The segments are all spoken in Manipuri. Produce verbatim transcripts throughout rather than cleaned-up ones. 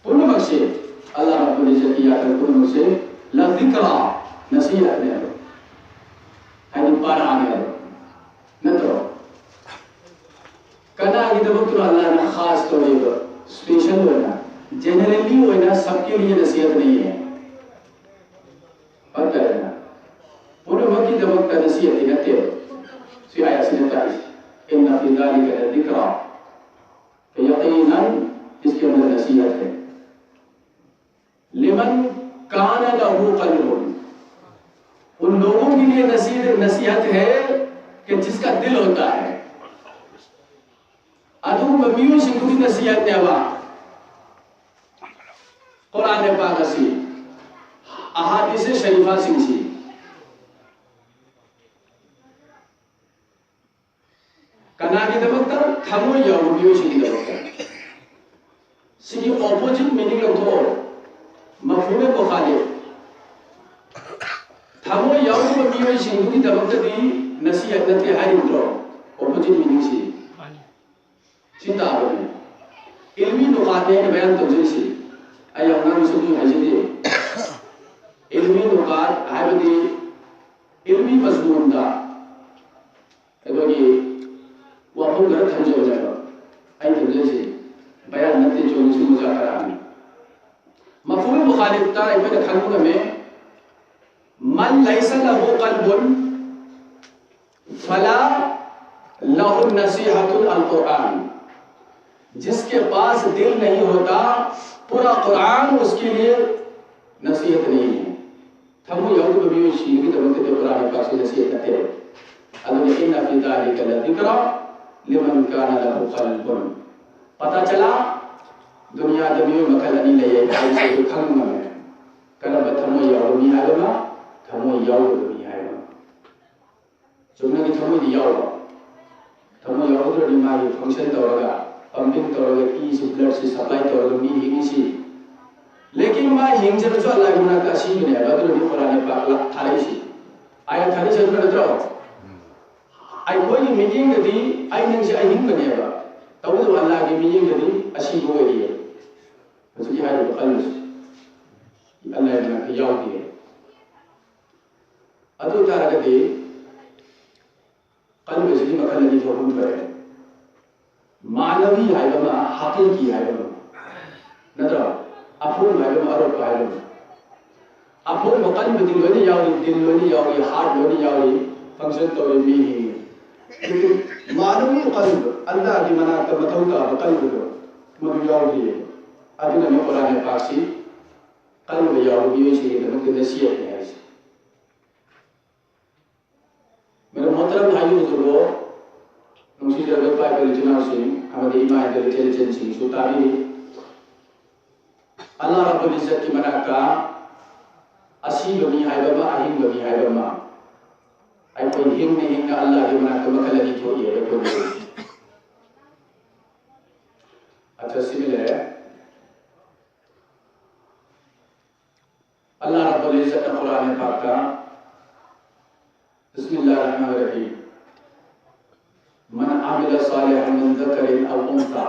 ꯄꯨꯝꯅꯃꯛꯁꯦ ꯑꯜꯂꯥꯍ ꯔꯕꯨꯜ ꯏꯖꯠꯀꯤ ꯌꯥꯊꯪ ꯄꯨꯝꯅꯃꯛꯁꯦ ꯂ ꯙꯤꯀ꯭ꯔꯥ, ꯅꯁꯤꯍꯠꯅꯦꯕ, ꯍꯥꯏꯗꯤ ꯄꯔꯥꯅꯦꯕ꯫ ꯅꯠꯇ꯭ꯔꯣ? ꯀꯅꯥꯒꯤꯗꯃꯛꯇꯅꯣ ꯑꯜꯂꯥꯍꯅ ꯈꯥꯁ ꯇꯧꯔꯤꯕ? ꯁ꯭ꯄꯦꯁꯦꯜ ꯑꯣꯏꯅ, ꯖꯦꯅꯦꯔꯦꯜꯂꯤ ꯑꯣꯏꯅ ꯁꯕꯀꯦ ꯂꯤꯌꯦ ꯅꯁꯤꯍꯠ ꯅꯍꯤ ꯍꯥꯏ꯫ ꯐꯠꯇꯔꯦꯅ? ꯄꯨꯝꯅꯃꯛꯀꯤꯗꯃꯛꯇ ꯅꯁꯤꯍꯠꯇꯤ ꯅꯠꯇꯦꯕ꯫ ꯁꯤ ꯑꯥꯌꯠꯁꯤꯅ ꯇꯥꯛꯏꯁꯤ, "ꯏꯟꯅ ꯐꯤ ꯗꯥꯂꯤꯀ ꯂ ꯙꯤꯀ꯭ꯔꯥ", ꯌꯥꯀꯤꯅꯟ ꯏꯁꯀꯦ ꯑꯟꯗꯔ ꯅꯁꯤꯍꯠ ꯍꯥꯏ꯫ "ꯂꯤꯃꯟ ꯀꯥꯅ ꯂꯍꯨ ꯀꯜꯕꯨꯟ", उन लोगों के लिए नसीहत, नसीहत है कि जिसका दिल होता है꯫ ꯑꯗꯨꯒꯨꯝꯕ ꯃꯤꯑꯣꯏꯁꯤꯡꯗꯨꯒꯤ ꯅꯁꯤꯍꯠꯅꯦꯕ ꯀꯨꯔꯥꯟ ꯄꯥꯛ ꯑꯁꯤ, ꯑꯍꯥꯗꯤꯁ ꯁꯔꯤꯐꯥꯁꯤꯡꯁꯤ꯫ ꯀꯅꯥꯒꯤꯗꯃꯛꯇ? ꯊꯃꯣꯏ ꯌꯥꯎꯕ ꯃꯤꯑꯣꯏꯁꯤꯡꯒꯤꯗꯃꯛꯇ꯫ ꯁꯤꯒꯤ ꯑꯣꯄꯣꯖꯤꯠ ꯃꯤꯅꯤꯡ ꯂꯧꯊꯣꯛꯑꯣ, ꯃꯐꯍꯨꯃꯦ ꯃꯨꯈꯥꯂꯤꯐ꯫ ꯊꯃꯣꯏ ꯌꯥꯎꯗꯕ ꯃꯤꯑꯣꯏꯁꯤꯡꯗꯨꯒꯤꯗꯃꯛꯇꯗꯤ ꯅꯁꯤꯍꯠ ꯅꯠꯇꯦ ꯍꯥꯏꯔꯤꯕ꯭ꯔꯣ? ꯑꯣꯄꯣꯖꯤꯠ ꯃꯤꯅꯤꯡꯁꯤ ꯁꯤ ꯇꯥꯕꯅꯤ꯫ ꯏꯜꯃꯤ ꯅꯨꯀꯥꯠꯅꯦ ꯑꯩꯅ ꯕꯌꯥꯟ ꯇꯧꯖꯔꯤꯁꯤ꯫ ꯑꯩ ꯌꯥꯝ ꯉꯥꯡꯕꯁꯨ ꯑꯗꯨꯝ ꯍꯥꯏꯖꯗꯦ꯫ ꯏꯜꯃꯤ ꯅꯨꯀꯥꯠ ꯍꯥꯏꯕꯗꯤ ꯏꯜꯃꯤ ꯃꯖꯃꯨꯟꯗ ꯑꯩꯈꯣꯏꯒꯤ ꯋꯥꯐꯝ ꯈꯔ ꯊꯝꯖꯕꯅꯦꯕ꯫ ꯑꯩ ꯊꯝꯖꯔꯤꯁꯤ ꯕꯌꯥꯟ ꯅꯠꯇꯦ, ꯆꯨꯝꯅꯁꯨ ꯃꯨꯖꯥꯀꯔꯥꯅꯤ꯫ ꯃꯐꯍꯨꯝ ꯃꯨꯈꯥꯂꯤꯐꯇ ꯑꯩꯈꯣꯏꯅ ꯈꯪꯕ ꯉꯝꯃꯦ, "ꯃꯟ ꯂꯩꯁ ꯂꯍꯨ ꯀꯜꯕꯨꯟ ꯐꯂꯥ ꯂꯍꯨ ꯅꯁꯤहतुल कुरान", जिसके पास दिल नहीं होता, पूरा कुरान उसके लिए नसीहत नहीं है। ꯊꯃꯣꯏ ꯌꯥꯎꯗꯕ ꯃꯤꯑꯣꯏꯁꯤꯡꯒꯤꯗꯃꯛꯇꯗꯤ ꯀꯨꯔꯥꯟ ꯄꯥꯛꯁꯤ ꯅꯁꯤꯍꯠ ꯅꯠꯇꯦ꯫ ꯑꯗꯨꯅ "ꯏꯟꯅ ꯐꯤ ꯗꯥꯂꯤꯀ ꯂ ꯙꯤꯀ꯭ꯔꯥ ꯂꯤꯃꯟ ꯀꯥꯅ ꯂꯍꯨ ꯀꯜꯕꯨꯟ"꯫ पता चला, ꯗꯨꯅꯤꯌꯥꯗ ꯃꯤꯑꯣꯏ ꯃꯈꯜ ꯑꯅꯤ ꯂꯩꯌꯦ ꯍꯥꯏꯕꯁꯤ ꯑꯩꯈꯣꯏ ꯈꯪꯕ ꯉꯝꯃꯦ꯫ ꯀꯔꯝꯕ ꯊꯃꯣꯏ ꯌꯥꯎꯕ ꯃꯤ ꯍꯥꯏꯕ ꯑꯃ, ꯊꯃꯣꯏ ꯌꯥꯎꯗꯕ ꯃꯤ ꯍꯥꯏꯕ ꯑꯃ꯫ ꯆꯨꯝꯅꯒꯤ ꯊꯃꯣꯏꯗꯤ ꯌꯥꯎꯕ, ꯊꯃꯣꯏ ꯌꯥꯎꯗ꯭ꯔꯗꯤ ꯃꯥꯒꯤ ꯐꯪꯁꯟ ꯇꯧꯔꯒ, ꯄꯝꯄꯤꯡ ꯇꯧꯔꯒ, ꯏꯁꯤ, ꯕ꯭ꯂꯗꯁꯤ ꯁꯄ꯭ꯂꯥꯏ ꯇꯧꯔꯒ ꯃꯤ ꯍꯤꯡꯉꯤꯁꯤ꯫ ꯂꯦꯀꯤꯟ ꯃꯥ ꯍꯤꯡꯖꯔꯁꯨ ꯑꯜꯂꯥꯍꯒꯤ ꯃꯅꯥꯛꯇ ꯑꯁꯤꯕꯅꯦ ꯍꯥꯏꯕ, ꯑꯗꯨꯅꯅꯤ ꯀꯨꯔꯥꯟ ꯄꯥꯛ ꯊꯥꯔꯛꯏꯁꯤ꯫ ꯑꯥꯌꯠ ꯊꯥꯔꯛꯏꯁꯤ ꯑꯗꯨꯅ ꯅꯠꯇ꯭ꯔꯣ? ꯑꯩꯈꯣꯏꯒꯤ ꯃꯤꯠꯌꯦꯡꯗꯗꯤ ꯑꯩ ꯅꯪꯁꯦ ꯑꯍꯤꯡꯕꯅꯦꯕ꯫ ꯇꯧꯕꯇꯕꯨ ꯑꯜꯂꯥꯍꯒꯤ ꯃꯤꯠꯌꯦꯡꯗꯗꯤ ꯑꯁꯤꯕ ꯑꯣꯏꯔꯤꯌꯦ꯫ ꯍꯧꯖꯤꯛꯀꯤ ꯍꯥꯏꯔꯤꯕ ꯀꯜꯕꯁꯤ ꯑꯜꯂꯥꯍꯒꯤ ꯃꯅꯥꯛꯇ ꯌꯥꯎꯗꯦ꯫ ꯑꯗꯨ ꯑꯣꯏꯇꯥꯔꯒꯗꯤ ꯀꯜꯕꯁꯤꯗꯤ ꯃꯈꯜ ꯑꯅꯤ ꯊꯣꯛꯅ ꯊꯣꯛꯑꯦ꯫ ꯃꯥꯅꯕꯤ ꯍꯥꯏꯕ ꯑꯃ, ꯍꯀꯤꯀꯤ ꯍꯥꯏꯕ ꯑꯃ, ꯅꯠꯇ꯭ꯔꯣ? ꯑꯐꯣꯡꯕ ꯍꯥꯏꯕ ꯑꯃ, ꯑꯔꯣꯠꯄ ꯍꯥꯏꯕ ꯑꯃ꯫ ꯑꯐꯣꯡꯕ ꯀꯜꯕꯗꯤ ꯂꯣꯏꯅ ꯌꯥꯎꯔꯤ, ꯗꯤꯜ ꯂꯣꯏꯅ ꯌꯥꯎꯔꯤ, ꯍꯥꯔꯠ ꯂꯣꯏꯅ ꯌꯥꯎꯔꯤ, ꯐꯪꯁꯟ ꯇꯧꯔꯤ ꯃꯤꯅꯤ꯫ ꯃꯥꯅꯕꯤ ꯀꯜꯕ, ꯑꯜꯂꯥꯍꯒꯤ ꯃꯅꯥꯛꯇ ꯃꯊꯧ ꯇꯥꯕ ꯀꯜꯕꯗꯣ, ꯃꯗꯨ ꯌꯥꯎꯗꯦ꯫ ꯑꯗꯨꯅ ꯀꯨꯔꯥꯟ ꯄꯥꯛꯁꯤ ꯀꯜꯕ ꯌꯥꯎꯕ ꯃꯤꯑꯣꯏꯁꯤꯡꯒꯤꯗꯃꯛꯇ ꯅꯁꯤꯍꯠꯅꯤ ꯍꯥꯏꯁꯦ꯫ ꯃꯦꯔꯝ ꯃꯣꯍꯇꯔꯝ ꯍꯥꯏꯔꯤꯕꯗꯨꯕꯨ, ꯅꯨꯡꯁꯤꯖꯔꯕ ꯏꯄꯥ ꯏꯄꯨ ꯏꯆꯤꯟ ꯏꯅꯥꯎꯁꯤꯡ ꯑꯃꯗꯤ ꯏꯃꯥ ꯏꯕꯦꯜ ꯏꯆꯦꯜ ꯏꯆꯟꯁꯤꯡꯁꯨ ꯇꯥꯕꯤꯔꯤ꯫ ꯑꯜꯂꯥꯍ ꯔꯕꯨꯜ ꯏꯖꯠꯀꯤ ꯃꯅꯥꯛꯇ ꯑꯁꯤꯕ ꯃꯤ ꯍꯥꯏꯕ ꯑꯃ, ꯑꯍꯤꯡꯕ ꯃꯤ ꯍꯥꯏꯕ ꯑꯃ꯫ ꯑꯩꯈꯣꯏ ꯍꯤꯡꯅ ꯍꯤꯡꯅ ꯑꯜꯂꯥꯍꯒꯤ ꯃꯅꯥꯛꯇ ꯃꯈꯜ ꯑꯅꯤ ꯊꯣꯛꯏ ꯍꯥꯏꯕ ꯑꯩꯈꯣꯏ꯫ ꯑꯠꯆꯥ, ꯁꯤꯃ ꯂꯩꯔꯦ꯫ ꯑꯜꯂꯥꯍ ꯔꯕꯨꯜ ꯏꯖꯠꯅ ꯀꯨꯔꯥꯟ ꯄꯥꯛꯇ, ꯕꯤꯁꯃꯤꯜꯂꯥꯍꯤꯔ ꯔꯍꯃꯥꯅꯤꯔ ꯔꯍꯤꯝ, "ꯃꯟ ꯑꯃꯤꯂ ꯁꯥꯂꯤꯍꯥꯟ ꯃꯤꯟ ꯖꯀꯔꯤꯟ ꯑꯧ ꯎꯟꯁꯥ",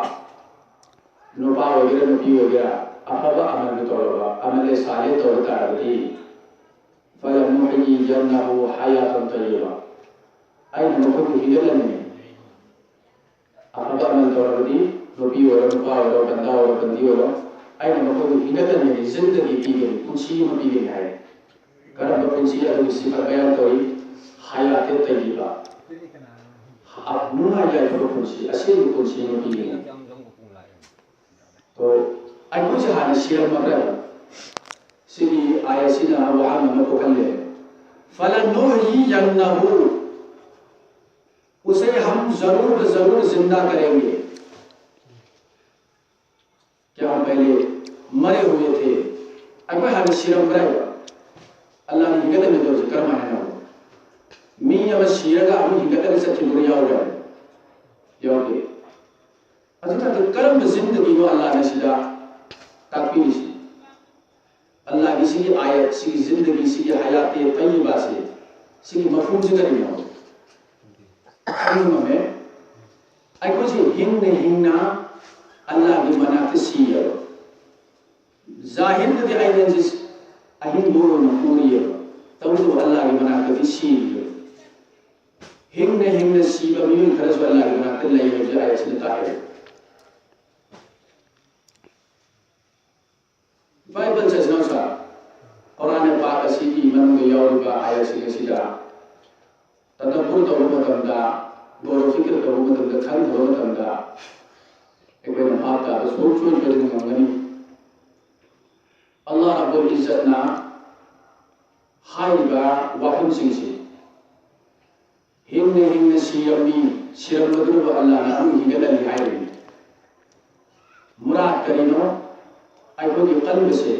ꯅꯨꯄꯥ ꯑꯣꯏꯒꯦꯔꯥ ꯅꯨꯄꯤ ꯑꯣꯏꯒꯦꯔꯥ, ꯑꯐꯕ ꯑꯃꯜꯗꯨ ꯇꯧꯔꯕ, ꯑꯃꯜ ꯁꯥꯂꯤꯍ ꯇꯧꯕ ꯇꯥꯔꯕꯗꯤ, "ꯐꯂꯅꯨꯍꯌꯤꯌꯟꯅꯍꯨ ꯍꯌꯥꯇꯟ ꯇꯌꯤꯕꯥ", ꯑꯩꯅ ꯃꯈꯣꯏꯕꯨ ꯍꯤꯡꯒꯠꯂꯟꯒꯅꯤ꯫ ꯑꯐꯕ ꯑꯃꯜ ꯇꯧꯔꯕꯗꯤ, ꯅꯨꯄꯤ ꯑꯣꯏꯔꯣ, ꯅꯨꯄꯥ ꯑꯣꯏꯔꯣ, ꯕꯟꯗꯥ ꯑꯣꯏꯔꯣ, ꯕꯟꯗꯤ ꯑꯣꯏꯔꯣ, ꯑꯩꯅ ꯃꯈꯣꯏꯕꯨ ꯍꯤꯡꯒꯠꯍꯟꯒꯅꯤ, ꯖꯤꯟꯗꯒꯤ ꯄꯤꯒꯅꯤ, ꯄꯨꯟꯁꯤ ꯑꯃ ꯄꯤꯒꯅꯤ ꯍꯥꯏ꯫ ꯀꯔꯝꯕ ꯄꯨꯟꯁꯤ? ꯑꯗꯨꯒꯤ ꯁꯤꯐꯠ ꯕꯌꯥꯟ ꯇꯧꯔꯤ, ꯍꯌꯥꯇꯦ ꯇꯩꯌꯤꯕ, ꯅꯨꯡꯉꯥꯏ ꯌꯥꯏꯐꯕ ꯄꯨꯟꯁꯤ, ꯑꯁꯦꯡꯕ ꯄꯨꯟꯁꯤ ꯑꯃ ꯄꯤꯒꯅꯤ꯫ ꯇꯣ, ꯑꯩꯈꯣꯏꯁꯦ ꯍꯥꯟꯅ ꯁꯤꯔꯝꯃꯕ꯭ꯔꯥ? ꯁꯤꯒꯤ ꯑꯥꯌꯠꯁꯤꯅ ꯋꯥꯍꯪ ꯑꯃ ꯊꯣꯛꯍꯜꯂꯦ꯫ "ꯐꯂꯅꯨꯍꯌꯤꯌꯟꯅꯍꯨ", "उसे हम जरूर ब जरूर जिंदा करेंगे।" क्या हम पहले मरे हुए थे? ꯑꯩꯈꯣꯏ ꯍꯥꯟꯅ ꯁꯤꯔꯝꯕ꯭ꯔꯥ ꯍꯥꯏꯕ? ꯑꯜꯂꯥꯍꯅ ꯍꯤꯡꯒꯠꯍꯟꯒꯗꯧꯔꯤꯁꯦ ꯀꯔꯝꯍꯥꯏꯅꯅꯣ? ꯃꯤ ꯑꯃ ꯁꯤꯔꯒ ꯑꯃꯨꯛ ꯍꯤꯡꯒꯠꯂꯒ ꯆꯠꯈꯤꯕꯒ ꯌꯥꯎꯕ꯭ꯔꯥ? ꯌꯥꯎꯗꯦ꯫ ꯑꯗꯨ ꯇꯥꯔꯗꯤ ꯀꯔꯝꯕ ꯖꯤꯟꯗꯒꯤꯅꯣ ꯑꯜꯂꯥꯍꯅ ꯁꯤꯗ ꯇꯥꯛꯄꯤꯔꯤꯁꯤ? ꯑꯜꯂꯥꯍꯒꯤ ꯁꯤꯒꯤ ꯑꯥꯌꯠ, ꯁꯤꯒꯤ ꯖꯤꯟꯗꯒꯤ, ꯁꯤꯒꯤ ꯍꯌꯥꯇꯦ ꯇꯩꯌꯤꯕꯥꯁꯦ, ꯁꯤꯒꯤ ꯃꯐꯍꯨꯝꯁꯦ ꯀꯔꯤꯅꯣ? ꯈꯪꯕ ꯉꯝꯃꯦ? ꯑꯩꯈꯣꯏꯁꯦ ꯍꯤꯡꯅ ꯍꯤꯡꯅ ꯑꯜꯂꯥꯒꯤ ꯃꯅꯥꯛꯇ ꯁꯤꯌꯦꯕ꯫ ꯖꯥꯍꯤꯔꯗꯗꯤ ꯑꯩ ꯅꯪꯁꯦ ꯑꯍꯤꯡꯕ ꯑꯣꯏꯅ ꯎꯔꯤꯌꯦꯕ, ꯇꯧꯕꯇꯕꯨ ꯑꯜꯂꯥꯒꯤ ꯃꯅꯥꯛꯇꯗꯤ ꯁꯤꯔꯤꯌꯦꯕ꯫ ꯍꯤꯡꯅ ꯍꯤꯡꯅ ꯁꯤꯕ ꯃꯤꯑꯣꯏ ꯈꯔꯁꯨ ꯑꯜꯂꯥꯒꯤ ꯃꯅꯥꯛꯇ ꯂꯩ ꯍꯥꯏꯕꯁꯦ ꯑꯥꯌꯠꯁꯤꯅ ꯇꯥꯛꯑꯦꯕ꯫ ꯏꯄꯥ ꯏꯄꯟ ꯆꯤꯟ ꯏꯅꯥꯎꯁꯥ, ꯀꯨꯔꯥꯟ ꯄꯥꯛ ꯑꯁꯤꯒꯤ ꯃꯅꯨꯡꯗ ꯌꯥꯎꯔꯤꯕ ꯑꯥꯌꯠꯁꯤꯡ ꯑꯁꯤꯗ ꯇꯗꯕꯨꯔ ꯇꯧꯕ ꯃꯇꯝꯗ, ꯒꯧꯔ ꯐꯤꯀ꯭ꯔ ꯇꯧꯕ ꯃꯇꯝꯗ, ꯈꯟꯊꯕ ꯃꯇꯝꯗ ꯑꯩꯈꯣꯏꯅ ꯚꯥꯞ ꯇꯥꯕ ꯁꯨꯡꯁꯣꯏ ꯁꯣꯏꯗꯅ ꯉꯝꯒꯅꯤ꯫ ꯑꯜꯂꯥꯍ ꯔꯕꯨꯜ ꯏꯖꯠꯅ ꯍꯥꯏꯔꯤꯕ ꯋꯥꯐꯝꯁꯤꯡꯁꯤ ꯍꯤꯡꯅ ꯍꯤꯡꯅ ꯁꯤꯔꯝꯃꯤ, ꯁꯤꯔꯝꯕꯗꯨꯅꯕꯨ ꯑꯜꯂꯥꯍꯅ ꯑꯃꯨꯛ ꯍꯤꯡꯒꯠꯍꯜꯂꯤ ꯍꯥꯏꯔꯤꯕꯅꯤ꯫ ꯃꯨꯔꯥꯗ ꯀꯔꯤꯅꯣ? ꯑꯩꯈꯣꯏꯒꯤ ꯀꯜꯕꯁꯦ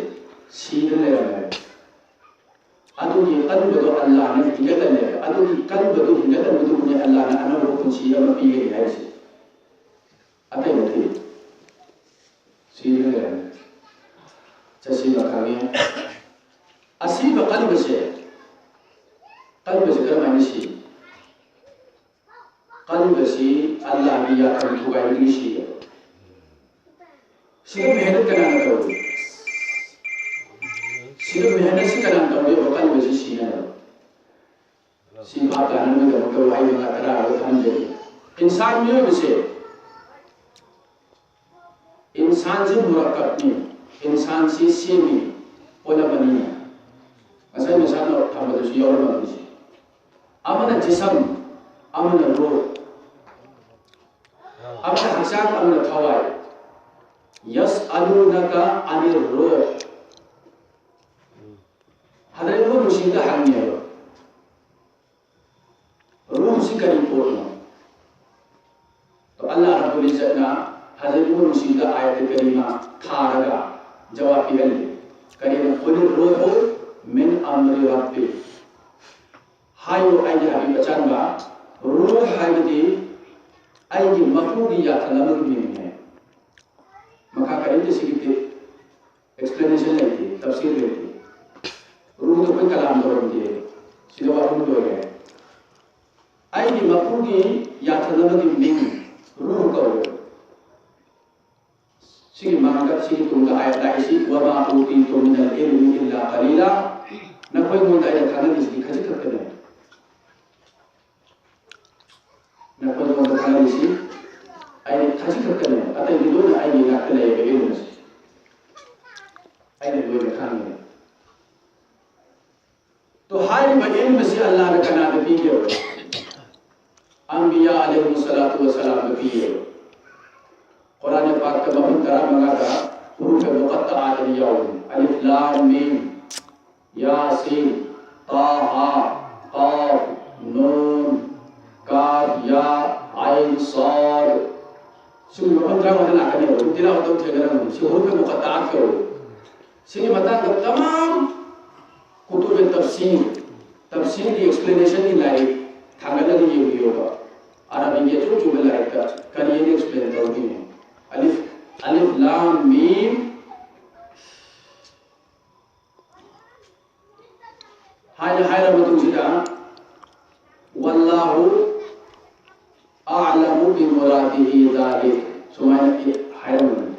ꯁꯤꯗ ꯂꯩꯔꯝꯃꯦ꯫ ꯑꯗꯨꯒꯤ ꯀꯜꯕꯗꯣ ꯑꯜꯂꯥꯍꯅ ꯍꯤꯡꯒꯠꯍꯜꯂꯦ꯫ ꯑꯗꯨꯒꯤ ꯀꯜꯕꯗꯨ ꯍꯤꯡꯒꯠꯍꯟꯕꯗꯨꯕꯨꯅꯦ ꯑꯜꯂꯥꯍꯅ ꯑꯅꯧꯕ ꯄꯨꯟꯁꯤ ꯑꯃ ꯄꯤꯒꯅꯤ ꯍꯥꯏꯔꯤꯁꯦ꯫ ꯑꯇꯩ ꯅꯠꯇꯦ꯫ ꯁꯤꯗ ꯂꯩꯔꯝꯃꯦ꯫ ꯆꯠꯁꯤ ꯃꯈꯥꯒꯤ ꯑꯁꯤꯕ ꯀꯜꯕꯁꯦ, ꯀꯜꯕꯁꯦ ꯀꯔꯝꯍꯥꯏꯅ ꯁꯤ? ꯀꯜꯕꯁꯤ ꯑꯜꯂꯥꯍꯒꯤ ꯌꯥꯊꯪ ꯊꯨꯒꯥꯏꯕꯗꯒꯤ ꯁꯤꯌꯦꯕ꯫ ꯁꯤꯗ ꯃꯦꯍꯅꯠ ꯀꯅꯥꯅ ꯇꯧꯔꯤ? ꯁꯤꯗ ꯃꯦꯍꯅꯠꯁꯤ ꯀꯅꯥꯅ ꯇꯧꯔꯤꯕ ꯀꯜꯕꯁꯤ ꯁꯤꯅꯅꯕ? ꯁꯤ ꯚꯥꯞ ꯇꯥꯅꯕꯒꯤꯗꯃꯛꯇ ꯋꯥꯍꯩ ꯃꯉꯥ ꯇꯔꯥ ꯑꯃ ꯊꯝꯖꯒꯦ꯫ ꯏꯟꯁꯥꯟ ꯃꯤꯑꯣꯏꯕꯁꯦ, ꯏꯟꯁꯥꯟꯁꯤ ꯃꯨꯔꯛꯀꯞꯅꯤ, ꯏꯟꯁꯥꯟꯁꯤ ꯁꯦꯝꯃꯤ, ꯄꯣꯂꯝ ꯑꯅꯤꯅ꯫ ꯉꯁꯥꯏ ꯃꯁꯥꯅ ꯊꯝꯕꯗꯁꯨ ꯌꯥꯎꯔꯝꯃꯕꯅꯤꯁꯦ꯫ ꯑꯃꯅ ꯖꯤꯁꯝ, ꯑꯃꯅ ꯔꯨꯍ꯫ ꯑꯃꯅ ꯍꯛꯆꯥꯡ, ꯑꯃꯅ ꯊꯋꯥꯏ꯫ ꯌꯁ ꯑꯂꯨꯅꯀ ꯑꯅꯤꯔ ꯔꯨꯍ꯫ ꯍꯗꯔꯠ ꯏꯕꯨ ꯅꯨꯡꯁꯤꯗ ꯍꯪꯉꯦꯕ, ꯔꯨꯍꯁꯤ ꯀꯔꯤ ꯄꯣꯠꯅꯣ? ꯑꯗꯣ ꯑꯜꯂꯥꯍ ꯔꯕꯨꯜ ꯏꯖꯠꯅ ꯍꯗꯔꯠ ꯏꯕꯨ ꯅꯨꯡꯁꯤꯗ ꯑꯥꯌꯠ ꯀꯔꯤꯃꯥ ꯊꯥꯔꯒ ꯖꯋꯥꯕ ꯄꯤꯍꯜꯂꯤ꯫ ꯀꯔꯤꯅꯣ? "ꯀꯨꯂꯤꯔ ꯔꯨꯍꯨ ꯃꯤꯟ ꯑꯝꯔꯤ ꯔꯕꯤ"꯫ ꯍꯥꯏꯌꯨ, ꯑꯩꯒꯤ ꯍꯕꯤꯕ ꯑꯆꯥꯟꯕ, ꯔꯨꯍ ꯍꯥꯏꯕꯗꯤ ꯑꯩꯒꯤ ꯃꯄꯨꯒꯤ ꯌꯥꯊꯪ ꯑꯃꯒꯤ ꯃꯤꯡꯅꯦ꯫ ꯃꯈꯥ ꯀꯔꯤꯝꯇ ꯁꯤꯒꯤꯗꯤ ꯑꯦꯛꯁꯄ꯭ꯂꯦꯅꯦꯁꯟ ꯂꯩꯇꯦ, ꯇꯐꯁꯤꯔ ꯂꯩꯇꯦ꯫ ꯔꯨꯍꯗ ꯑꯩꯈꯣꯏ ꯀꯂꯥꯝ ꯇꯧꯔꯝꯗꯦ꯫ ꯁꯤꯗ ꯋꯥꯐꯝ ꯂꯣꯏꯔꯦ꯫ ꯑꯩꯒꯤ ꯃꯄꯨꯒꯤ ꯌꯥꯊꯪ ꯑꯃꯒꯤ ꯃꯤꯡ ꯁꯤꯒꯤ ꯃꯥꯡꯗ, ꯁꯤꯒꯤ ꯇꯨꯡꯗ ꯑꯥꯌꯠ ꯂꯥꯛꯏꯁꯤ, "وما أوتيتم من العلم إلا قليلا"꯫ ꯅꯈꯣꯏꯉꯣꯟꯗ ꯑꯩꯅ ꯊꯥꯅꯔꯤꯁꯤꯗꯤ ꯈꯖꯤꯛ ꯈꯛꯇꯅꯦ꯫ ꯅꯈꯣꯏꯉꯣꯟꯗ ꯊꯥꯅꯔꯤꯁꯤ ꯑꯩꯅ ꯈꯖꯤꯛ ꯈꯛꯇꯅꯦ꯫ ꯑꯇꯩꯗꯤ ꯂꯣꯏꯅ ꯑꯩꯒꯤ ꯏꯅꯥꯛꯇ ꯂꯩꯌꯦꯕ, ꯏꯜꯃꯁꯤ ꯑꯩꯅ ꯂꯣꯏꯅ ꯈꯪꯉꯦ꯫ ꯇꯣ, ꯍꯥꯏꯔꯤꯕ ꯏꯜꯃꯁꯤ ꯑꯜꯂꯥꯍꯅ ꯀꯅꯥꯗ ꯄꯤꯒꯦꯕ? ꯑꯝꯕꯤꯌꯥ ꯑꯂꯩꯍꯤꯃꯨ ꯁꯂꯥꯇꯨ ꯋꯁꯂꯥꯝꯗ ꯄꯤꯌꯦꯕ꯫ ꯀꯨꯔꯥꯟ ꯄꯥꯛꯇ ꯃꯐꯝ ꯇꯔꯥꯃꯉꯥꯗ ꯍꯨꯔꯨꯐꯦ ꯃꯨꯀꯠꯇꯥ ꯑꯅꯤ ꯌꯥꯎꯕꯅꯤ꯫ ꯑꯂꯤꯐ ꯂꯥꯝ ꯃꯤꯝ, ꯌꯥꯁꯤꯟ, ꯇꯥꯍꯥ, ꯀꯥꯐ, ꯅꯨꯟ, ꯀꯥꯐ, ꯌꯥ, ꯑꯥꯏꯟ, ꯁꯥꯗ꯫ ꯁꯤꯒꯨꯝꯕ ꯃꯐꯝ ꯇꯔꯥꯃꯉꯥꯗ ꯂꯥꯛꯀꯅꯦꯕ꯫ ꯑꯗꯨꯝ ꯇꯤꯂꯥꯋꯠ ꯇꯧ ꯊꯦꯡꯅꯔꯝꯒꯅꯤ꯫ ꯁꯤ ꯍꯨꯔꯨꯐꯦ ꯃꯨꯀꯠꯇꯥ ꯀꯧꯋꯦ꯫ ꯁꯤꯒꯤ ꯃꯇꯥꯡꯗ ꯇꯃꯥꯝ ꯀꯨꯇꯨꯕ ꯇꯐꯁꯤꯔ, ꯇꯐꯁꯤꯔꯒꯤ ꯑꯦꯛꯁꯄ꯭ꯂꯦꯅꯦꯁꯟꯒꯤ ꯂꯥꯏꯔꯤꯛ ꯊꯥꯡꯒꯠꯂꯒ ꯌꯦꯡꯕꯤꯌꯣꯕ꯫ ꯑꯔꯕꯤꯒꯤ ꯑꯆꯨꯝ ꯑꯆꯨꯝꯕ ꯂꯥꯏꯔꯤꯛꯇ ꯀꯔꯤ ꯍꯥꯏꯅ ꯑꯦꯛꯁꯄ꯭ꯂꯦꯟ ꯇꯧꯗꯣꯏꯅꯣ? ꯑꯂꯤꯐ, ꯑꯂꯤꯐ ꯂꯥꯝ ꯃꯤꯝ ꯍꯥꯏꯅ ꯍꯥꯏꯔꯕ ꯃꯇꯨꯡꯁꯤꯗ, "ꯋꯜꯂꯥꯍꯨ ꯑꯥꯂꯃꯨ ꯕꯤꯃꯨꯔꯥꯗꯤꯍꯤ ꯗꯥꯂꯤꯛ", ꯁꯨꯃꯥꯏꯅ ꯍꯥꯏꯔꯝꯕꯅꯤ꯫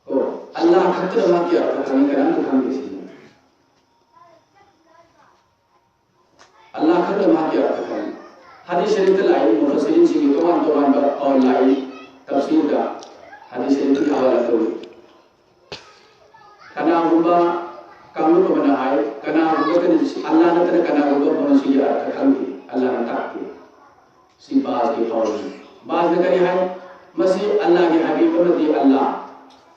ꯑꯣ, ꯑꯜꯂꯥꯍ ꯈꯛꯇꯅ ꯃꯍꯥꯛꯀꯤ ꯑꯔꯊ ꯈꯪꯉꯤ, ꯀꯅꯥꯝꯇ ꯈꯪꯗꯦ ꯁꯤꯅꯤ꯫ ꯑꯜꯂꯥꯍ ꯈꯛꯇ ꯃꯍꯥꯛꯀꯤ ꯑꯔꯊ ꯈꯪꯏ꯫ ꯍꯗꯤꯁ ꯁꯔꯤꯐꯇ ꯂꯥꯛꯏ, ꯃꯨꯐꯁꯤꯔꯤꯟꯁꯤꯡꯒꯤ ꯇꯣꯉꯥꯟ ꯇꯣꯉꯥꯟꯕ ꯄꯥꯎꯜ ꯂꯥꯛꯏ, ꯇꯐꯁꯤꯔꯗ ꯍꯗꯤꯁ ꯁꯔꯤꯐꯀꯤ ꯍꯋꯥꯂꯥ ꯇꯧꯏ꯫ ꯀꯅꯥꯒꯨꯝꯕ ꯀꯥꯡꯂꯨꯞ ꯑꯃꯅ ꯍꯥꯏ, ꯀꯅꯥꯒꯨꯝꯕ ꯀꯔꯤ-, ꯑꯜꯂꯥꯍ ꯅꯠꯇꯅ ꯀꯅꯥꯒꯨꯝꯕ ꯑꯃꯅ ꯁꯤꯒꯤ ꯑꯔꯊ ꯈꯪꯗꯦ, ꯑꯜꯂꯥꯍꯅ ꯇꯥꯛꯇꯦ, ꯁꯤ ꯕꯥꯖꯀꯤ ꯄꯥꯎꯜꯅꯤ꯫ ꯕꯥꯖꯅ ꯀꯔꯤ ꯍꯥꯏ? ꯃꯁꯤ ꯑꯜꯂꯥꯍꯒꯤ ꯍꯕꯤꯕ ꯑꯃꯗꯤ ꯑꯜꯂꯥꯍ,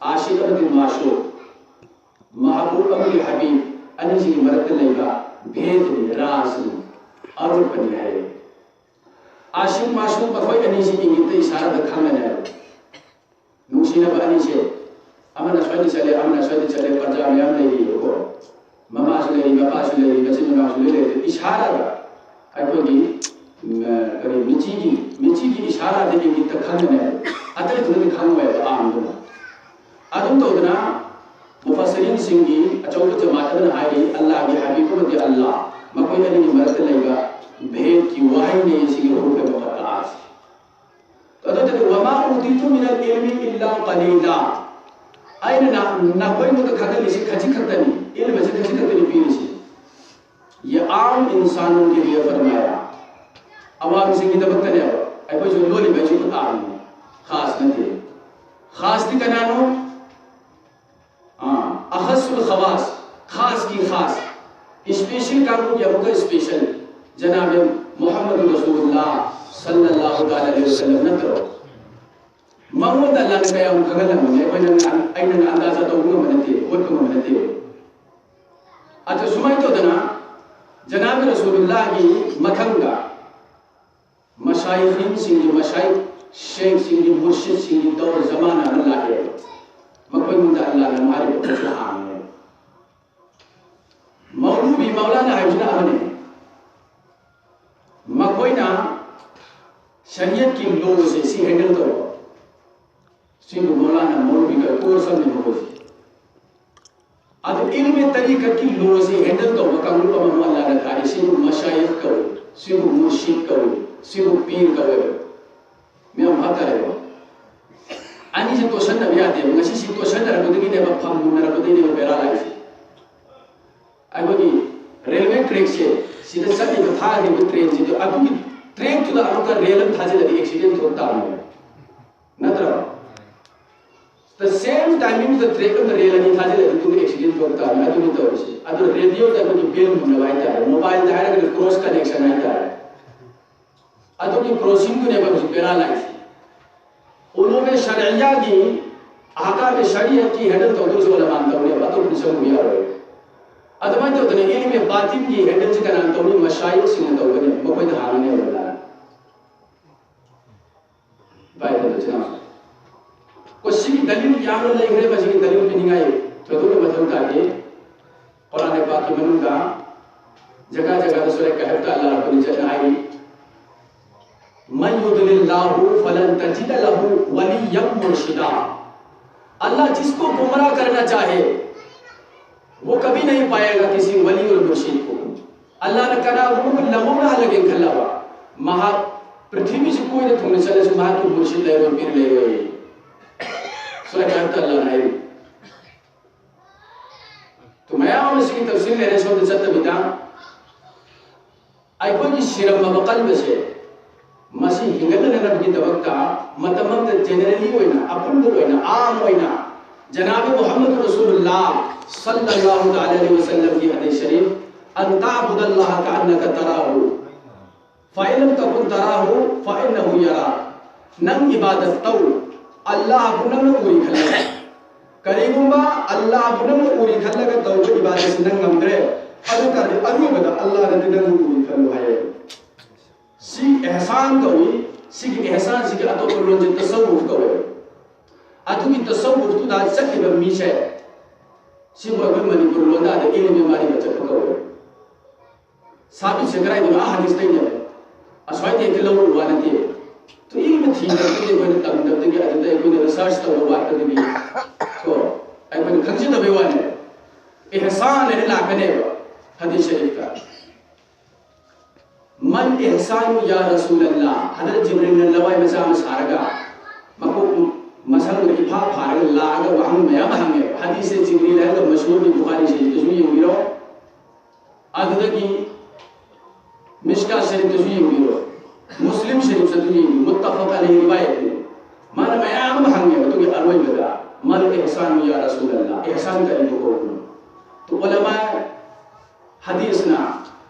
ꯑꯥꯁꯤꯛ ꯑꯃꯗꯤ ꯃꯥꯁꯨꯛ, ꯃꯍꯕꯨꯕ ꯑꯃꯗꯤ ꯍꯕꯤꯕ ꯑꯅꯤꯁꯤꯒꯤ ꯃꯔꯛꯇ ꯂꯩꯕ ꯚꯦꯗꯅꯤ, ꯔꯥꯖꯅꯤ, ꯑꯔꯨꯞꯄꯅꯤ ꯍꯥꯏꯌꯦ꯫ ꯑꯥꯁꯤꯛ ꯃꯥꯁꯨꯛ ꯃꯈꯣꯏ ꯑꯅꯤꯁꯤ ꯏꯪꯒꯤꯠꯇ ꯏꯁꯥꯔꯥꯗ ꯈꯪꯅꯅꯦꯕ꯫ ꯅꯨꯡꯁꯤꯅꯕ ꯑꯅꯤꯁꯦ ꯑꯃꯅ ꯁ꯭ꯋꯥꯏꯗ ꯆꯠꯂꯦ, ꯑꯃꯅ ꯁ꯭ꯋꯥꯏꯗ ꯆꯠꯂꯦ, ꯄ꯭ꯔꯖꯥ ꯃꯌꯥꯝ ꯂꯩꯔꯤꯕꯀꯣ, ꯃꯃꯥꯁꯨ ꯂꯩꯔꯤ, ꯃꯄꯥꯁꯨ ꯂꯩꯔꯤ, ꯃꯆꯤꯟ ꯃꯅꯥꯎꯁꯨ ꯂꯣꯏ ꯂꯩꯔꯤ꯫ ꯏꯁꯥꯔꯥꯗ ꯑꯩꯈꯣꯏꯒꯤ, ꯎꯝ, ꯀꯔꯤ, ꯃꯤꯆꯤꯒꯤ, ꯃꯤꯆꯤꯒꯤ ꯏꯁꯥꯔꯥꯗ ꯏꯪꯒꯤꯠꯇ ꯈꯪꯒꯅꯦꯕ, ꯑꯇꯩꯗꯨꯅꯗꯤ ꯈꯪꯉꯣꯏꯕ ꯑꯥꯝꯗꯨꯅ꯫ ꯑꯗꯨꯝ ꯇꯧꯗꯅ ꯃꯨꯐꯁꯤꯔꯤꯟꯁꯤꯡꯒꯤ ꯑꯆꯧꯕ ꯖꯃꯥꯠ ꯑꯃꯅ ꯍꯥꯏꯔꯤ, ꯑꯜꯂꯥꯍꯒꯤ ꯍꯕꯤꯕ ꯑꯃꯗꯤ ꯑꯜꯂꯥꯍ, ꯃꯈꯣꯏ ꯑꯅꯤꯒꯤ ꯃꯔꯛꯇ ꯂꯩꯕ ꯚꯦꯗꯀꯤ ꯋꯥꯍꯩꯅꯤ ꯁꯤꯒꯤ ꯍꯨꯔꯨꯐꯦ ꯃꯨꯀꯠꯇꯥ ꯑꯁꯤ꯫ ꯑꯗꯨꯗꯤ "وما أوتيتم من العلم إلا قليلا"꯫ ꯑꯩꯅ ꯅ-, ꯅꯈꯣꯏꯉꯣꯟꯗ ꯈꯪꯍꯜꯂꯤꯁꯤ ꯈꯖꯤꯛ ꯈꯛꯇꯅꯤ, ꯏꯜꯃꯁꯤ ꯈꯖꯤꯛ ꯈꯛꯇꯅꯤ ꯄꯤꯔꯤꯁꯤ꯫ "یہ عام انسانوں کے لیے فرمایا"꯫ ꯑꯋꯥꯡꯁꯤꯡꯒꯤꯗꯃꯛꯇꯅꯦꯕ꯫ ꯑꯩꯈꯣꯏꯁꯨ ꯂꯣꯜꯂꯤꯕ ꯑꯩꯁꯨ ꯑꯥꯝꯅꯤ, ꯈꯥꯁ ꯅꯠꯇꯦ꯫ ꯈꯥꯁꯇꯤ ꯀꯅꯥꯅꯣ? ꯑꯥ, "أخص الخواص"꯫ ꯈꯥꯁꯀꯤ ꯈꯥꯁ, ꯏꯁꯄꯦꯁꯦꯜ ꯀꯥꯡꯕꯨꯒꯤ ꯑꯃꯨꯛꯀ ꯏꯁꯄꯦꯁꯦꯜ, ꯖꯅꯥꯕꯦ ꯃꯨꯍꯝꯃꯗꯨ ꯔꯁꯨꯂꯨꯜꯂꯥꯍ ꯁꯜꯂꯜꯂꯥꯍꯨ ꯇꯥꯂꯥ ꯑꯂꯩꯍꯤ ꯋꯁꯜꯂꯝ ꯅꯠꯇ꯭ꯔꯣ? ꯃꯉꯣꯟꯗ ꯑꯜꯂꯥꯍꯅ ꯀꯌꯥꯝ ꯈꯪꯍꯜꯂꯝꯃꯤ, ꯑꯩꯈꯣꯏꯅ, ꯑꯩꯅ ꯑꯟꯗꯥꯖꯥ ꯇꯧꯕ ꯉꯝꯕ ꯅꯠꯇꯦ, ꯍꯣꯠꯄ ꯉꯝꯕ ꯅꯠꯇꯦ꯫ ꯑꯗꯨ ꯁꯨꯃꯥꯏꯅ ꯇꯧꯗꯅ ꯖꯅꯥꯕꯤ ꯔꯁꯨꯂꯨꯜꯂꯥꯍꯒꯤ ꯃꯊꯪꯗ ꯃꯁꯥꯏꯈꯤꯟꯁꯤꯡꯒꯤ, ꯃꯁꯥꯏ ꯁꯦꯈꯁꯤꯡꯒꯤ, ꯃꯨꯔꯁꯤꯗꯁꯤꯡꯒꯤ ꯗꯧꯔ ꯖꯃꯥꯅꯥ ꯑꯃ ꯂꯥꯛꯑꯦ꯫ ꯃꯈꯣꯏꯉꯣꯟꯗ ꯑꯜꯂꯥꯍꯅ ꯃꯥꯔꯤꯐ ꯄꯣꯠꯁꯨ ꯍꯥꯡꯉꯦ꯫ ꯃꯧꯂꯨꯕꯤ ꯃꯧꯂꯥꯅꯥ ꯍꯥꯏꯕꯁꯤꯅ ꯑꯃꯅꯤ꯫ ꯃꯈꯣꯏꯅ ꯁꯔꯤꯌꯠꯀꯤ ꯂꯣꯁꯦ ꯁꯤ ꯍꯦꯟꯗꯜ ꯇꯧꯕ꯫ ꯁꯤꯕꯨ ꯃꯧꯂꯥꯅꯥ, ꯃꯧꯂꯨꯕꯤ ꯀꯧꯏ, ꯀꯣꯔꯁ ꯑꯃꯅꯤ ꯃꯈꯣꯏꯁꯦ꯫ ꯑꯗꯨ ꯏꯜꯃꯦ ꯇꯔꯤꯀꯠꯀꯤ ꯂꯣꯁꯦ ꯍꯦꯟꯗꯜ ꯇꯧꯕ ꯀꯥꯡꯂꯨꯞ ꯑꯃ ꯑꯜꯂꯥꯍꯅ ꯊꯥꯔꯤ꯫ ꯁꯤꯕꯨ ꯃꯁꯥꯏꯈ ꯀꯧꯏ, ꯁꯤꯕꯨ ꯃꯨꯔꯁꯤꯗ ꯀꯧꯏ, ꯁꯤꯕꯨ ꯄꯤꯔ ꯀꯧꯏ꯫ ꯃꯌꯥꯝ ꯚꯥꯞ ꯇꯥꯔꯦꯀꯣ? ꯑꯅꯤꯁꯦ ꯇꯣꯠꯁꯟꯅꯕ ꯌꯥꯗꯦꯕ꯫ ꯉꯁꯤ ꯁꯤ ꯇꯣꯠꯁꯟꯅꯔꯛꯄꯗꯒꯤꯅꯦꯕ ꯐꯝꯃꯨꯟꯅꯔꯛꯄꯗꯒꯤꯅꯦꯕ ꯕꯦꯔꯥ ꯂꯥꯛꯏꯁꯦ꯫ ꯑꯩꯈꯣꯏꯒꯤ ꯔꯦꯜꯋꯦ ꯇ꯭ꯔꯦꯛꯁꯦ, ꯁꯤꯗ ꯆꯠꯂꯤꯕ ꯊꯥꯈ꯭ꯔꯤꯕ ꯇ꯭ꯔꯦꯟꯁꯤꯗꯤ ꯑꯗꯨꯒꯤ ꯇ꯭ꯔꯦꯛꯇꯨꯗ ꯑꯃꯨꯛꯀ ꯔꯦꯜ ꯑꯃ ꯊꯥꯖꯤꯜꯂꯗꯤ ꯑꯦꯛꯁꯤꯗꯦꯟ ꯊꯣꯛ ꯇꯥꯕꯅꯦꯕ, ꯅꯠꯇ꯭ꯔꯣ? The same timing ꯗ ꯇ꯭ꯔꯦꯛ ꯑꯃꯗ ꯔꯦꯜ ꯑꯅꯤ ꯊꯥꯖꯤꯜꯂꯗꯤ ꯑꯗꯨꯒꯤ ꯑꯦꯛꯁꯤꯗꯦꯟ ꯊꯣꯛ ꯇꯥꯕꯅꯤ꯫ ꯑꯗꯨꯅꯤ ꯇꯧꯔꯤꯁꯦ꯫ ꯑꯗꯨ ꯔꯦꯗꯤꯑꯣꯗ ꯑꯩꯈꯣꯏꯒꯤ ꯕꯦꯜ ꯍꯨꯝꯅꯕ ꯍꯥꯏꯇꯥꯔꯦ, ꯃꯣꯕꯥꯏꯜꯗ ꯍꯥꯏꯔꯒꯗꯤ ꯀ꯭ꯔꯣꯁ ꯀꯅꯦꯛꯁꯟ ꯍꯥꯏꯇꯥꯔꯦ꯫ ꯑꯗꯨꯒꯤ ꯀ꯭ꯔꯣꯁꯤꯡꯗꯨꯅꯦꯕ ꯍꯧꯖꯤꯛ ꯕꯦꯔꯥ ꯂꯥꯛꯏꯁꯦ꯫ ꯎꯂꯨꯃꯦ ꯁꯔꯤꯌꯥꯒꯤ, ꯑꯍꯀꯥꯃꯦ ꯁꯔꯤꯌꯠꯀꯤ ꯍꯦꯟꯗꯜ ꯇꯧꯗꯣꯏꯁꯦ ꯎꯂꯃꯥꯅ ꯇꯧꯅꯦꯕ, ꯑꯇꯣꯞꯄꯗꯤ ꯆꯪꯕ ꯌꯥꯔꯣꯏ꯫ ꯑꯗꯨꯃꯥꯏꯅ ꯇꯧꯗꯅ ꯏꯜꯃꯦ ꯕꯥꯇꯤꯟꯒꯤ ꯍꯦꯟꯗꯜꯁꯦ ꯀꯅꯥꯅ ꯇꯧꯅꯤ? ꯃꯁꯥꯏꯈꯁꯤꯡꯅ ꯇꯧꯒꯅꯤ, ꯃꯈꯣꯏꯗ ꯍꯥꯡꯉꯅꯦꯕ ꯑꯜꯂꯥꯍꯅ꯫ ꯚꯥꯏ, ꯑꯗꯨ ꯆꯤꯟꯅꯥꯎ꯫ ꯀꯣ, ꯁꯤꯒꯤ ꯗꯂꯤꯜ ꯌꯥꯝꯅ ꯂꯩꯈ꯭ꯔꯦ, ꯃꯁꯤꯒꯤ ꯗꯂꯤꯜ ꯄꯤꯅꯤꯡꯉꯥꯏ ꯊꯣꯏꯗꯣꯛꯅ ꯃꯊꯧ ꯇꯥꯗꯦ꯫ ꯀꯨꯔꯥꯟ ꯄꯥꯛꯀꯤ ꯃꯅꯨꯡꯗ ꯖꯒꯥ ꯖꯒꯥꯗ ꯁꯨꯔꯥ ꯀꯍꯐꯇ ꯑꯜꯂꯥꯍ ꯔꯕꯨꯜ ꯏꯖ꯭ꯖꯠꯅ ꯍꯥꯏꯔꯤ, "من يضلل الله فلن تجد له وليا مرشدا"꯫ अल्लाह जिसको गुमराह करना चाहे, वो कभी नहीं पाएगा किसी वली और मुर्शिद को। ꯑꯜꯂꯥꯍꯅ ꯀꯅꯥꯒꯨꯝꯕꯕꯨ ꯂꯃꯣꯛꯅꯍꯜꯂꯒꯦꯅ ꯈꯜꯂꯕ, ꯃꯍꯥꯛ ꯄ꯭ꯔꯤꯊꯤꯕꯤꯁꯤ ꯀꯣꯏꯅ ꯊꯨꯡꯅ ꯆꯠꯂꯁꯨ ꯃꯍꯥꯛꯀꯤ ꯃꯨꯔꯁꯤꯗ ꯂꯩꯔꯣꯏ, ꯄꯤꯔ ꯂꯩꯔꯣꯏ꯫ ꯁꯨꯃꯥꯏꯅ ꯍꯥꯏꯔꯤ꯫ ꯇꯨ ꯃꯌꯥꯝ ꯑꯃ ꯁꯤꯒꯤ ꯇꯐꯁꯤꯜ ꯂꯩꯔꯦ ꯁꯣꯝꯗ ꯆꯠꯇꯕꯤꯗ ꯑꯩꯈꯣꯏꯒꯤ ꯁꯤꯔꯝꯃꯕ ꯀꯜꯕꯁꯦ ꯃꯁꯤ ꯍꯤꯡꯒꯠꯅꯅꯕꯒꯤꯗꯃꯛꯇ ꯃꯇꯝ ꯑꯃꯗ ꯖꯦꯅꯔꯦꯂꯤ ꯑꯣꯏꯅ, ꯑꯄꯨꯟꯕ ꯑꯣꯏꯅ, ꯑꯥꯝ ꯑꯣꯏꯅ ꯖꯅꯥꯕꯤ ꯃꯨꯍꯝꯃꯗ ꯔꯁꯨꯂꯨꯜꯂꯥ ꯁꯜꯂꯜꯂꯥꯍꯨ ꯇꯥꯂꯥ ꯑꯂꯩꯍꯤ ꯋꯁꯜꯂꯝꯒꯤ ꯍꯗꯤꯁ ꯁꯔꯤꯐ, "ꯑꯟ ꯇꯥꯕꯨꯗꯜꯂꯥꯍ ꯀꯑꯟꯅꯀ ꯇꯔꯥꯍꯨ, ꯐꯏꯟ ꯂꯝ ꯇꯀꯨꯟ ꯇꯔꯥꯍꯨ ꯐꯏꯟꯅꯍꯨ ꯌꯔꯥ"꯫ ꯅꯪ ꯏꯕꯥꯗꯠ ꯇꯧ, ꯑꯜꯂꯥꯍꯕꯨ ꯅꯪꯅ ꯎꯔꯤ ꯈꯜꯂꯒ꯫ ꯀꯔꯤꯒꯨꯝꯕ ꯑꯜꯂꯥꯍꯕꯨ ꯅꯪꯅ ꯎꯔꯤ ꯈꯜꯂꯒ ꯇꯧꯕ ꯏꯕꯥꯗꯠꯁꯤ ꯅꯪ ꯉꯝꯗ꯭ꯔꯦ, ꯑꯗꯨ ꯇꯥꯔꯗꯤ ꯑꯔꯣꯏꯕꯗ ꯑꯜꯂꯥꯍꯅꯗꯤ ꯅꯪꯕꯨ ꯎꯔꯤ ꯈꯜꯂꯨ ꯍꯥꯏꯌꯦ꯫ ꯁꯤ ꯑꯦꯍꯁꯥꯟ ꯀꯧꯏ꯫ ꯁꯤꯒꯤ ꯑꯦꯍꯁꯥꯟꯁꯤꯒꯤ ꯑꯇꯣꯞꯄ ꯂꯣꯟꯁꯦ ꯇꯁꯧꯋꯨꯐ ꯀꯧꯋꯦ꯫ ꯑꯗꯨꯒꯤ ꯇꯁꯧꯋꯨꯐꯇꯨꯗ ꯆꯠꯂꯤꯕ ꯃꯤꯁꯦ, ꯁꯤꯕꯨ ꯑꯩꯈꯣꯏ ꯃꯅꯤꯄꯨꯔ ꯂꯣꯟꯗ ꯑꯗ ꯏꯜꯃꯤ ꯃꯥꯔꯤꯐ ꯆꯠꯄ ꯀꯧꯋꯦ꯫ ꯁꯥꯕꯤꯠꯁꯦ ꯀꯗꯥꯏꯗꯅꯣ? ꯑꯥ ꯍꯗꯤꯁꯇꯩꯅꯦꯕ꯫ ꯑꯁ꯭ꯋꯥꯏꯗ ꯍꯦꯛꯇ ꯂꯧꯔꯨꯕ ꯋꯥ ꯅꯠꯇꯦ꯫ ꯇꯨ ꯏꯜꯃ ꯊꯤꯗꯕꯗꯒꯤ, ꯑꯩꯈꯣꯏꯅ ꯇꯝꯗꯕꯗꯒꯤ, ꯑꯗꯨꯗ ꯑꯩꯈꯣꯏꯅ ꯔꯤꯁꯔꯁ ꯇꯧꯕ ꯋꯥꯠꯄꯗꯒꯤ, ꯀꯣ, ꯑꯩꯈꯣꯏꯅ ꯈꯪꯖꯗꯕꯩ ꯋꯥꯅꯦ꯫ ꯏꯍꯁꯥꯟ ꯍꯥꯏꯅ ꯂꯥꯛꯀꯅꯦꯕ ꯍꯗꯤꯁ ꯁꯔꯤꯐꯇ꯫ "ꯃꯜ ꯏꯍꯁꯥꯅꯨ ꯌꯥ ꯔꯁꯨꯂꯜꯂꯥ?" ꯍꯗꯔꯠ ꯖꯤꯕ꯭ꯔꯤꯜꯅ ꯂꯋꯥꯏ ꯃꯆꯥ ꯑꯃ ꯁꯥꯔꯒ, ꯃꯀꯣꯛ ꯃꯁꯝꯒ ꯏꯐꯥ ꯐꯥꯔꯒ ꯂꯥꯛꯑꯒ ꯋꯥꯍꯪ ꯃꯌꯥꯝ ꯑꯃ ꯍꯪꯉꯦ꯫ ꯍꯗꯤꯁꯁꯦ ꯖꯤꯕ꯭ꯔꯤꯜ ꯍꯥꯏꯔꯒ ꯃꯁꯍꯨꯔ ꯕꯨꯈꯥꯔꯤ ꯁꯔꯤꯐꯇꯁꯨ ꯌꯦꯡꯕꯤꯔꯣ꯫ ꯑꯗꯨꯗꯒꯤ ꯃꯤꯁꯀꯥ ꯁꯔꯤꯐꯇꯁꯨ ꯌꯦꯡꯕꯤꯔꯣ, ꯃꯨꯁꯂꯤꯝ ꯁꯔꯤꯐꯇꯁꯨ ꯌꯦꯡꯕꯤꯔꯣ, ꯃꯨꯠꯇꯐꯛ ꯑꯂꯩꯍꯤ ꯔꯤꯋꯥꯌꯠꯅꯤ꯫ ꯃꯥꯅ ꯃꯌꯥꯝ ꯑꯃ ꯍꯪꯉꯦ, ꯑꯗꯨꯒꯤ ꯑꯔꯣꯏꯕꯗ, "ꯃꯜ ꯏꯍꯁꯥꯅꯨ ꯌꯥ ꯔꯁꯨꯂꯜꯂꯥ?" ꯏꯍꯁꯥꯟ ꯀꯔꯤꯅꯣ ꯀꯧꯕꯅꯣ? ꯇꯣ ꯎꯂꯃꯥ ꯍꯗꯤꯁꯅ,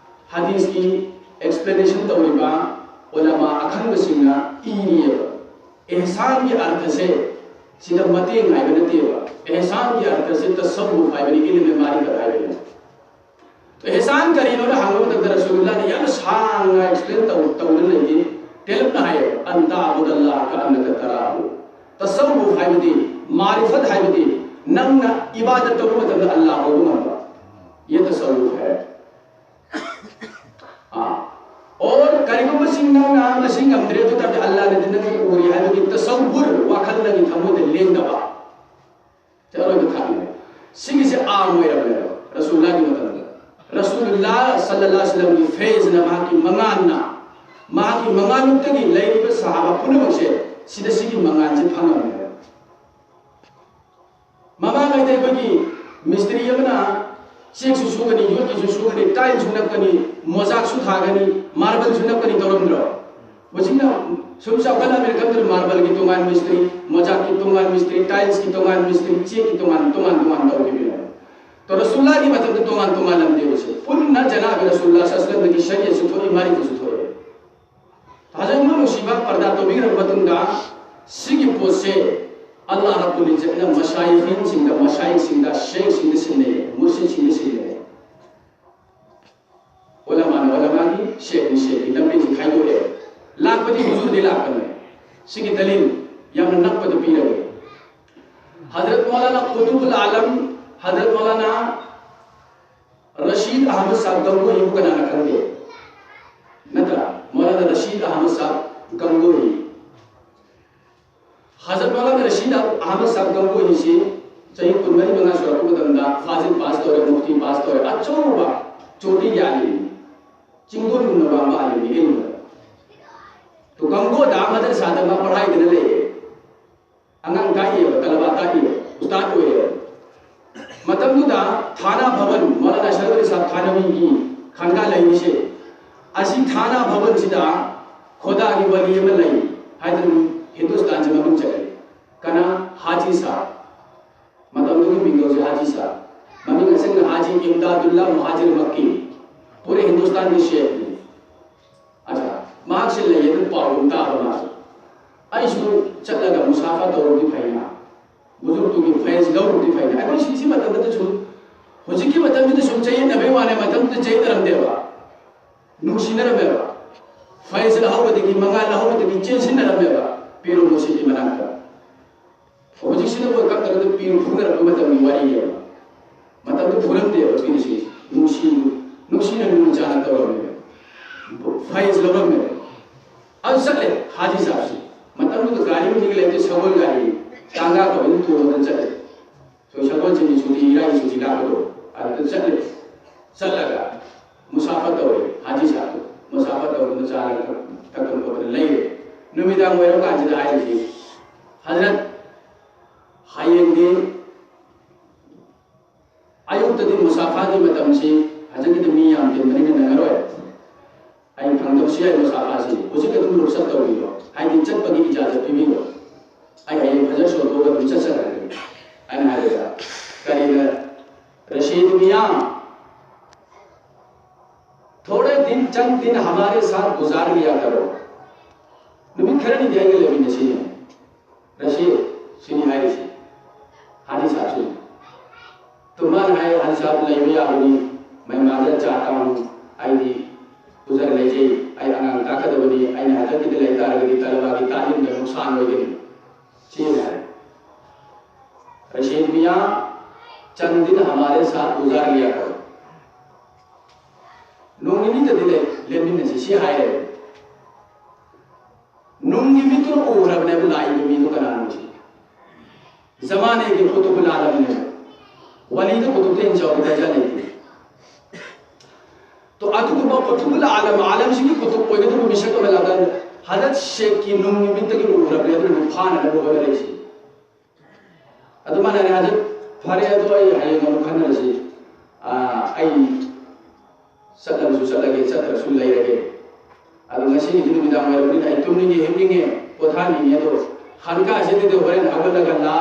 ꯍꯗꯤꯁꯀꯤ ꯑꯦꯛꯁꯄ꯭ꯂꯦꯅꯦꯁꯟ ꯇꯧꯔꯤꯕ ꯎꯂꯃꯥ ꯑꯈꯪꯕꯁꯤꯡꯅ ꯏꯔꯤꯑꯕ, ꯏꯍꯁꯥꯟꯒꯤ ꯑꯔꯊꯁꯦ ꯁꯤꯗ ꯃꯇꯦꯡ ꯍꯥꯏꯕ ꯅꯠꯇꯦꯕ꯫ ꯏꯍꯁꯥꯟꯒꯤ ꯑꯔꯊꯁꯦ ꯇꯁꯧꯋꯨꯐ ꯍꯥꯏꯕꯅꯤ, ꯏꯜꯃꯦ ꯃꯥꯔꯤꯐꯠ ꯍꯥꯏꯕꯅꯤ꯫ ꯏꯍꯁꯥꯟ ꯀꯔꯤꯅꯣꯅ ꯍꯪꯕ ꯃꯇꯝꯗ ꯔꯁꯨꯂꯨꯜꯂꯥꯍꯅ ꯌꯥꯝꯅ ꯁꯥꯡꯅ ꯑꯦꯛꯁꯄ꯭ꯂꯦꯟ ꯇꯧ-, ꯇꯧꯗꯨꯅ ꯂꯩꯈꯤ꯫ ꯇꯦꯜꯂꯞꯅ ꯍꯥꯏꯌꯦ, "ꯑꯟ ꯇꯥꯕꯨꯗꯜꯂꯥꯍ ꯀꯑꯟꯅꯀ ꯇꯔꯥꯍꯨ"꯫ ꯇꯁꯧꯋꯨꯐ ꯍꯥꯏꯕꯗꯤ, ꯃꯥꯔꯤꯐꯠ ꯍꯥꯏꯕꯗꯤ, ꯅꯪꯅ ꯏꯕꯥꯗꯠ ꯇꯧꯕ ꯃꯇꯝꯗ ꯑꯜꯂꯥꯍ ꯎꯕ ꯉꯝꯕ꯫ ꯌꯦ ꯇꯁꯧꯋꯨꯐ ꯍꯥꯏ꯫ ꯑꯥ꯫ ꯑꯣꯔ ꯀꯔꯤꯒꯨꯝꯕ ꯁꯤ ꯅꯪꯅ ꯃꯁꯤ ꯉꯝꯗ꯭ꯔꯦ, ꯑꯗꯨ ꯇꯥꯔꯗꯤ ꯑꯜꯂꯥꯍꯅꯗꯤ ꯅꯪ ꯎꯔꯤ ꯍꯥꯏꯕꯒꯤ ꯇꯁꯧꯋꯨꯔ, ꯋꯥꯈꯜ ꯅꯪꯒꯤ ꯊꯃꯣꯏꯗ ꯂꯦꯡꯗꯕ꯫ ꯁꯤ ꯑꯔꯣꯏꯕ ꯊꯥꯛꯅꯦ꯫ ꯁꯤꯒꯤꯁꯦ ꯑꯥꯝ ꯑꯣꯏꯔꯝꯃꯦꯕ ꯔꯁꯨꯜꯂꯥꯒꯤ ꯃꯇꯝꯗ꯫ ꯔꯁꯨꯜꯂꯥ ꯁꯜꯂꯜꯂꯥꯍꯨ ꯑꯂꯩꯍꯤ ꯋꯁꯜꯂꯝꯒꯤ ꯐꯦꯖꯅ, ꯃꯍꯥꯛꯀꯤ ꯃꯉꯥꯜꯅ, ꯃꯍꯥꯛꯀꯤ ꯃꯉꯥꯜꯂꯨꯛꯇꯒꯤ ꯂꯩꯔꯤꯕ ꯁꯍꯥꯕꯥ ꯄꯨꯝꯅꯃꯛꯁꯦ ꯁꯤꯗ ꯁꯤꯒꯤ ꯃꯉꯥꯜꯁꯦ ꯐꯪꯉꯝꯃꯦꯕ꯫ ꯃꯃꯥꯡꯉꯩꯗ ꯑꯩꯈꯣꯏꯒꯤ ꯃꯤꯁꯇ꯭ꯔꯤ ꯑꯃꯅ ꯆꯦꯛꯁꯨ ꯁꯨꯒꯅꯤ, ꯌꯣꯠꯀꯤꯁꯨ ꯁꯨꯒꯅꯤ, ꯇꯥꯏꯜꯁꯨ ꯅꯞꯀꯅꯤ, ꯃꯣꯖꯥꯛꯁꯨ ꯊꯥꯒꯅꯤ, ꯃꯥꯔꯕꯜꯁꯨ ꯅꯞꯀꯅꯤ ꯇꯧꯔꯝꯗ꯭ꯔꯣ? ꯍꯧꯖꯤꯛꯅ ꯁꯨꯝ ꯆꯥꯎꯈꯠꯂꯛꯑꯕꯅꯤꯅ ꯈꯪꯗ꯭ꯔꯦ, ꯃꯥꯔꯕꯜꯒꯤ ꯇꯣꯉꯥꯟ ꯃꯤꯁꯇ꯭ꯔꯤ, ꯃꯣꯖꯥꯛꯀꯤ ꯇꯣꯉꯥꯟ ꯃꯤꯁꯇ꯭ꯔꯤ, ꯇꯥꯏꯜꯁꯀꯤ ꯇꯣꯉꯥꯟ ꯃꯤꯁꯇ꯭ꯔꯤ, ꯆꯦꯛꯀꯤ ꯇꯣꯉꯥꯟ ꯇꯣꯉꯥꯟ ꯇꯣꯉꯥꯟ ꯇꯧꯈꯤꯕꯅꯦꯕ꯫ ꯇꯣ ꯔꯁꯨꯜꯂꯥꯒꯤ ꯃꯇꯝꯗ ꯇꯣꯉꯥꯟ ꯇꯣꯉꯥꯟꯂꯝꯗꯦꯕꯁꯦ꯫ ꯄꯨꯟꯅ ꯖꯅꯥꯕꯤ ꯔꯁꯨꯜꯂꯥ ꯁꯁꯂꯝꯗꯒꯤ ꯁꯔꯤꯌꯠꯁꯨ ꯊꯣꯛꯏ, ꯃꯥꯔꯤꯐꯠꯁꯨ ꯊꯣꯛꯑꯦ꯫ ꯍꯧꯖꯤꯛ ꯅꯨꯡꯁꯤꯕ ꯄꯔꯗꯥ ꯇꯧꯕꯤꯈ꯭ꯔꯕ ꯃꯇꯨꯡꯗ ꯁꯤꯒꯤ ꯄꯣꯠꯁꯦ ꯑꯜꯂꯥꯍ ꯔꯕꯨꯜ ꯏꯖꯠꯅ ꯃꯁꯥꯏꯈꯤꯟꯁꯤꯡꯗ, ꯃꯁꯥꯏꯈꯁꯤꯡꯗ, ꯁꯦꯈꯁꯤꯡꯗ ꯁꯤꯟꯅꯩ, ꯃꯨꯔꯁꯤꯗꯁꯤꯡꯗ ꯁꯤꯟꯅꯩ꯫ ꯎꯂꯃꯥꯅ ꯎꯂꯃꯥꯒꯤ, ꯁꯦꯈꯅ ꯁꯦꯈꯀꯤ ꯂꯝꯕꯤꯁꯤ ꯈꯥꯏꯗꯣꯛꯑꯦ꯫ ꯂꯥꯛꯄꯗꯤ ꯍꯨꯖꯨꯔꯗꯤ ꯂꯥꯛꯄꯅꯦ꯫ ꯁꯤꯒꯤ ꯗꯂꯤꯜ ꯌꯥꯝꯅ ꯅꯛꯄꯗ ꯄꯤꯔꯒꯦ꯫ ꯍꯖꯔꯠ ꯃꯧꯂꯥꯅꯥ ꯀꯨꯇꯨꯕꯨꯜ ꯑꯥꯂꯝ, ꯍꯖꯔꯠ ꯃꯧꯂꯥꯅꯥ ꯔꯁꯤꯗ ꯑꯍꯃꯗ ꯁꯥꯍꯕ ꯒꯪꯒꯣꯍꯤꯕꯨ ꯀꯅꯥꯅ ꯈꯪꯗꯦ? ꯅꯠꯇ꯭ꯔꯥ? ꯃꯧꯂꯥꯅꯥ ꯔꯁꯤꯗ ꯑꯍꯃꯗ ꯁꯥꯍꯕ ꯒꯪꯒꯣꯍꯤ꯫ ꯍꯖꯔꯠ ꯃꯧꯂꯥꯅꯥ ꯔꯁꯤꯗ ꯑꯍꯃꯗ ꯁꯥꯍꯕ ꯒꯪꯒꯣꯍꯤꯁꯤ ꯆꯍꯤ ꯀꯨꯟꯃꯔꯤ ꯃꯉꯥ ꯁꯨꯔꯛꯄ ꯃꯇꯝꯗ ꯐꯥꯖꯤꯜ ꯄꯥꯁ ꯇꯧꯔꯦ, ꯃꯨꯐꯇꯤ ꯄꯥꯁ ꯇꯧꯔꯦ, ꯑꯆꯧꯕ ꯆꯣꯇꯤꯒꯤ ꯑꯥꯂꯤꯝꯅꯤ, ꯆꯤꯡꯗꯣꯟꯒꯨꯝꯅ ꯋꯥꯡꯕ ꯑꯥꯂꯤꯝꯅꯤ ꯏꯜꯃꯗ꯫ ꯇꯣ ꯒꯪꯒꯣꯗ ꯃꯗꯔꯁꯥꯗ ꯃꯥ ꯄꯔꯍꯥꯏꯗꯅ ꯂꯩꯌꯦ꯫ ꯑꯉꯥꯡ ꯇꯥꯛꯏꯑꯕ, ꯇꯂꯕꯥ ꯇꯥꯛꯏꯑꯕ, ꯎꯁꯇꯥꯗ ꯑꯣꯏꯌꯦꯕ꯫ ꯃꯇꯝꯗꯨꯗ ꯊꯥꯅꯥ ꯚꯕꯟ, ꯃꯧꯂꯥꯅꯥ ꯁꯔꯐ ꯑꯂꯤ ꯁꯥꯍꯕ ꯊꯥꯅꯕꯤꯒꯤ ꯈꯥꯟꯒꯥ ꯂꯩꯔꯤꯁꯦ, ꯑꯁꯤ ꯊꯥꯅꯥ ꯚꯕꯟꯁꯤꯗ ꯈꯣꯗꯥꯒꯤ ꯋꯥꯂꯤ ꯑꯃ ꯂꯩ ꯍꯥꯏꯗꯅ ꯍꯤꯟꯗꯨꯁꯇꯥꯟꯁꯤ ꯃꯃꯤꯡ ꯆꯠꯂꯤ꯫ ꯀꯅꯥ? ꯍꯥꯖꯤ ꯁꯥꯍꯕ꯫ ꯃꯇꯝꯗꯨꯒꯤ ꯃꯤꯡꯒꯧꯁꯦ ꯍꯥꯖꯤ ꯁꯥꯍꯕ꯫ ꯃꯃꯤꯡ ꯑꯁꯦꯡꯕ ꯍꯥꯖꯤ ꯏꯝꯗꯥꯗꯨꯜꯂꯥ ꯃꯨꯍꯥꯖꯤꯔ ꯃꯛꯀꯤ, ꯄꯨꯔꯦ ꯍꯤꯟꯗꯨꯁꯇꯥꯟꯒꯤ ꯁꯦꯈꯅꯤ꯫ ꯑꯠꯆꯥ, ꯃꯍꯥꯛꯁꯦ ꯂꯩꯌꯦ ꯑꯗꯨ ꯄꯥꯎ ꯑꯗꯨꯝ ꯇꯥꯕ ꯃꯥꯁꯦ꯫ ꯑꯩꯁꯨ ꯆꯠꯂꯒ ꯃꯨꯁꯥꯐꯥ ꯇꯧꯔꯨꯕꯗꯤ ꯐꯩꯅ, ꯕꯨꯖꯨꯔꯒꯇꯨꯒꯤ ꯐꯩꯖ ꯂꯧꯔꯨꯕꯗꯤ ꯐꯩꯅ꯫ ꯑꯩꯈꯣꯏ ꯁꯤ, ꯁꯤ ꯃꯇꯝꯗꯗ ꯁꯨꯝ, ꯍꯧꯖꯤꯛꯀꯤ ꯃꯇꯝꯁꯤꯗ ꯁꯨꯝ ꯆꯌꯦꯠꯅꯕꯩ ꯋꯥꯅꯦ, ꯃꯇꯝꯗꯨꯗ ꯆꯌꯦꯠꯅꯔꯝꯗꯦꯕ, ꯅꯨꯡꯁꯤꯅꯔꯝꯃꯦꯕ꯫ ꯐꯩꯖ ꯂꯧꯍꯧꯕꯗꯒꯤ, ꯃꯉꯥꯜ ꯂꯧꯍꯧꯕꯗꯒꯤ ꯆꯦꯟꯁꯤꯟꯅꯔꯝꯃꯦꯕ ꯄꯤꯔꯨ ꯃꯨꯔꯁꯤꯗꯀꯤ ꯃꯅꯥꯛꯇ꯫ ꯍꯧꯖꯤꯛꯁꯤꯅ ꯃꯣꯏ ꯀꯛꯇ꯭ꯔꯗ ꯄꯤꯔꯨ ꯐꯨꯅꯔꯛꯄ ꯃꯇꯝꯒꯤ ꯋꯥꯔꯤꯅꯦꯕ꯫ ꯃꯇꯝꯗꯨ ꯐꯨꯔꯝꯗꯦꯕ ꯄꯤꯔꯤꯁꯤ, ꯅꯨꯡꯁꯤ, ꯅꯨꯡꯁꯤꯅ ꯂꯨꯅ ꯆꯥꯟꯅ ꯇꯧꯔꯝꯃꯦꯕ, ꯐꯩꯖ ꯂꯧꯔꯝꯃꯦꯕ꯫ ꯑꯗꯨ ꯆꯠꯂꯦ ꯍꯥꯖꯤ ꯁꯥꯍꯕꯁꯤ꯫ ꯃꯇꯝꯗꯨꯗ ꯒꯥꯔꯤ ꯑꯃꯗꯤ ꯂꯩꯇꯦ, ꯁꯒꯣꯜ ꯒꯥꯔꯤ, ꯇꯥꯡꯒꯥ ꯀꯧꯏ, ꯑꯗꯨ ꯇꯣꯡꯉꯒ ꯆꯠꯂꯦ꯫ ꯁꯣꯏ ꯁꯒꯣꯜꯁꯤꯡꯒꯤ ꯁꯨꯇꯤ, ꯏꯔꯥꯏꯒꯤ ꯁꯨꯇꯤ ꯂꯥꯛꯄꯗꯣ ꯑꯗꯨꯗ ꯆꯠꯂꯦ꯫ ꯆꯠꯂꯒ ꯃꯨꯁꯥꯐꯥ ꯇꯧꯔꯦ ꯍꯥꯖꯤ ꯁꯥꯍꯕꯇꯣ꯫ ꯃꯨꯁꯥꯐꯥ ꯇꯧꯔꯒ ꯆꯥꯔꯒ ꯊꯛꯇꯅ ꯈꯣꯠꯇꯅ ꯂꯩꯔꯦ꯫ ꯅꯨꯃꯤꯗꯥꯡ ꯑꯣꯏꯔꯕ ꯀꯥꯟꯁꯤꯗ ꯍꯥꯏꯔꯤꯁꯤ, "ꯍꯖꯔꯠ, ꯍꯌꯦꯡꯗꯤ ꯑꯌꯨꯛꯇꯗꯤ ꯃꯨꯁꯥꯐꯥꯒꯤ ꯃꯇꯝꯁꯤ ꯍꯖꯔꯠꯀꯤꯗꯤ ꯃꯤ ꯌꯥꯝ ꯇꯤꯟꯕꯅꯤꯅ ꯅꯪꯉꯔꯣꯏ꯫ ꯑꯩ ꯐꯪꯗꯕꯁꯨ ꯌꯥꯏ ꯃꯨꯁꯥꯐꯥꯁꯤ꯫ ꯍꯧꯖꯤꯛ ꯑꯗꯨꯝ ꯔꯨꯛꯁꯠ ꯇꯧꯕꯤꯔꯣ, ꯍꯥꯏꯗꯤ ꯆꯠꯄꯒꯤ ꯏꯖꯥꯖꯠ ꯄꯤꯕꯤꯔꯣ꯫ ꯑꯩ ꯍꯌꯦꯡ ꯐꯖꯔ ꯁꯣꯟꯗꯣꯛꯑꯒ ꯑꯗꯨꯝ ꯆꯠꯆꯔꯒꯦ" ꯑꯩꯅ ꯍꯥꯏꯕꯗ, ꯀꯔꯤꯅ, "ꯔꯁꯤꯗ ꯃꯤꯌꯥ, ꯊꯣꯔꯦ ꯗꯤꯟ, ꯆꯟ ꯗꯤꯟ ꯍꯃꯥꯔꯦ ꯁꯥꯊ ꯒꯨꯖꯥꯔ ꯂꯤꯌꯥ ꯀꯔꯣ꯫ ꯅꯨꯃꯤꯠ ꯈꯔꯅꯤꯗꯤ ꯑꯩꯒ ꯂꯩꯃꯤꯟꯅꯁꯤ꯫ ꯔꯁꯤꯗ, ꯁꯤꯅꯤ ꯍꯥꯏꯔꯤꯁꯤ, ꯍꯥꯖꯤ ꯁꯥꯍꯕꯁꯤꯅ꯫ ꯇꯨ ꯃꯥꯅ ꯍꯥꯏ, "ꯍꯥꯖꯤ ꯁꯥꯍꯕ ꯂꯩꯕ ꯌꯥꯕꯅꯤ, ꯃꯩꯃꯥꯗ ꯆꯥ ꯇꯥꯡ, ꯑꯩꯗꯤ ꯎꯖꯔ ꯂꯩꯖꯩ, ꯑꯩ ꯑꯉꯥꯡ ꯇꯥꯛꯀꯗꯕꯅꯤ, ꯑꯩꯅ ꯍꯟꯗꯛꯀꯤꯗ ꯂꯩ ꯇꯥꯔꯒꯗꯤ ꯇꯂꯕꯥꯒꯤ ꯇꯥꯂꯤꯝꯗ ꯅꯨꯡꯁꯥꯟ ꯑꯣꯏꯒꯅꯤ"꯫ ꯁꯤꯅꯤ ꯍꯥꯏ꯫ "ꯔꯁꯤꯗ ꯃꯤꯌꯥ, ꯆꯟ ꯗꯤꯟ ꯍꯃꯥꯔꯦ ꯁꯥꯊ ꯒꯨꯖꯥꯔ ꯂꯤꯌꯥ ꯀꯔꯣ꯫ ꯅꯣꯡ ꯅꯤꯅꯤꯗꯗꯤ ꯂꯩ-, ꯂꯦꯟꯃꯤꯟꯅꯁꯤ", ꯁꯤ ꯍꯥꯏꯔꯦ꯫ ꯅꯨꯡꯒꯤ ꯃꯤꯠꯇꯨꯅ ꯎꯈ꯭ꯔꯕꯅꯦꯕ ꯂꯥꯛꯏꯕ ꯃꯤꯗꯨ ꯀꯅꯥꯅꯣ ꯁꯤ꯫ ꯖꯃꯥꯅꯦꯒꯤ ꯀꯨꯇꯨꯕꯨꯜ ꯑꯥꯂꯝꯅꯦꯕ꯫ ꯋꯥꯂꯤꯗ ꯀꯨꯇꯨꯕꯇ ꯍꯦꯟꯅ ꯆꯥꯎꯕ ꯗꯔꯖꯥ ꯂꯩꯇꯦ꯫ ꯇꯣ, ꯑꯗꯨꯒꯨꯝꯕ ꯀꯨꯇꯨꯕꯨꯜ ꯑꯥꯂꯝ, ꯑꯥꯂꯝꯁꯤꯒꯤ ꯀꯨꯇꯨꯕ ꯑꯣꯏꯒꯗꯕ ꯃꯤꯁꯛ ꯑꯃ ꯂꯥꯛꯑꯀꯥꯟꯗ ꯍꯖꯔꯠ ꯁꯦꯈꯀꯤ ꯅꯨꯡꯒꯤ ꯃꯤꯠꯇꯒꯤ ꯎꯈ꯭ꯔꯕꯅꯦ, ꯑꯗꯨꯅ ꯐꯥꯅꯅꯕ ꯍꯣꯠꯅꯔꯛꯏꯁꯤ꯫ ꯑꯗꯨ ꯃꯥꯅ ꯍꯥꯏꯔꯦ, "ꯍꯖꯔꯠ, ꯐꯔꯦ, ꯑꯗꯣ ꯑꯩ ꯍꯌꯦꯡ ꯑꯃꯨꯛ ꯈꯟꯅꯔꯁꯤ꯫ ꯑꯥ, ꯑꯩ ꯆꯠꯂꯕꯁꯨ ꯆꯠꯂꯒꯦ, ꯆꯠꯇ꯭ꯔꯁꯨ ꯂꯩꯔꯒꯦ꯫ ꯑꯗꯣ ꯉꯁꯤꯒꯤꯗꯤ ꯅꯨꯃꯤꯗꯥꯡ ꯑꯣꯏꯔꯕꯅꯤꯅ ꯑꯩ ꯇꯨꯝꯅꯤꯡꯉꯦ, ꯍꯤꯞꯅꯤꯡꯉꯦ, ꯄꯣꯊꯥꯅꯤꯡꯉꯦ꯫ ꯑꯗꯣ ꯈꯥꯟꯀꯥꯁꯤꯗꯗꯤ ꯍꯣꯔꯦꯟ ꯍꯧꯒꯠꯂꯒ ꯂꯥ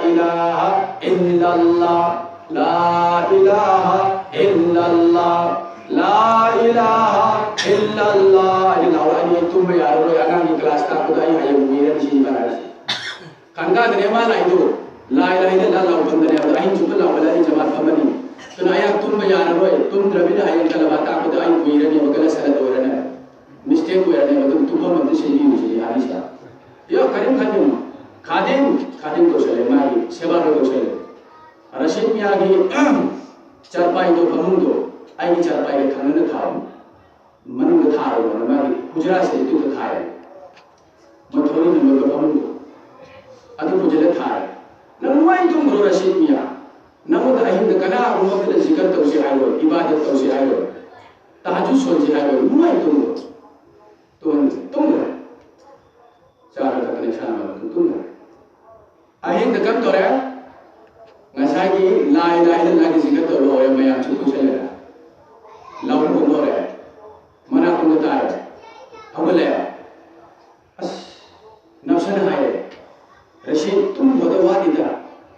ꯏꯂꯥꯍ ꯏꯜꯂꯜꯂꯥꯍ, ꯂꯥ ꯏꯂꯥꯍ ꯏꯜꯂꯜꯂꯥꯍ, ꯂꯥ ꯏꯂꯥꯍ ꯏꯜꯂꯜꯂꯥꯍ" ꯍꯥꯏꯅ ꯂꯥꯎꯔꯛꯑꯅꯤ꯫ ꯑꯩ ꯇꯨꯝꯕ ꯌꯥꯔꯔꯣꯏ, ꯑꯉꯥꯡꯒꯤ ꯀ꯭ꯂꯥꯁ ꯇꯥꯛꯄꯗ ꯑꯩ ꯍꯌꯦꯡ ꯎꯏꯔꯅꯤ", ꯁꯤꯅꯤ ꯃꯥꯅ ꯍꯥꯏꯁꯦ꯫ ꯈꯥꯟꯀꯥꯗꯅꯦ ꯃꯥ ꯂꯥꯛꯏꯗꯣ, ꯂꯥꯏ ꯂꯥꯏꯗ ꯂꯥ ꯂꯥꯎꯐꯝꯗꯅꯦ꯫ ꯑꯗꯣ ꯑꯍꯤꯡ ꯆꯨꯞꯄ ꯂꯥꯎꯕꯗ ꯑꯩ ꯖꯃꯥꯠ ꯐꯝꯃꯅꯤ꯫ ꯑꯗꯨꯅ ꯑꯩꯍꯥꯛ ꯇꯨꯝꯕ ꯌꯥꯔꯔꯣꯏ꯫ ꯇꯨꯝꯗ꯭ꯔꯕꯅꯤꯅ ꯍꯌꯦꯡ ꯇꯂꯕꯥ ꯇꯥꯛꯄꯗ ꯑꯩ ꯎꯏꯔꯅꯦꯕ, ꯒꯂꯠ ꯁꯂꯠ ꯑꯣꯏꯔꯅꯦꯕ, ꯃꯤꯁꯇꯦꯛ ꯑꯣꯏꯔꯅꯦꯕ꯫ ꯑꯗꯨꯝ ꯇꯨꯝꯐꯝ ꯑꯝꯇ ꯁꯤꯟꯕꯤꯌꯨ ꯁꯤꯅꯤ ꯍꯥꯏꯔꯤꯁꯦ꯫ ꯌꯣ ꯀꯔꯤꯝ ꯈꯟꯒꯅꯨ꯫ ꯈꯥꯗꯤꯝ, ꯈꯥꯗꯤꯝ ꯀꯧꯁꯜꯂꯦ, ꯃꯥꯒꯤ ꯁꯦꯕꯥꯗꯣ ꯀꯧꯁꯜꯂꯦ꯫ ꯔꯁꯤꯗ ꯃꯤꯌꯥꯒꯤ ꯆꯥꯔꯄꯥꯏꯗꯣ, ꯐꯃꯨꯡꯗꯣ, ꯑꯩꯒꯤ ꯆꯥꯔꯄꯥꯏꯒ ꯊꯪꯅꯅ ꯊꯥꯎ꯫ ꯃꯅꯨꯡꯗ ꯊꯥꯔꯣꯏ, ꯃꯥꯒꯤ ꯍꯨꯖꯔꯥꯁꯦ ꯏꯇꯨꯡꯗ ꯊꯥꯏ꯫ ꯃꯣꯏ ꯊꯧꯔꯤ ꯅꯝꯕꯔꯒ ꯐꯃꯨꯡꯗꯣ ꯑꯗꯨ ꯄꯨꯁꯤꯜꯂ ꯊꯥꯏ꯫ ꯅꯪ ꯅꯨꯡꯉꯥꯏ ꯇꯨꯝꯈ꯭ꯔꯣ ꯔꯁꯤꯗ ꯃꯤꯌꯥ꯫ ꯅꯪꯉꯣꯟꯗ ꯑꯍꯤꯡꯗ ꯀꯅꯥꯒꯨꯝꯕ ꯑꯃꯠꯇꯅ ꯖꯤꯀꯔ ꯇꯧꯁꯤ ꯍꯥꯏꯔꯣꯏ, ꯏꯕꯥꯗꯠ ꯇꯧꯁꯤ ꯍꯥꯏꯔꯣꯏ, ꯇꯍꯖꯨꯗ ꯁꯣꯟꯁꯤ ꯍꯥꯏꯔꯣꯏ꯫ ꯅꯨꯡꯉꯥꯏ ꯇꯨꯝꯈ꯭ꯔꯣ꯫ ꯇꯧꯔꯦ꯫ ꯉꯁꯥꯏꯒꯤ ꯂꯥꯏ ꯂꯥꯏꯗ ꯂꯥꯏꯒꯤ ꯖꯤꯀꯔ ꯇꯧꯔ ꯂꯣꯏꯔꯦ, ꯃꯌꯥꯝꯁꯨ ꯄꯨꯟꯁꯤꯜꯂꯦ꯫ ꯂꯥꯎ ꯈꯣꯡꯗꯣꯔꯦ꯫ ꯃꯅꯥ ꯈꯣꯡꯗ ꯇꯥꯔꯦ꯫ ꯍꯧꯒꯠꯂꯦ꯫ ꯑꯁ, ꯅꯞꯁꯅ ꯍꯥꯏꯔꯦ, "ꯔꯁꯤꯗ, ꯇꯨꯝꯕꯗ ꯋꯥꯠꯂꯤꯗ,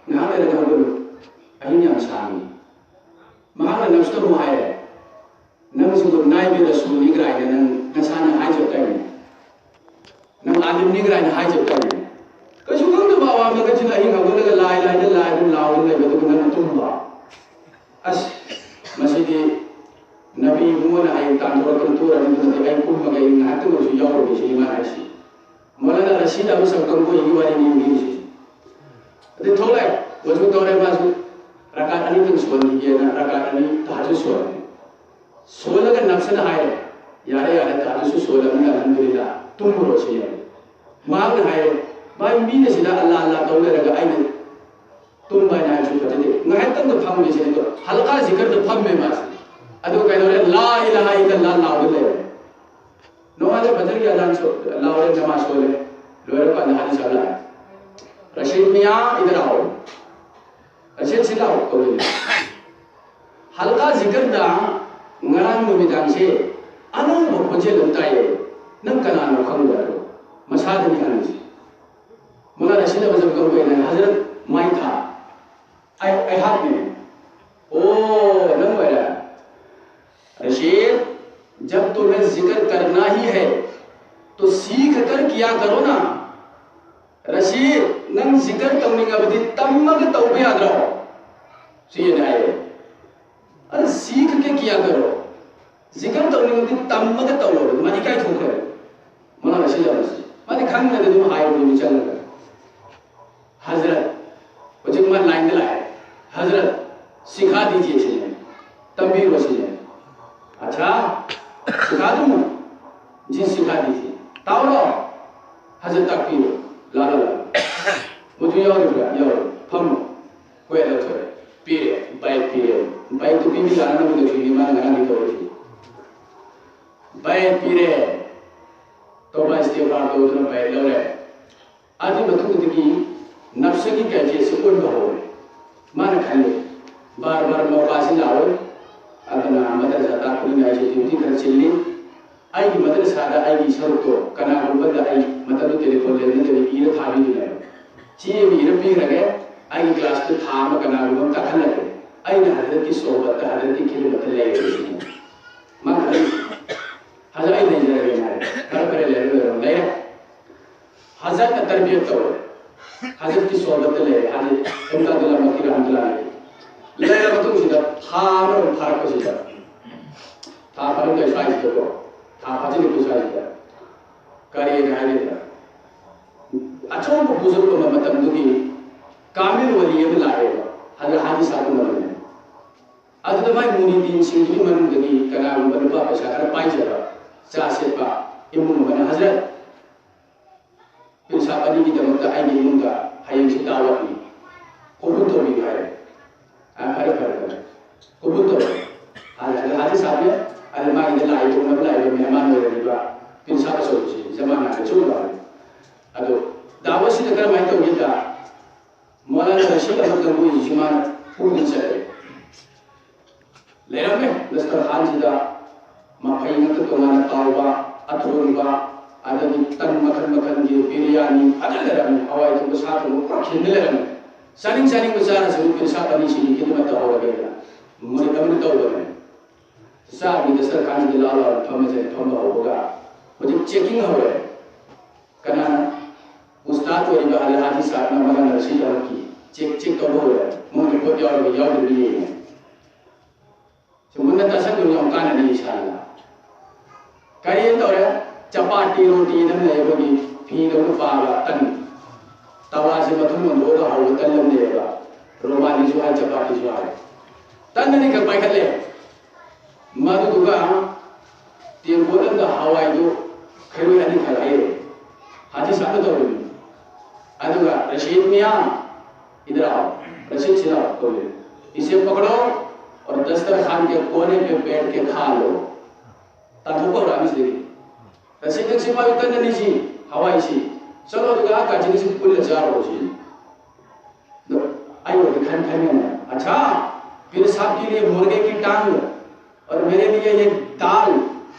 ꯉꯥꯏꯍꯥꯛ ꯂꯩꯔꯒ ꯍꯧꯒꯠꯂꯨ, ꯑꯍꯤꯡ ꯌꯥꯝ ꯁꯥꯡꯉꯤ"꯫ ꯃꯍꯥꯛꯅ ꯅꯞꯁꯇꯕꯨ ꯍꯥꯏꯔꯦ, "ꯅꯪꯁꯤꯕꯨ ꯅꯥꯏꯕꯤ ꯔꯁꯨꯜꯅꯤ ꯀꯥꯏꯅ ꯅꯪ ꯅꯁꯥꯅ ꯍꯥꯏꯖꯕ ꯇꯥꯏꯅꯦ꯫ ꯅꯪ ꯑꯥꯂꯤꯝꯅꯤ ꯀꯥꯏꯅ ꯍꯥꯏꯖꯕ ꯇꯥꯏꯅꯦ꯫ ꯀꯩꯁꯨ ꯈꯪꯗꯕ ꯑꯋꯥ ꯃꯈꯩꯁꯤꯅ ꯑꯍꯤꯡ ꯍꯧꯒꯠꯂꯒ ꯂꯥꯏ, ꯂꯥꯏꯗ ꯂꯥꯏ ꯑꯗꯨꯝ ꯂꯥꯎꯔꯒ ꯂꯩꯕꯗꯨꯕꯨ ꯅꯪꯅ ꯇꯨꯝꯕ? ꯑꯁ, ꯃꯁꯤꯗꯤ ꯅꯕꯤ ꯏꯕꯨꯡꯉꯣꯅ ꯍꯌꯦꯡ ꯇꯥꯟꯊꯣꯔꯛꯇꯅ ꯇꯣꯛꯑꯅꯤ, ꯑꯗꯨꯅꯗꯤ ꯑꯩ ꯀꯨꯝꯃꯒ ꯑꯩ ꯉꯥꯏꯍꯥꯛꯇꯪ ꯑꯣꯏꯔꯁꯨ ꯌꯥꯎꯔꯨꯒꯦ", ꯁꯤꯅꯤ ꯃꯥꯅ ꯍꯥꯏꯁꯤ꯫ ꯃꯧꯂꯥꯅꯥ ꯔꯁꯤꯗ ꯑꯕꯨ ꯁꯝꯀꯝ ꯀꯣꯏꯒꯤ ꯋꯥꯔꯤꯅꯤ ꯂꯤꯔꯤꯁꯤ꯫ ꯑꯗꯩ ꯊꯣꯛꯂꯛꯑꯦ, ꯋꯖꯨ ꯇꯧꯔꯦ, ꯃꯥꯁꯨ ꯔꯀꯥꯠ ꯑꯅꯤꯇꯪ ꯁꯨꯍꯟꯈꯤꯒꯦꯅ ꯔꯀꯥꯠ ꯑꯅꯤ ꯇꯍꯖꯨꯗ ꯁꯨꯍꯜꯂꯦ꯫ ꯁꯣꯜꯂꯒ ꯅꯞꯁꯅ ꯍꯥꯏꯔꯦ, "ꯌꯥꯔꯦ, ꯌꯥꯔꯦ, ꯇꯍꯖꯨꯗꯁꯨ ꯁꯣꯜꯂꯕꯅꯤꯅ ꯑꯜꯍꯝꯗꯨꯂꯤꯜꯂꯥ, ꯇꯨꯝꯃꯨꯔꯣ", ꯁꯤꯅꯦ꯫ ꯃꯍꯥꯛꯅ ꯍꯥꯏꯔꯦ, "ꯚꯥꯏ, ꯃꯤꯅ ꯁꯤꯗ ꯑꯜꯂꯥ ꯑꯜꯂꯥ ꯇꯧ ꯂꯩꯔꯒ ꯑꯩꯅ ꯇꯨꯝꯕ ꯍꯥꯏꯅ ꯍꯥꯏꯕꯁꯨ ꯐꯖꯗꯦ, ꯉꯥꯏꯍꯥꯛꯇꯪꯗ ꯐꯝꯒꯦ", ꯁꯤꯅꯤ꯫ ꯑꯗꯣ ꯍꯜꯀꯥ ꯖꯤꯀꯔꯗ ꯐꯝꯃꯦ ꯃꯥꯁꯦ꯫ ꯑꯗꯨ ꯀꯩꯗꯧꯔꯦ? "ꯂꯥ ꯏꯂꯥꯍ ꯏꯜꯂꯜꯂꯥꯍ" ꯂꯥꯎꯔ ꯂꯩꯔꯦ꯫ ꯅꯣꯡꯉꯥꯜꯂꯦ, ꯐꯖꯔꯒꯤ ꯑꯖꯥꯟ ꯁꯣ-, ꯂꯥꯎꯔꯦ, ꯅꯃꯥꯖ ꯁꯣꯜꯂꯦ꯫ ꯂꯣꯏꯔꯀꯥꯟꯗ ꯍꯥꯗꯤꯁ ꯑꯃ ꯂꯥꯛꯑꯦ, "ꯔꯁꯤꯗ ꯃꯤꯌꯥ, ꯏꯗꯔ ꯑꯥꯎ, ꯔꯁꯤꯗ ꯁꯤ ꯂꯥꯎ" ꯀꯧꯔꯤꯅꯦ꯫ ꯍꯜꯀꯥ ꯖꯤꯀꯔꯗ ꯉꯔꯥꯡ ꯅꯨꯃꯤꯗꯥꯡꯁꯦ ꯑꯅꯧꯕ ꯈꯣꯟꯖꯦꯜ ꯑꯃ ꯇꯥꯏꯌꯦ꯫ ꯅꯪ ꯀꯅꯥꯅꯣ ꯈꯪꯕ꯭ꯔꯥ? ꯃꯁꯥꯗꯅꯤ ꯍꯪꯉꯤꯁꯦ꯫ ꯃꯧꯂꯥꯅꯥ ꯔꯁꯤꯗ ꯑꯕꯨ ꯁꯝꯀꯝ ꯀꯣꯏꯅ, "ꯍꯖꯔꯠ, ꯃꯥꯏ ꯊꯥ, ꯑꯩ, ꯑꯩꯍꯥꯛꯅꯦ"꯫ "ꯑꯣ, ꯅꯪ ꯑꯣꯏꯔꯦ꯫ ꯔꯁꯤꯗ, ꯖꯕ ꯇꯨꯃꯦ ꯖꯤꯀꯔ ꯀꯔꯅꯥ ꯍꯤ ꯍꯩ, ꯇꯣ ꯁꯤꯈ ꯀꯔ ꯀꯤꯌꯥ ꯀꯔꯣ ꯅꯥ"꯫ "ꯔꯁꯤꯗ, ꯅꯪ ꯖꯤꯀꯔ ꯇꯧꯅꯤꯡꯉꯕꯗꯤ ꯇꯝꯃꯒ ꯇꯧꯕ ꯌꯥꯗ꯭ꯔꯣ?" ꯁꯤꯅ ꯍꯥꯏꯌꯦ꯫ "ꯑꯗ ꯁꯤꯈ ꯀꯔ ꯀꯤꯌꯥ ꯀꯔꯣ, ꯖꯤꯀꯔ ꯇꯧꯅꯤꯡꯉꯕꯗꯤ ꯇꯝꯃꯒ ꯇꯧꯔꯣ"꯫ ꯃꯥꯗꯤ ꯏꯀꯥꯏ ꯊꯣꯛꯈ꯭ꯔꯦ꯫ ꯃꯧꯂꯥꯅꯥ ꯔꯁꯤꯗ ꯑꯕꯨ ꯁꯝꯀꯝ, ꯃꯥꯗꯤ ꯈꯪꯗꯅ ꯑꯗꯨꯝ ꯍꯥꯏꯕꯗꯨ ꯆꯪꯉꯒ꯫ "ꯍꯖꯔꯠ", ꯍꯧꯖꯤꯛ ꯃꯥ ꯂꯥꯏꯟꯗ ꯂꯥꯛꯑꯦ꯫ "ꯍꯖꯔꯠ, ꯁꯤꯈꯥ ꯗꯤꯖꯤꯌꯦ" ꯁꯤꯅꯦ, "ꯇꯝꯕꯤꯔꯣ" ꯁꯤꯅꯦ꯫ "ꯑꯆꯥ, ꯁꯤꯈꯥ ꯗꯨꯡ, ꯖꯤ ꯁꯤꯈꯥ ꯗꯤꯖꯤꯌꯦ"꯫ "ꯇꯥꯛꯎꯔꯣ?" "ꯍꯖꯔꯠ, ꯇꯥꯛꯄꯤꯌꯨ"꯫ "ꯂꯥꯛꯑꯣ, ꯂꯥꯛꯑꯣ"꯫ "ꯃꯗꯨ ꯌꯥꯎꯔꯤꯕ꯭ꯔꯥ?" "ꯌꯥꯎꯔꯤ"꯫ "ꯐꯝꯃꯣ"꯫ ꯀꯣꯏꯠ ꯂꯧꯊꯣꯔꯛꯑꯦ, ꯄꯤꯔꯦ, ꯕꯥꯏꯠ ꯄꯤꯔꯦ꯫ ꯕꯥꯏꯠꯇꯨ ꯄꯤꯕ ꯌꯥꯅꯕ ꯇꯧꯁꯤꯅꯤ ꯃꯥꯅ ꯉꯔꯥꯡꯗꯤ ꯇꯧꯔꯤꯁꯤ꯫ ꯕꯥꯏꯠ ꯄꯤꯔꯦ꯫ ꯇꯧꯕ ꯏꯁꯇꯤꯒꯐꯥꯔ ꯇꯧꯗꯨꯅ ꯕꯥꯏꯠ ꯂꯧꯔꯦ꯫ ꯑꯗꯨꯒꯤ ꯃꯇꯨꯡꯗꯒꯤ ꯅꯞꯁꯒꯤ ꯀꯦꯐꯦꯁꯤ ꯑꯣꯟꯕ ꯍꯧꯔꯦ꯫ ꯃꯥꯅ ꯈꯜꯂꯤ, ꯕꯥꯔ ꯕꯥꯔ ꯃꯧꯄꯥꯁꯤ ꯂꯥꯛꯑꯣꯏ, ꯑꯗꯨꯅ ꯃꯗꯔꯁꯥ ꯇꯥꯛꯄꯅꯤꯅ ꯑꯩꯁꯦ ꯗ꯭ꯌꯨꯇꯤ ꯈꯔ ꯆꯤꯜꯂꯤ, ꯑꯩꯒꯤ ꯃꯗꯔꯁꯥꯗ ꯑꯩꯒꯤ ꯁꯔꯨꯛꯇꯣ ꯀꯅꯥꯒꯨꯝꯕꯗ ꯑꯩ ꯃꯇꯝꯗꯨ ꯇꯦꯂꯤꯐꯣꯟ ꯂꯩꯅꯗꯕ ꯏꯔ ꯊꯥꯕꯤꯗꯨꯅꯦꯕ꯫ ꯁꯤ ꯑꯃ ꯏꯔ ꯄꯤꯈ꯭ꯔꯒꯦ, ꯑꯩꯒꯤ ꯀ꯭ꯂꯥꯁꯇꯨ ꯊꯥ ꯑꯃ ꯀꯅꯥꯒꯨꯝꯕ ꯑꯃ ꯇꯥꯛꯍꯜꯂꯒꯦ, ꯑꯩꯅ ꯍꯖꯔꯠꯀꯤ ꯁꯣꯍꯕꯠꯇ ꯍꯖꯔꯠꯀꯤ ꯈꯤꯗꯃꯠꯇ ꯂꯩꯔꯒꯦ ꯁꯤꯅꯤ꯫ ꯃꯥꯅ ꯈꯜꯂꯤ, ꯍꯖꯔꯠ ꯑꯩ ꯂꯩꯖꯔꯒꯦ ꯍꯥꯏꯔꯦ꯫ ꯐꯔꯦ ꯐꯔꯦ, ꯂꯩꯔꯣ ꯂꯩꯔꯣ, ꯂꯩꯔꯦ꯫ ꯍꯖꯔꯠꯅ ꯇꯔꯕꯤꯌꯠ ꯇꯧꯔꯦ꯫ ꯍꯖꯔꯠꯀꯤ ꯁꯣꯍꯕꯠꯇ ꯂꯩꯔꯦ꯫ ꯍꯥꯏꯗꯤ ꯏꯝꯗꯥꯗꯨꯜꯂꯥ ꯃꯛꯀꯤ ꯔꯍꯃꯇꯨꯜꯂꯥꯍꯤ ꯑꯂꯩꯍꯤ꯫ ꯂꯩꯔꯕ ꯃꯇꯨꯡꯁꯤꯗ ꯊꯥ ꯑꯃꯔꯣꯝ ꯐꯥꯔꯛꯄꯁꯤꯗ, ꯊꯥ ꯐꯥꯔꯛꯄ ꯁ꯭ꯋꯥꯏꯁꯤꯗꯀꯣ, ꯊꯥ ꯐꯥꯖꯤꯜꯂꯛꯄ ꯁ꯭ꯋꯥꯏꯁꯤꯗ ꯀꯔꯤꯅ ꯍꯥꯏꯒꯗ꯭ꯔꯥ, ꯑꯆꯧꯕ ꯕꯨꯖꯨꯔꯒ ꯑꯃ ꯃꯇꯝꯗꯨꯒꯤ ꯀꯥꯃꯤꯜ ꯋꯥꯂꯤ ꯑꯃ ꯂꯥꯛꯑꯦꯕ, ꯍꯖꯔꯠ ꯍꯥꯖꯤ ꯁꯥꯍꯕ ꯎꯃꯔꯅꯦ꯫ ꯑꯗꯨꯗ ꯃꯥꯏ ꯃꯨꯔꯤꯗꯤꯟꯁꯤꯡꯗꯨꯒꯤ ꯃꯅꯨꯡꯗꯒꯤ ꯀꯅꯥꯒꯨꯝꯕ ꯅꯨꯄꯥ ꯄꯩꯁꯥ ꯈꯔ ꯄꯥꯏꯖꯕ, ꯆꯥ ꯁꯦꯠꯄ ꯏꯃꯨꯡ ꯑꯃꯅ, "ꯍꯖꯔꯠ, ꯄꯤꯔꯁꯥꯕ ꯑꯅꯤꯒꯤꯗꯃꯛꯇ ꯑꯩꯒꯤ ꯏꯃꯨꯡꯗ ꯍꯌꯦꯡꯁꯤ ꯗꯥꯋꯠꯅꯤ, ꯀꯣꯕꯨꯜ ꯇꯧꯕꯤꯌꯨ" ꯍꯥꯏꯔꯦ꯫ "ꯑ, ꯐꯔꯦ, ꯐꯔꯦ, ꯐꯔꯦ, ꯀꯣꯕꯨꯜ ꯇꯧꯔꯦ" ꯍꯥꯏꯔꯦ꯫ ꯑꯗ ꯍꯥꯖꯤ ꯁꯥꯍꯕꯅꯦ, ꯑꯗ ꯃꯥꯒꯤꯗ ꯂꯥꯛꯏꯕ, ꯎꯅꯕ ꯂꯥꯛꯏꯕ ꯃꯦꯍꯃꯥꯟ ꯑꯣꯏꯔꯤꯕ ꯄꯤꯔꯁꯥꯕ ꯑꯆꯧꯕꯁꯤ ꯖꯃꯥꯅꯥꯒ ꯆꯨꯝꯕ꯫ ꯑꯗꯣ ꯗꯥꯋꯠꯁꯤꯅ ꯀꯔꯝꯍꯥꯏꯅ ꯇꯧꯒꯦꯗ, ꯃꯧꯂꯥꯅꯥ ꯔꯁꯤꯗ ꯑꯍꯃꯗ ꯒꯪꯒꯨꯍꯤꯁꯤ ꯃꯥꯅ ꯄꯨꯗꯨꯅ ꯆꯠꯂꯦ꯫ ꯂꯩꯔꯝꯃꯦ ꯗꯁꯇꯔꯈꯥꯟꯁꯤꯗ ꯃꯐꯩ ꯉꯥꯛꯇ, ꯇꯣꯉꯥꯟꯅ ꯇꯥꯎꯕ, ꯑꯊꯣꯡꯕ, ꯑꯗꯒꯤ ꯇꯟ ꯃꯈꯜ ꯃꯈꯜꯒꯤ ꯕꯤꯔꯌꯥꯅꯤ ꯐꯖꯅ ꯂꯩꯔꯝꯃꯦ꯫ ꯍꯋꯥꯏ ꯊꯣꯡꯕ, ꯁꯥ ꯊꯣꯡꯕ ꯄꯨꯔꯥ ꯈꯤꯟꯗ ꯂꯩꯔꯝꯃꯦ꯫ ꯆꯥꯅꯤꯡ ꯆꯥꯅꯤꯡꯕ ꯆꯥꯔꯁꯨ ꯄꯤꯔꯁꯥꯕ ꯑꯅꯤꯁꯤꯒꯤ ꯈꯤꯗꯃꯠ ꯇꯧꯍꯧꯔꯒꯦꯅ ꯃꯨꯔꯤꯗ ꯑꯃꯅ ꯇꯧꯕꯅꯦ꯫ ꯆꯥꯕꯒꯤ ꯗꯁꯇꯔꯈꯥꯟꯁꯤꯗ ꯂꯥꯎ ꯂꯥꯎꯅ ꯐꯝꯃꯁꯦ ꯐꯝꯕ ꯍꯧꯕꯒ ꯍꯧꯖꯤꯛ ꯆꯦꯛꯀꯤꯡ ꯍꯧꯔꯦ꯫ ꯀꯅꯥꯅ? ꯎꯁꯇꯥꯗ ꯑꯣꯏꯔꯤꯕ ꯑꯜ ꯍꯥꯖꯤ ꯁꯥꯍꯕꯅ ꯃꯧꯂꯥꯅꯥ ꯔꯁꯤꯗ ꯑꯍꯃꯗꯀꯤ ꯆꯦꯛ, ꯆꯦꯛ ꯇꯧꯕ ꯍꯧꯔꯦ꯫ ꯃꯉꯣꯟꯗ ꯄꯣꯠ ꯌꯥꯎꯔꯕ ꯌꯥꯎꯗ꯭ꯔꯤꯕ ꯌꯦꯡꯉꯦ꯫ ꯁꯤ ꯃꯨꯟꯅ ꯇꯥꯁꯟꯕꯤꯌꯨ, ꯌꯥꯝ ꯀꯥꯟꯅꯅꯤ ꯏꯟꯁꯥ ꯑꯜꯂꯥ꯫ ꯀꯔꯤ ꯇꯧꯔꯦ? ꯆꯄꯥꯇꯤ ꯔꯣꯇꯤ ꯑꯃ ꯂꯩ, ꯑꯩꯈꯣꯏꯒꯤ ꯐꯤꯗꯧꯅ ꯄꯥꯕ ꯇꯟ꯫ ꯇꯋꯥꯁꯦ ꯃꯊꯨꯝ ꯑꯣꯟꯊꯣꯛꯑꯒ ꯍꯧꯕ ꯇꯟ ꯑꯃ ꯂꯩꯌꯦꯕ꯫ ꯔꯣꯃꯥꯂꯤꯁꯨ ꯍꯥꯏ, ꯆꯄꯥꯇꯤꯁꯨ ꯍꯥꯏ꯫ ꯇꯟ ꯑꯅꯤꯈꯛ ꯄꯥꯏꯈꯠꯂꯦ꯫ ꯃꯗꯨꯗꯨꯒ ꯇꯦꯡꯀꯣꯠ ꯑꯃꯗ ꯍꯋꯥꯏꯗꯨ ꯈꯩꯔꯣꯏ ꯑꯅꯤꯈꯛ ꯍꯩꯔꯦ꯫ ꯍꯥꯖꯤ ꯁꯥꯍꯕꯅ ꯇꯧꯔꯤꯅꯤ꯫ ꯑꯗꯨꯒ, "ꯔꯁꯤꯗ ꯃꯤꯌꯥ, ꯏꯗꯔ ꯑꯥꯎ, ꯔꯁꯤꯗ ꯁꯤꯗ ꯂꯥꯎ" ꯀꯧꯔꯦ꯫ "ꯏꯁꯦ ꯄꯀꯗꯣ ꯑꯣꯔ ꯗꯁꯇꯔꯈꯥꯟ ꯀꯦ ꯀꯣꯅꯦ ꯄꯦ ꯕꯦꯊ ꯀꯦ ꯈꯥ ꯂꯣ"꯫ ꯇꯥꯟꯊꯣꯛꯄ ꯍꯧꯔꯛꯑꯅꯤ ꯁꯤꯗꯒꯤ꯫ "ꯔꯁꯤꯗ, ꯁꯤ ꯄꯥꯏꯌꯨ, ꯇꯟ ꯑꯅꯤꯁꯤ, ꯍꯋꯥꯏꯁꯤ꯫ ꯆꯠꯂꯣ ꯑꯗꯨꯒ ꯑꯥ ꯀꯥꯆꯤꯟꯁꯤ ꯄꯨꯜꯂ ꯆꯥꯔꯣ" ꯁꯤꯅꯤ꯫ ꯈꯟ ꯈꯟꯒꯅꯦ꯫ ꯑꯆꯥ, ꯄꯤꯔ ꯁꯥꯍꯕꯀꯤ ꯂꯤꯌꯦ ꯃꯨꯔꯒꯦ ꯀꯤ ꯇꯥꯡ ꯑꯣꯔ ꯃꯦꯔꯦ ꯂꯤꯌꯦ ꯌꯦ ꯗꯥꯜ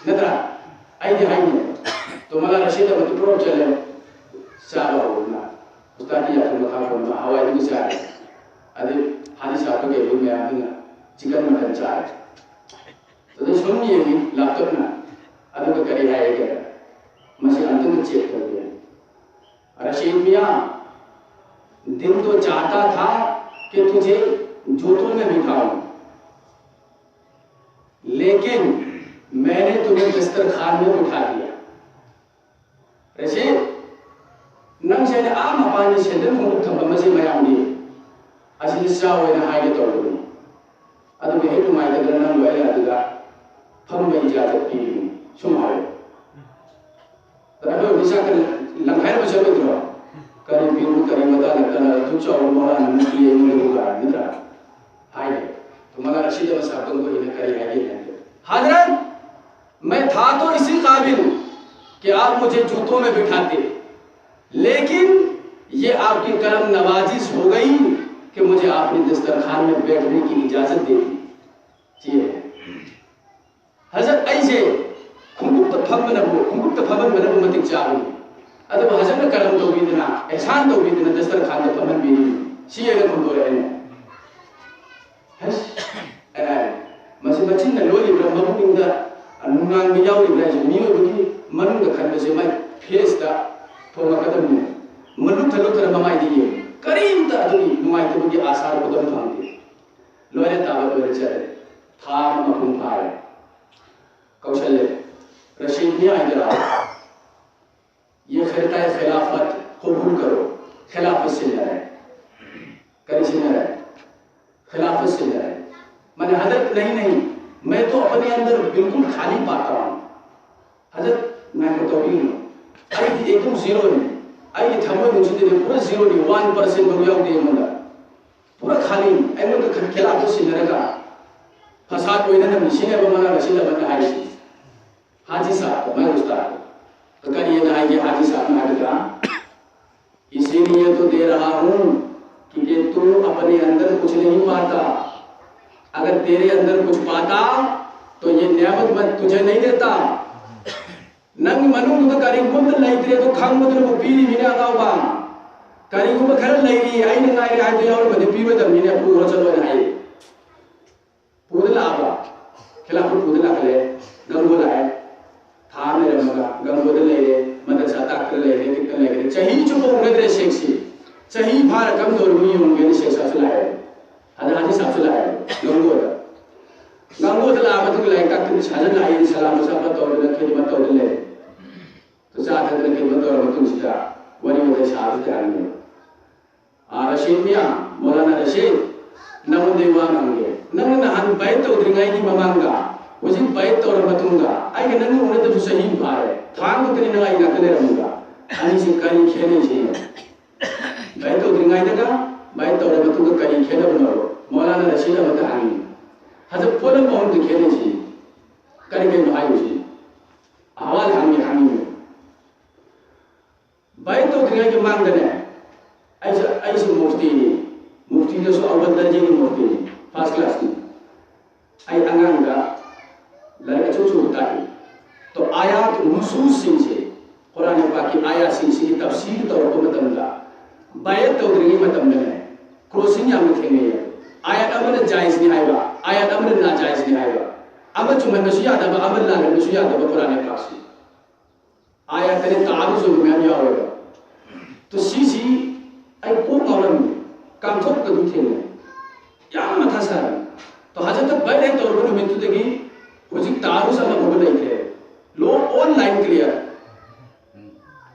ꯅꯠꯇ꯭ꯔꯥ? ꯑꯩꯗꯤ ꯍꯥꯏꯅꯦ꯫ ꯇꯣ ꯃꯂꯥ ꯔꯁꯤꯗ ꯃꯇꯨ ꯄ꯭ꯔꯣꯞ ꯆꯠꯂꯦ꯫ ꯆꯥꯕ ꯍꯧꯔꯅ ꯎꯁꯇꯥꯗꯤ ꯌꯥꯊꯪ ꯃꯈꯥ ꯄꯣꯟꯕ ꯍꯋꯥꯏꯗꯨ ꯆꯥꯔꯦ꯫ ꯑꯗꯩ ꯍꯥꯗꯤ ꯁꯥꯍꯕ ꯀꯩ ꯃꯌꯥꯝꯗꯨꯅ ꯆꯤꯀꯟ ꯃꯇꯟ ꯆꯥꯔꯦ꯫ ꯑꯗꯨ ꯁꯨꯝ ꯌꯦꯡꯉꯤ ꯂꯥꯞꯇꯛꯅ꯫ ꯑꯗꯨꯒ ꯀꯔꯤ ꯍꯥꯏꯒꯦ? ꯃꯁꯤ ꯑꯝꯇꯪ ꯆꯦꯛ ꯇꯧꯒꯦ꯫ ꯔꯁꯤꯗ ꯃꯤꯌꯥ, दिल तो चाहता था कि तुझे जूतों में बिठाऊं, लेकिन मैंने तुम्हें दस्तरखान में बिठा दिया। ꯔꯁꯤꯗ, ꯅꯪꯁꯦ ꯑꯩꯅ ꯑꯥ ꯃꯄꯥꯟꯒꯤ ꯁꯦꯟꯗꯟ ꯈꯣꯡꯎꯞ ꯊꯝꯕ ꯃꯁꯤ ꯃꯌꯥꯝꯒꯤ ꯑꯁꯤꯗ ꯆꯥꯎ ꯍꯥꯏꯅ ꯍꯥꯏꯒꯦ ꯇꯧꯕꯅꯤ꯫ ꯑꯗꯨꯒꯤ ꯍꯦꯛ ꯅꯨꯡꯉꯥꯏꯇꯗꯅ ꯅꯪꯕꯨ ꯑꯩꯅ ꯑꯗꯨꯗ ꯐꯝꯕ ꯏꯖꯥꯖꯠ ꯄꯤꯔꯤꯅꯤ꯫ ꯁꯨꯝ ꯍꯥꯏꯌꯨ꯫ ꯑꯗ ꯑꯩꯈꯣꯏ ꯑꯣꯐꯤꯁꯥꯔ ꯀꯔꯤ ꯂꯪꯈꯥꯏꯔꯝꯕ ꯆꯠꯂꯣꯏꯗ꯭ꯔꯣ? ꯀꯔꯤ ꯕꯤꯜꯕꯨ ꯀꯔꯤ ꯃꯇꯥꯡꯗ ꯀꯅꯥ ꯑꯗꯨꯛ ꯆꯥꯎꯕ ꯃꯣꯔꯥ ꯑꯃ ꯄꯤ ꯑꯩꯉꯣꯟꯗꯕꯨ ꯀꯥꯏꯅ ꯅꯠꯇ꯭ꯔꯥ? ꯍꯥꯏꯔꯦ꯫ ꯇꯨꯃꯂꯥ ꯔꯁꯤꯗ ꯃꯁꯥ ꯇꯧꯕ ꯑꯩꯅ ꯀꯔꯤ ꯍꯥꯏꯒꯦ ꯍꯥꯏꯕꯗ, ꯍꯥꯗꯔꯠ, मैं था तो इसी काबिल कि आप मुझे जूतों में बिठाते, लेकिन ये आपकी करम नवाजिश हो गई कि मुझे आपने दस्तरखान में बैठने की इजाजत दे दी। ये है। ꯍꯖꯔꯠ, ꯑꯩꯁꯦ ꯈꯣꯡꯎꯞꯇ ꯐꯝꯕꯅꯕꯨ, ꯈꯣꯡꯎꯞꯇ ꯐꯝꯍꯟꯕꯅꯕꯨ ꯃꯇꯤꯛ ꯆꯥꯕꯅꯤ꯫ ꯑꯗꯨꯕꯨ ꯍꯖꯔꯠꯅ ꯀꯔꯝ ꯇꯧꯕꯤꯗꯅ, ꯑꯦꯍꯁꯥꯟ ꯇꯧꯕꯤꯗꯅ ꯗꯁꯇꯔꯈꯥꯟꯗ ꯐꯝꯍꯟꯕꯤꯔꯤ꯫ ꯁꯤ ꯑꯩꯅ ꯐꯣꯡꯗꯣꯔꯛꯑꯦꯅꯦ꯫ ꯍꯁ, ꯑꯦ, ꯃꯁꯤ ꯃꯆꯤꯟꯅ ꯂꯣꯜꯂꯤꯕ꯭ꯔꯥ, ꯃꯄꯨꯛꯅꯤꯡꯗ ꯅꯨꯡꯅꯥꯡꯕ ꯌꯥꯎꯔꯤꯕ꯭ꯔꯥ ꯍꯥꯏꯁꯦ ꯃꯤꯑꯣꯏꯕꯒꯤ ꯃꯅꯨꯡꯗ ꯈꯟꯕꯁꯦ ꯃꯥꯏ ꯐꯦꯁꯇ ꯐꯣꯡꯂꯛꯀꯗꯕꯅꯤ꯫ ꯃꯂꯨꯛꯊ ꯂꯨꯛꯊꯅ ꯃꯃꯥꯏꯗ ꯌꯦꯡꯉꯤ꯫ ꯀꯔꯤꯝꯇ ꯑꯗꯨꯒꯤ ꯅꯨꯡꯉꯥꯏꯇꯕꯒꯤ ꯑꯥꯁꯥ ꯈꯨꯗꯝ ꯐꯪꯗꯦ꯫ ꯂꯣꯏꯔꯦ, ꯇꯥꯕ ꯂꯣꯏꯔꯦ, ꯆꯠꯂꯦ꯫ ꯊꯥ ꯑꯃ ꯃꯄꯨꯡ ꯐꯥꯔꯦ꯫ ꯀꯧꯁꯜꯂꯦ꯫ ꯔꯁꯤꯗ ꯃꯤꯌꯥ ꯍꯥꯏꯗꯔꯥ? ये कहता है खिलाफत कबूल करो। खिलाफत ꯁꯤꯟꯅꯔꯦ꯫ ꯀꯔꯤ ꯁꯤꯟꯅꯔꯦ? खिलाफत ꯁꯤꯟꯅꯔꯦ꯫ मैंने, हजरत, नहीं, नहीं, मैं तो अपने अंदर बिल्कुल खाली पाता हूँ। ꯍꯖꯔꯠ, ꯉꯥꯏꯈꯣ, ꯇꯧꯕꯤꯒꯅꯨ꯫ ꯑꯩꯗꯤ ꯑꯦꯛꯗꯝ ꯖꯤꯔꯣꯅꯤ꯫ ꯑꯩꯒꯤ ꯊꯃꯣꯏ ꯅꯨꯡꯁꯤꯠꯇꯗꯤ ꯄꯨꯔꯥ ꯖꯤꯔꯣꯅꯤ, ꯋꯥꯟ ꯄꯔꯁꯦꯟ ꯐꯥꯎ ꯌꯥꯎꯗꯦ ꯑꯩꯉꯣꯟꯗ꯫ ꯄꯨꯔꯥ ꯈꯥꯂꯤꯅꯤ꯫ ꯑꯩꯉꯣꯟꯗ ꯈ-, ꯈꯦꯂꯥꯞꯇ ꯁꯤꯟꯅꯔꯒ ꯐꯁꯥꯗ ꯑꯣꯏꯅꯅꯕꯅꯤ꯫ ꯁꯤꯅꯦꯕ ꯃꯥꯅ ꯔꯁꯤꯗ ꯑꯃꯅ ꯍꯥꯏꯔꯤꯁꯤ꯫ ꯍꯥꯖꯤ ꯁꯥꯍꯕ, ꯃꯥꯏ ꯎꯁꯇꯥꯗ꯫ ꯀꯔꯤꯅ ꯍꯥꯏꯒꯦ ꯍꯥꯖꯤ ꯁꯥꯍꯕꯅ ꯍꯥꯏꯕꯗ, इसीलिए तो दे रहा हूँ कि तू अपने अंदर कुछ नहीं पाता। अगर तेरे अंदर कुछ पाता तो ये नेमत मैं तुझे नहीं देता। ꯅꯪꯒꯤ ꯃꯅꯨꯡꯗꯨꯗ ꯀꯔꯤꯒꯨꯝꯕ ꯑꯝꯇ ꯂꯩꯇ꯭ꯔꯦ ꯑꯗꯨ ꯈꯪꯕꯗꯨꯅꯕꯨ ꯄꯤꯔꯤꯃꯤꯅꯦ ꯑꯉꯥꯎꯕ꯫ ꯀꯔꯤꯒꯨꯝꯕ ꯈꯔ ꯂꯩꯔꯤ ꯑꯩꯅ ꯉꯥꯏꯔꯦ ꯍꯥꯏꯗꯨ ꯌꯥꯎꯔꯝꯃꯗꯤ ꯄꯤꯔꯣꯏꯗꯕꯅꯤꯅꯦ, ꯄꯨꯔ ꯆꯠꯂꯣꯅ ꯍꯥꯏ꯫ ꯄꯨꯗ ꯂꯥꯛꯑꯕ? ꯈꯦꯂꯥꯄꯨꯔ ꯄꯨꯗ ꯂꯥꯛꯈꯠꯂꯦ꯫ ꯒꯪꯒꯣ ꯂꯥꯛꯑꯦ꯫ ꯊꯥ ꯑꯃ ꯂꯩꯔꯝꯃꯒ ꯒꯪꯒꯣꯗ ꯂꯩꯔꯦ, ꯃꯗꯔꯁꯥ ꯇꯥꯛꯇꯅ ꯂꯩꯔꯦ, ꯇꯤꯛꯇꯅ ꯂꯩꯔꯦ꯫ ꯆꯍꯤ ꯆꯨꯞꯄ ꯎꯅꯗ꯭ꯔꯦ ꯁꯦꯛꯁꯤ꯫ ꯆꯍꯤ ꯐꯥꯔ ꯀꯝꯗꯧꯔꯤꯕꯅꯣ ꯌꯦꯡꯉꯨꯒꯦꯅ ꯁꯦꯛ ꯁꯥꯞꯁꯨ ꯂꯥꯛꯑꯦ꯫ ꯍꯥꯖꯤ ꯁꯥꯞꯁꯨ ꯂꯥꯛꯑꯦ ꯒꯪꯒꯣꯗ꯫ ꯒꯪꯒꯣꯗ ꯂꯥꯛꯑ ꯃꯇꯨꯡꯗ ꯂꯥꯏꯔꯤꯛ ꯇꯥꯛꯇꯅ ꯁꯥꯖꯟ ꯂꯥꯛꯏ, ꯁꯂꯥꯝ ꯃꯁꯥꯐ ꯇꯧꯗꯅ ꯈꯤꯗꯃꯠ ꯇꯧꯗꯅ ꯂꯩꯔꯦ꯫ ꯆꯥ ꯊꯛꯇꯅ ꯈꯤꯗꯃꯠ ꯇꯧꯔ ꯃꯇꯨꯡꯁꯤꯗ ꯋꯥꯔꯤ ꯋꯥꯇꯥꯏ ꯁꯥꯕꯁꯤꯗ ꯍꯥꯏꯔꯝꯃꯦ꯫ ꯑꯥ, ꯔꯁꯤꯗ ꯃꯤꯌꯥ, ꯃꯧꯂꯥꯅꯥ ꯔꯁꯤꯗ, ꯅꯉꯣꯟꯗ ꯑꯩ ꯋꯥ ꯉꯥꯡꯒꯦ꯫ ꯅꯪꯅ ꯅꯍꯥꯟ ꯕꯥꯏꯠ ꯇꯧꯗ꯭ꯔꯤꯉꯩꯒꯤ ꯃꯃꯥꯡꯗ, ꯍꯧꯖꯤꯛ ꯕꯥꯏꯠ ꯇꯧꯔ ꯃꯇꯨꯡꯗ, ꯑꯩꯒ ꯅꯪꯒ ꯎꯅꯗꯕꯁꯨ ꯆꯍꯤ ꯑꯃ ꯐꯥꯔꯦ꯫ ꯊꯥꯡꯗꯨꯗꯅꯤ ꯅꯪ ꯑꯩ ꯅꯥꯛꯇ ꯂꯩꯔꯝꯃꯤꯕ꯫ ꯑꯅꯤꯁꯤ ꯀꯔꯤ ꯈꯦꯠꯅꯩꯁꯤ? ꯕꯥꯏꯠ ꯇꯧꯗ꯭ꯔꯤꯉꯩꯗꯒ ꯕꯥꯏꯠ ꯇꯧꯔ ꯃꯇꯨꯡꯗ ꯀꯔꯤ ꯈꯦꯠꯅꯕꯅꯣ? ꯃꯧꯂꯥꯅꯥ ꯔꯁꯤꯗ ꯑꯃꯇ ꯍꯥꯡꯉꯤ꯫ ꯍꯟꯗꯛ ꯄꯣꯠ ꯑꯃ ꯑꯍꯨꯝꯗ ꯈꯦꯠꯅꯩꯁꯤ꯫ ꯀꯔꯤ ꯀꯔꯤꯅꯣ ꯍꯥꯏꯌꯨꯁꯤ? ꯑꯍꯋꯥꯜ ꯍꯪꯉꯤ, ꯍꯪꯉꯤ꯫ ꯕꯥꯏꯠ ꯇꯧꯗ꯭ꯔꯤꯉꯩꯒꯤ ꯃꯃꯥꯡꯗꯅꯦ, ꯑꯩꯁꯦ, ꯑꯩꯁꯦ ꯃꯨꯐꯇꯤꯅꯤ꯫ ꯃꯨꯐꯇꯤꯗꯁꯨ ꯑꯋꯜ ꯗꯔꯖꯦꯒꯤ ꯃꯨꯐꯇꯤꯅꯤ, ꯐꯥꯔꯁ ꯀ꯭ꯂꯥꯁꯅꯤ꯫ ꯑꯩ ꯑꯉꯥꯡꯗ ꯂꯥꯏꯔꯤꯛ ꯑꯆꯧ ꯑꯆꯧꯕ ꯇꯥꯛꯏ꯫ ꯇꯣ ꯑꯥꯌꯥꯠ ꯅꯨꯁꯨꯁꯁꯤꯡꯁꯦ, ꯀꯨꯔꯥꯟ ꯄꯥꯛꯀꯤ ꯑꯥꯌꯥꯠꯁꯤꯡꯁꯤꯒꯤ ꯇꯐꯁꯤꯔ ꯇꯧꯔꯛꯄ ꯃꯇꯝꯗ, ꯕꯥꯏꯠ ꯇꯧꯗ꯭ꯔꯤꯉꯩ ꯃꯇꯝꯗꯅꯦ, ꯀ꯭ꯔꯣꯁꯤꯡ ꯌꯥꯝꯅ ꯊꯦꯡꯅꯩꯌꯦ꯫ ꯑꯥꯌꯥꯠ ꯑꯃꯅ ꯖꯥꯏꯖꯅꯤ ꯍꯥꯏꯕ, ꯑꯥꯌꯥꯠ ꯑꯃꯅ ꯅꯥꯖꯥꯏꯖꯅꯤ ꯍꯥꯏꯕ, ꯑꯃ ꯆꯨꯝꯍꯟꯕꯁꯨ ꯌꯥꯗꯕ, ꯑꯃ ꯂꯥꯜꯍꯟꯕꯁꯨ ꯌꯥꯗꯕ ꯀꯨꯔꯥꯟ ꯄꯥꯛꯁꯤ꯫ ꯑꯥꯌꯥꯠ ꯇꯔꯦꯠ ꯇꯥꯕꯁꯨ ꯃꯌꯥꯝ ꯌꯥꯎꯋꯦꯕ꯫ ꯇꯣ ꯁꯤꯁꯤ ꯑꯩ ꯀꯣꯛ ꯉꯥꯎꯔꯝꯃꯤ, ꯀꯥꯡꯊꯣꯛꯇ ꯑꯗꯨꯝ ꯊꯦꯡꯅꯩ, ꯌꯥꯝꯅ ꯃꯊꯥ ꯁꯥꯔꯝꯃꯤ꯫ ꯇꯣ ꯍꯖꯔꯠꯇ ꯕꯥꯏꯠ ꯍꯦꯛ ꯇꯧꯔꯕ ꯅꯨꯃꯤꯠꯇꯨꯗꯒꯤ ꯍꯧꯖꯤꯛ ꯇꯥꯔꯨꯁ ꯑꯃ ꯐꯥꯎꯕ ꯂꯩꯇ꯭ꯔꯦ꯫ ꯂꯣ, ꯑꯣꯟ ꯂꯥꯏꯟ ꯀ꯭ꯂꯤꯌꯥꯔ꯫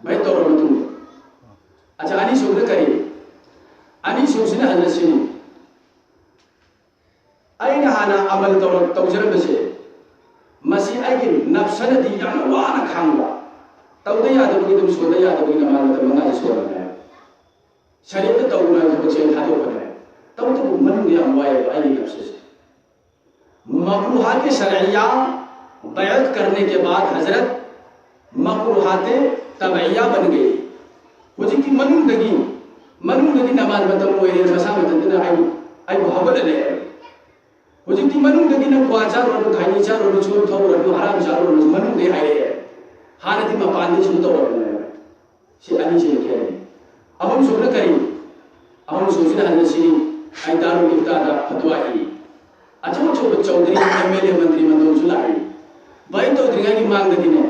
ꯕꯥꯏꯠ ꯇꯧꯔꯕ ꯃꯇꯨꯡꯗ꯫ ꯑꯆꯥ, ꯑꯅꯤꯁꯨꯕꯗ ꯀꯔꯤ? ꯑꯅꯤꯁꯨꯕꯁꯤꯅ ꯍꯖꯔꯠ ꯁꯤꯅꯤ꯫ ꯑꯩꯅ ꯍꯥꯟꯅ ꯑꯃꯜ ꯇꯧꯔ-, ꯇꯧꯖꯔꯝꯕꯁꯦ, ꯃꯁꯤ ꯑꯩꯒꯤ ꯅꯞꯁꯅꯗꯤ ꯌꯥꯝꯅ ꯋꯥꯅ ꯈꯥꯡꯕ, ꯇꯧꯗ ꯌꯥꯗꯕꯒꯤ ꯑꯗꯨꯝ ꯁꯣꯟꯗ ꯌꯥꯗꯕꯒꯤ ꯅꯃꯥꯖ ꯃꯇꯝ ꯃꯉꯥꯁꯦ ꯁꯣꯟꯕꯅꯦ꯫ ꯁꯔꯤꯌꯠꯇ ꯇꯧꯒꯅꯨ ꯍꯥꯏꯕ ꯊꯕꯛꯁꯦ ꯑꯩ ꯊꯥꯗꯣꯛꯄꯅꯦ꯫ ꯇꯧꯕꯇꯕꯨ ꯃꯅꯨꯡꯗ ꯌꯥꯝ ꯋꯥꯏꯑꯦꯕ ꯑꯩꯒꯤ ꯅꯞꯁꯁꯦ꯫ ꯃꯀ꯭ꯔꯨꯍꯥꯠ ꯁꯔꯏꯌꯥ ꯕꯌꯠ ꯀꯔꯅꯦ ꯀꯦ ꯕꯥꯗ ꯍꯖꯔꯠ ꯃꯀ꯭ꯔꯨꯍꯥꯠ ꯇꯕꯏꯌꯥ ꯕꯟ ꯒꯌꯤ꯫ ꯍꯧꯖꯤꯛꯀꯤ ꯃꯅꯨꯡꯗꯒꯤ ꯃꯅꯨꯡꯗꯗꯤ ꯅꯃꯥꯖ ꯃꯇꯝ ꯑꯣꯏꯔꯦ, ꯃꯁꯥ ꯃꯊꯟꯇꯅ ꯑꯩꯕꯨ ꯑꯩꯕꯨ ꯍꯧꯒꯠꯂ ꯂꯩꯔꯦ꯫ ꯍꯧꯖꯤꯛꯇꯤ ꯃꯅꯨꯡꯗꯒꯤ ꯅꯪ ꯀ꯭ꯋꯥ ꯆꯥꯔꯨꯔꯅꯨ, ꯈꯥꯏꯅꯤ ꯆꯥꯔꯨꯔꯅꯨ, ꯆꯨꯔꯨꯞ ꯊꯛꯎꯔꯅꯨ, ꯍꯔꯥꯝ ꯆꯥꯔꯨꯔꯅꯨ, ꯃꯅꯨꯡꯗꯒꯤ ꯍꯥꯏꯔꯛꯑꯦ꯫ ꯍꯥꯟꯅꯗꯤ ꯃꯄꯥꯟꯗ ꯁꯨꯝ ꯇꯧꯔꯕꯅꯦꯕ꯫ ꯁꯤ ꯑꯅꯤꯁꯤꯅ ꯈꯦꯠꯅꯩ꯫ ꯑꯍꯨꯝꯁꯨꯕꯅ ꯀꯔꯤ? ꯑꯍꯨꯝꯁꯨꯕꯁꯤꯅ ꯍꯥꯏꯅ ꯁꯤꯅꯤ, ꯑꯩ ꯗꯥꯔꯨꯜ ꯏꯐꯇꯥꯗ ꯐꯠꯋꯥ ꯏ꯫ ꯑꯆꯧ ꯑꯆꯧꯕ ꯆꯧꯗ꯭ꯔꯤ, ꯑꯦꯝ ꯑꯦꯜ ꯑꯦ, ꯃꯟꯇ꯭ꯔꯤ ꯃꯟꯗꯣꯟꯁꯨ ꯂꯥꯛꯏ꯫ ꯕꯥꯏꯠ ꯇꯧꯗ꯭ꯔꯤꯉꯩꯒꯤ ꯃꯥꯡꯗꯗꯤꯅꯦ,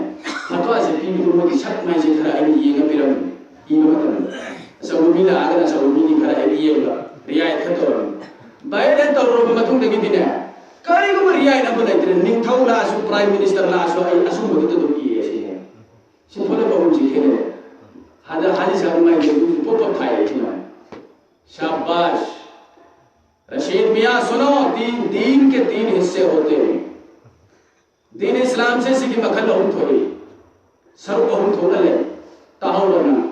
ꯐꯠꯋꯥꯁꯦ ꯄꯤꯕꯗꯣ ꯃꯣꯏꯒꯤ ꯁꯛ ꯃꯥꯏꯁꯦ ꯈꯔ ꯑꯩꯅ ꯌꯦꯡꯉ ꯄꯤꯔꯝꯃꯤ꯫ ꯏꯕ ꯃꯇꯝꯗ ꯑꯆꯧꯕ ꯃꯤ ꯂꯥꯛꯑꯒꯅ ꯑꯆꯧꯕ ꯃꯤꯒꯤ ꯈꯔ ꯍꯦꯛ ꯌꯦꯡꯕ, ꯔꯤꯌꯥꯌꯠ ꯈꯔ ꯇꯧꯔꯝꯃꯤ꯫ ꯕꯥꯏꯠ ꯍꯦꯛ ꯇꯧꯔꯨꯔꯕ ꯃꯇꯨꯡꯗꯒꯤꯗꯤꯅꯦ, ꯀꯔꯤꯒꯨꯝꯕ ꯔꯤꯌꯥꯌꯠ ꯑꯃ ꯂꯩꯇ꯭ꯔꯦ꯫ ꯅꯤꯡꯊꯧ ꯂꯥꯛꯑꯁꯨ, ꯄ꯭ꯔꯥꯏꯝ ꯃꯤꯅꯤꯁꯇꯔ ꯂꯥꯛꯑꯁꯨ ꯑꯩ ꯑꯆꯨꯝꯕꯗꯨꯗ ꯑꯗꯨꯝ ꯏꯔꯦ ꯁꯤꯅꯦ꯫ ꯁꯤ ꯄꯣꯠ ꯑꯍꯨꯝꯁꯤ ꯈꯦꯠꯅꯩ꯫ ꯍꯥꯏꯗꯤ ꯍꯥꯏꯗꯤ ꯁꯥꯕ ꯃꯥꯏ ꯄꯣꯞ ꯄꯣꯞ ꯊꯥꯏ ꯁꯤꯅ꯫ ꯁꯥꯕꯥꯁ꯫ ꯔꯁꯤꯗ ꯃꯤꯌꯥ ꯁꯨꯅꯣ, ꯗꯤꯟ, ꯗꯤꯟ ꯀꯦ ꯇꯤꯟ ꯍꯤꯁꯁꯦ ꯍꯣꯇꯦ ꯍꯩ꯫ ꯗꯤꯟ ꯏꯁꯂꯥꯝꯁꯦ ꯁꯤꯒꯤ ꯃꯈꯜ ꯑꯍꯨꯝ ꯊꯣꯛꯏ, ꯁꯔꯨꯛ ꯑꯍꯨꯝ ꯊꯣꯛꯅ ꯂꯩ꯫ ꯇꯥꯍꯧꯔꯣ ꯅꯪ꯫